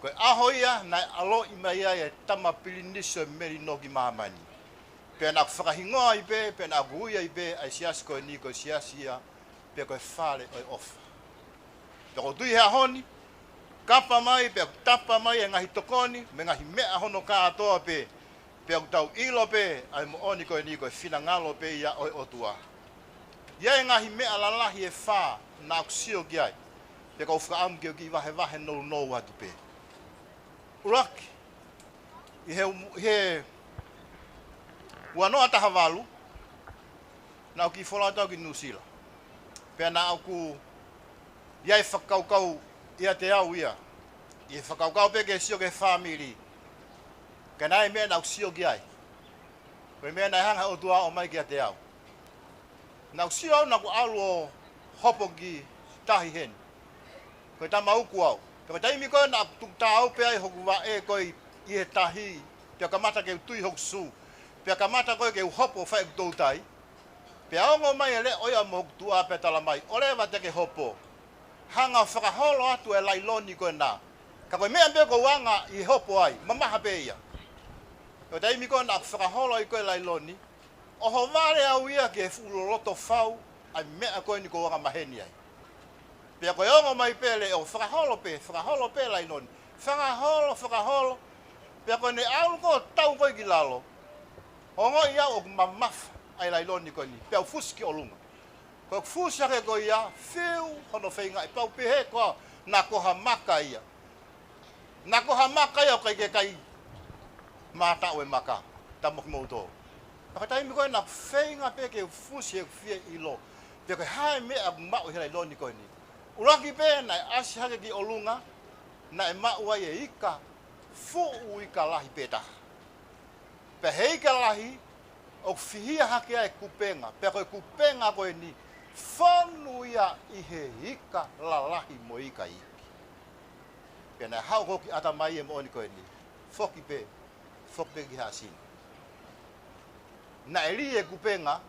ko e ʻaho ia naʻe ʻaloʻi mai ai e tama pilinisi ʻo e melino ki māmani. Pea naʻa ku fakahingoa ai pē, pea naʻa ku ui ai pē ʻa e siasi ko eni ko e siasi ia, pea ko e fale ʻo e ʻofa. Pea ʻoku ou tui he ʻaho ni, kapa mai, pea ʻoku tapa mai e ngaahi tokoni mo e ngaahi meʻa hono kātoa pē, pea ʻoku tau ʻilo pē ʻa e moʻoni ko eni ko e finangalo pē ia ʻo e ʻOtua. ʻI ai e ngaahi meʻa lalahi ʻe fā naʻa ku sio ki ai, pea ʻoku ou fakaʻamu ke u kiʻi vahevahe nounou atu pē. ʻUluaki, ʻi he, ʻi he ua noa taha valu, naʻa ku kiʻi folau atu au ki Nuʻusila. Pea naʻa ku ʻi ai e fakakaukau ʻiate au ia. ʻI he fakakaukau pē ke sio ki he fāmili. Ka naʻe ʻi ai e meʻa naʻa ku sio ki ai. Ko e meʻa naʻe hanga ʻe he ʻOtua ʻo ʻomai kiate au. Naʻa ku sio au naʻa ku ʻalu ʻo hopo ki tahi heni. Ko e tama uku au. Pea ko e taimi ko ē naʻa ku tuku tāupe ai hoku vaʻe ko ē ʻi he tahi. Pea kamata ke u tui hoku sū. Pea kamata ko ē ke u hopo fai ʻeku toutai. Pea ongo mai e leʻo ia mo hoku tuʻa pea tala mai, ʻoleva te ke hopo. Hanga ʻo fakaholo atu e lailoni ko ena. Ka ko e meʻa pē ʻoku ou anga ʻi he hopo ai, mamaha pē ia. Ko e taimi ko ē naʻa ku fakaholo ai ko ē lailoni, ʻohovale au ia ki he fuʻu loloto fau ʻa e meʻa ko eni ʻoku ou anga maheni ai. Pea ko e ongo mai pē leʻo, fakaholo pē, fakaholo pē lailoni. Fakaholo, fakaholo. Pea ko ʻene ʻalu ko ē ʻo tau ko ē ki lalo, ongoʻi au ʻoku mamafa ʻa e lailoni ko eni. Pea u fusi ki ʻolunga. Ko ʻeku fusi hake ko ia, fiu hono feingaʻi, pau pehē ko ā naʻa ko ha maka ia. Naʻa ko ha maka ia ʻoku ʻikai ke kai mātaʻu e maka, tama kimoutolu. Ka ko e taimi ko ē naʻa ku feinga pē ke fusi he ʻoku fie ʻilo pe ko e hā e meʻa ʻoku maʻu he lailoni ko eni. ʻUluaki pē naʻe ʻasi hake ki ʻolunga, naʻe maʻu ai e ika, fuʻu ika lahi pē taha. Pea he ika lahi, ʻoku fihia hake ai e kupenga, pea ko e kupenga ko eni, fonu ia ʻi he ika lalahi mo e ika iiki. Pea naʻe haʻu ko ē ki ʻatamai e moʻoni ko eni, foki pē, foki pē ki Haʻasini. Naʻe lī e kupenga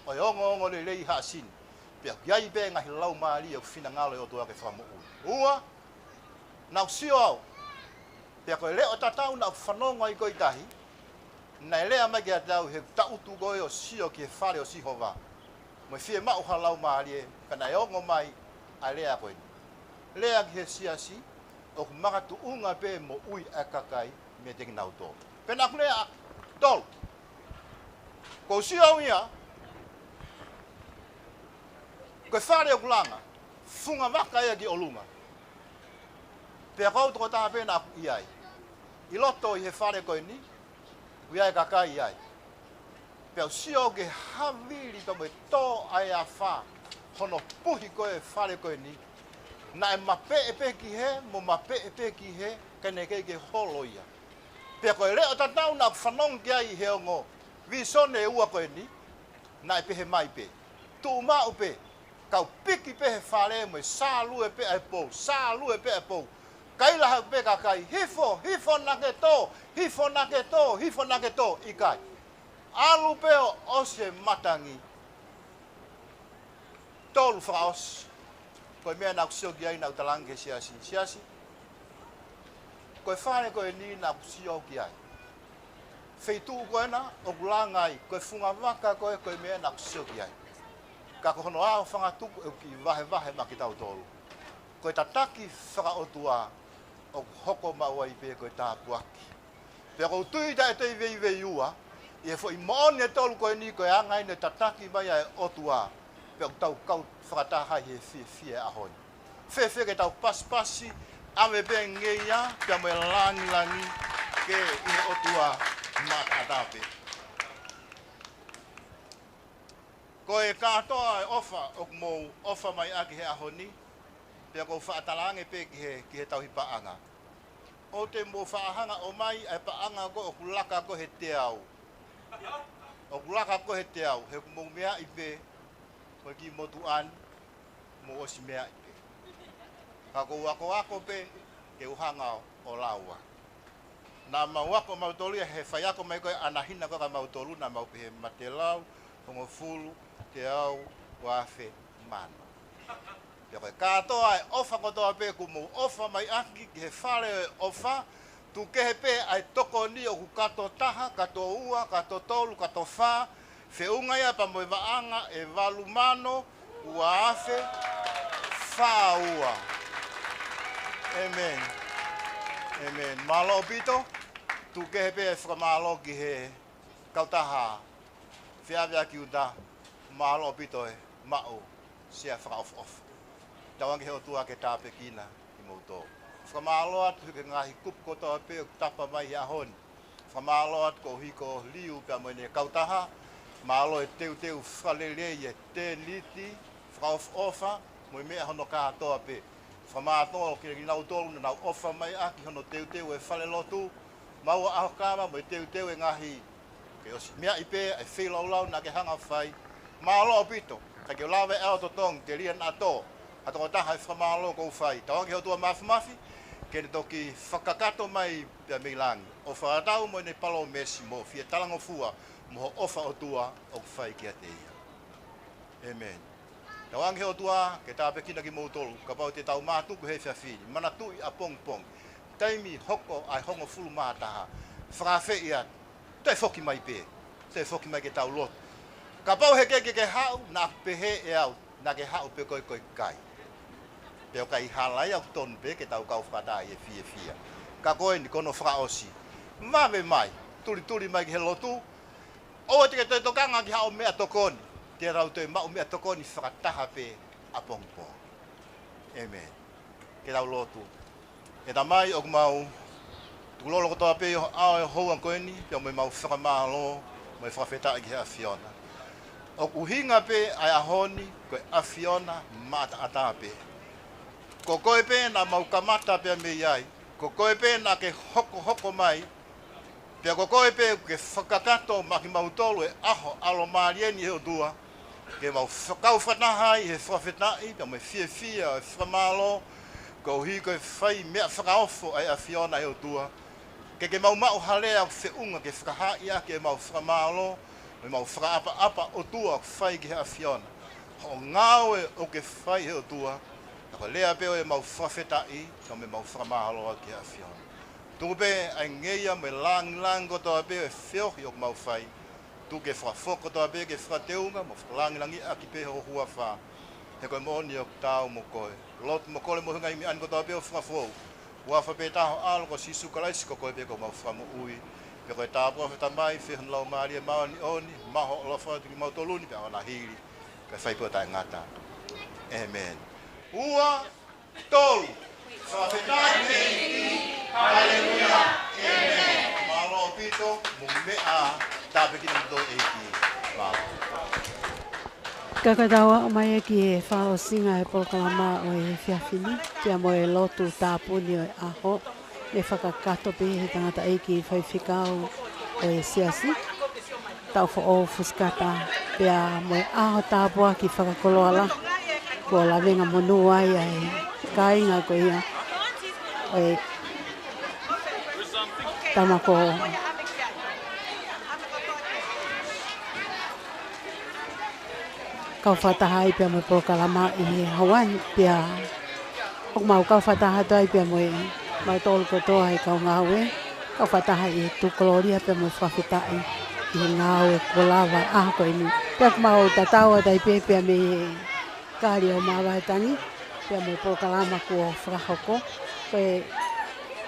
ʻo e ongoongolelei Haʻasini, pea ʻoku ʻi ai pē ngaahi laumālie ʻoku finangalo e ʻOtua ke fakamoʻui. Ua, naʻa ku sio au, pea ko e leʻo tatau naʻa ku fanongo ai ko ē ʻi tahi, naʻe lea mai kiate au he taʻutu ko ē ʻo sio ki he fale ʻo Sihova mo e fiemaʻu ha laumālie, ka naʻe ongo mai ʻa e lea ko eni. Lea ki he siasi, ʻoku makatuʻunga pē moʻui ʻa e kakai meiate kinautolu. Pea naʻa ku lea, tolu. Ko u sio au ia, ko e fale ʻoku langa, funga vaka ia ki ʻolunga. Pea ko au tokotaha pē naʻa ku ʻi ai. ʻI loto ʻi he fale ko eni, ʻoku ʻi ai e kakai ai. Pea u sio au ki he havili pea mo e tō ʻa e afā hono puhi ko ē e fale ko eni. Naʻe mapeʻe pē ki hē, mo mapeʻe pē ki hē, ka naʻe ʻikai ke holo ia. Pea ko e leʻo tatau naʻa ku fanongo ki ai he ongo vīsone ʻe ua ko eni, naʻe pehē mai pē, tuʻu maʻu pē, kau piki pē he fale mo e sālue pē ʻa e pou, sālue pē ʻa e pou. Kaila hake pē kakai, hifo, hifo naʻa ke tō, hifo naʻa ke tō, hifo naʻa ke tō, ʻikai. ʻAlu pē ʻo ʻosi e matangi. Tolu fakaʻosi. Ko e meʻa naʻa ku sio ki ai naʻa ku talaange ki he siasi. Siasi, Ko e fale ko eni naʻá ku sio ki ai. Feituʻu ko ena ʻoku langa ai, ko e fungavaka ko ē, ko e meʻa naʻá ku sio ki ai. Ka ko hono aofangatuku ʻoku kiʻi vahevahe maʻa kitautolu. Ko e tataki fakaʻotua ʻoku hoko maʻu ai pē ko e tāpuaki. Pea ʻoku ou tui taʻe toe veiveiua, ʻi he foʻi moʻoni ʻe tolu ko eni ko e anga ʻene tataki mai ʻa e ʻOtua, pea ʻoku tau kau fakataha ʻi he fiefia ʻo e ʻaho ni. Fēfē ke tau pasipasi, ʻave pē ngeia, pea mo e langilangi ke ʻi he ʻOtua maʻataʻatā pē. Ko e kātoa e ʻofa ʻoku mou ʻofa mai ʻaki he ʻaho ni, pea ʻoku ou faʻa talaange pē ki he, ki he tauhi paʻanga. ʻOua te mou faʻa hanga ʻo ʻomai ʻa e paʻanga ko ē ʻoku laka ko ē he teau. ʻOku laka ko ē he teau, he ʻoku mou meaʻi pē, ko e kiʻi motuʻa ni, mou ʻosi meaʻi pē. Ka ʻoku ou akoako pē ke u hanga ʻo lau ā. Naʻa mau ako mautolu ia he faiako mai ko ē ʻa Nahina ko ē kia mautolu, naʻa mau pehē matelau, hongofulu, teau, uaafe, mano. Pea ko e kātoa e ʻofa kotoa pē ʻoku mou ʻofa mai ʻaki ki he fale ʻo e ʻofa, tuku kehe pē ʻa e tokoni ʻoku kato taha, kato ua, kato tolu, kato fā, feʻunga ia pea mo e vaʻanga ʻe valu mano, uaafe, fā ua. ʻĒmeni. ʻĒmeni. Mālō ʻaupito, tuku kehe pē e fakamālō ki he kautaha Feaveaki ʻUta, mālō ʻaupito e maʻu sea fakaʻofoʻofa. Tauange he ʻOtua ke tāpuekina kimoutolu. Fakamālō atu ki he ngaahi kupu kotoa pē ʻoku tapa mai he ʻaho ni. Fakamālō atu koeʻuhi ko Liu pea mo ʻene kautaha. Mālō e teuteu fakalelei e tēniti fakaʻofoʻofa mo e meʻa hono kātoa pē. Fakamālō kiate kinautolu naʻa nau ʻofa mai ʻaki hono teuteu e falelotu, maʻu ʻa e ʻaho kava mo e teuteu e ngaahi, ke ʻosi meaʻi pē ʻa e feilaulau naʻá ke hanga ʻo fai. Mālō ʻaupito, ka ke lava e ʻaho totongi, ke lia naʻa tō ha tokotaha e fakamālō ʻoku ou fai. Tauange he ʻOtua Māfimafi ke ne toki fakakakato mai pea mei langi, ʻo fakatatau mo ʻene palōmesi, mo fie talangofua mo hoʻo ʻofa ʻOtua ʻoku fai kiate ia. ʻĒmeni. Tauange he ʻOtua ke tāpuekina kimoutolu, kapau te tau mātuku he efiafi ni, manatuʻi ʻapongipongi, taimi hoko ʻa e hongofulu mā taha, fakaafeʻi atu, toe foki mai pē, toe foki mai ke tau lotu. Kapau he ʻikai ke ke haʻu, naʻá ku pehē ʻe au, naʻá ke haʻu pē koe ko e kai. Pea ʻoku ʻikai hala ia, ʻoku tonu pē ke tau kau fakataha ʻi he fiefia. Ka ko eni ko hono fakaʻosi. Vave mai, tulituli mai ki he lotu, ʻoua te ke toe tokanga ki haʻo meʻatokoni, te tau toe maʻu meʻatokoni fakataha pē ʻapongipongi. ʻĒmeni. Ke tau lotu. ʻE Tamai, ʻoku mau tukulolo kotoa pē ʻi ho ʻao ʻo e houa ko eni, pea mo ʻemau fakamālō mo e fakafetaʻi ki he ʻAfiona. ʻOku ʻuhinga pē ʻa e ʻaho ni ko e ʻAfiona maʻataʻatā pē. Ko koe pē naʻa mau kamata pea mei ai, ko koe pē naʻá ke hokohoko mai, pea ko koe pē ʻokú ke fakakakato maʻa kimautolu e ʻaho ʻalomālie ni ʻe he ʻOtua, ke mau fakau fakataha ai he fakafetaʻi pea mo e fiefia ʻo e fakamālō, koeʻuhi ko e fai meʻa fakaofo ʻa e ʻAfiona ʻe he ʻOtua. Ke ke mau maʻu ha lea ʻoku feʻunga ke fakahaaʻi ʻaki ʻemau fakamālō mo ʻemau fakaʻapaʻapa, ʻOtua, ʻoku fai ki he ʻAfiona. Hoʻo ngāue ʻokú ke fai ʻe he ʻOtua, ka ko e lea pē ʻo ʻemau fakafetaʻi, ka mo ʻemau fakamālō ʻaki ki he ʻAfiona. Tuku pē ʻa e ngeia mo e langilangi kotoa pē ʻo e feohi ʻoku mau fai. Tuku ke fakafoki kotoa pē ke fakateunga mo fakalangilangiʻaki pē ho huafa. He ko e moʻoni ʻoku taau mo koe. Lotu mo kole mo e ngaahi meʻa ni kotoa pē ʻo fakafou. Huafa pē taha ho ʻAlo ko Sīsū Kalaisi, ko koe pē ko homau Fakamoʻui. Pea ko e tāpuaki ʻa e Tamai, feohi ʻa e Laumālie Māʻoniʻoni, maʻu ho ʻaloʻofa atu kiate kimautolu ni pea ʻo ʻaho ni ʻo aʻu ki he fai pē ʻo taʻengata. ʻĒmeni. Ua, tolu. Fakafetaʻi ki he ʻEiki. Haleluia. ʻĒmeni. Mālō ʻaupito, mou meʻa, tāpuekina kimoutolu ʻe he ʻEiki. Mālō. Ka ko e tau aʻu mai ki he fakaʻosinga e polokalama ʻo e efiafi ni, pea mo e lotu tāpuni ʻo e ʻaho, ne fakakakato pē ʻe he tangataʻeiki faifekau ʻo e siasi, Taufoʻou Fusikata, pea mo e ʻaho tāpuaki fakakoloa lahi, kuo lavengamonū ai ʻa e kāinga ko ia ʻo e tama ko kau fakataha ai pea mo e polokalama ʻi he houa ni, pea ʻoku mau kau fakataha atu ai pea mo e mautolu kotoa e kau ngāue, kau fakataha ʻi he tukulōlia pea mo e fakafetaʻi ʻi he ngāue kuo lava ʻaho ko eni. Pea ʻoku mau tatau atu ai pē pea mei he kali ʻo Māvae Tangi, pea mo e polokalama kuo fakahoko. Ko e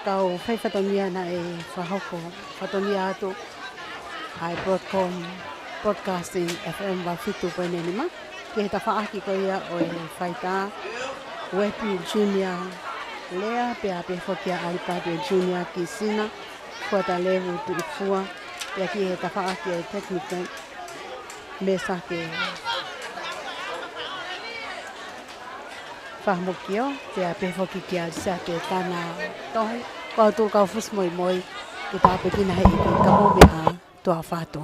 kau fai fatongia naʻe fakahoko fatongia atu ʻa e Broadcom Broadcasting F M valu fitu poini nima, ki he tafaʻaki ko ia ʻo e faitā Uepi Junior Lea, pea pehē foki kia ʻAlipapi Junior Kisina, Fuata Levu Tuʻifua, pea ki he tafaʻaki ʻo e technical Mesake Fahamokio, pea pehē foki kia Siate Tana Tohi, ko au Tuʻu Kaufusi Moimoi, ʻi he tāpuekina he ʻEiki, ka mou meʻa tuʻa ʻofa atu.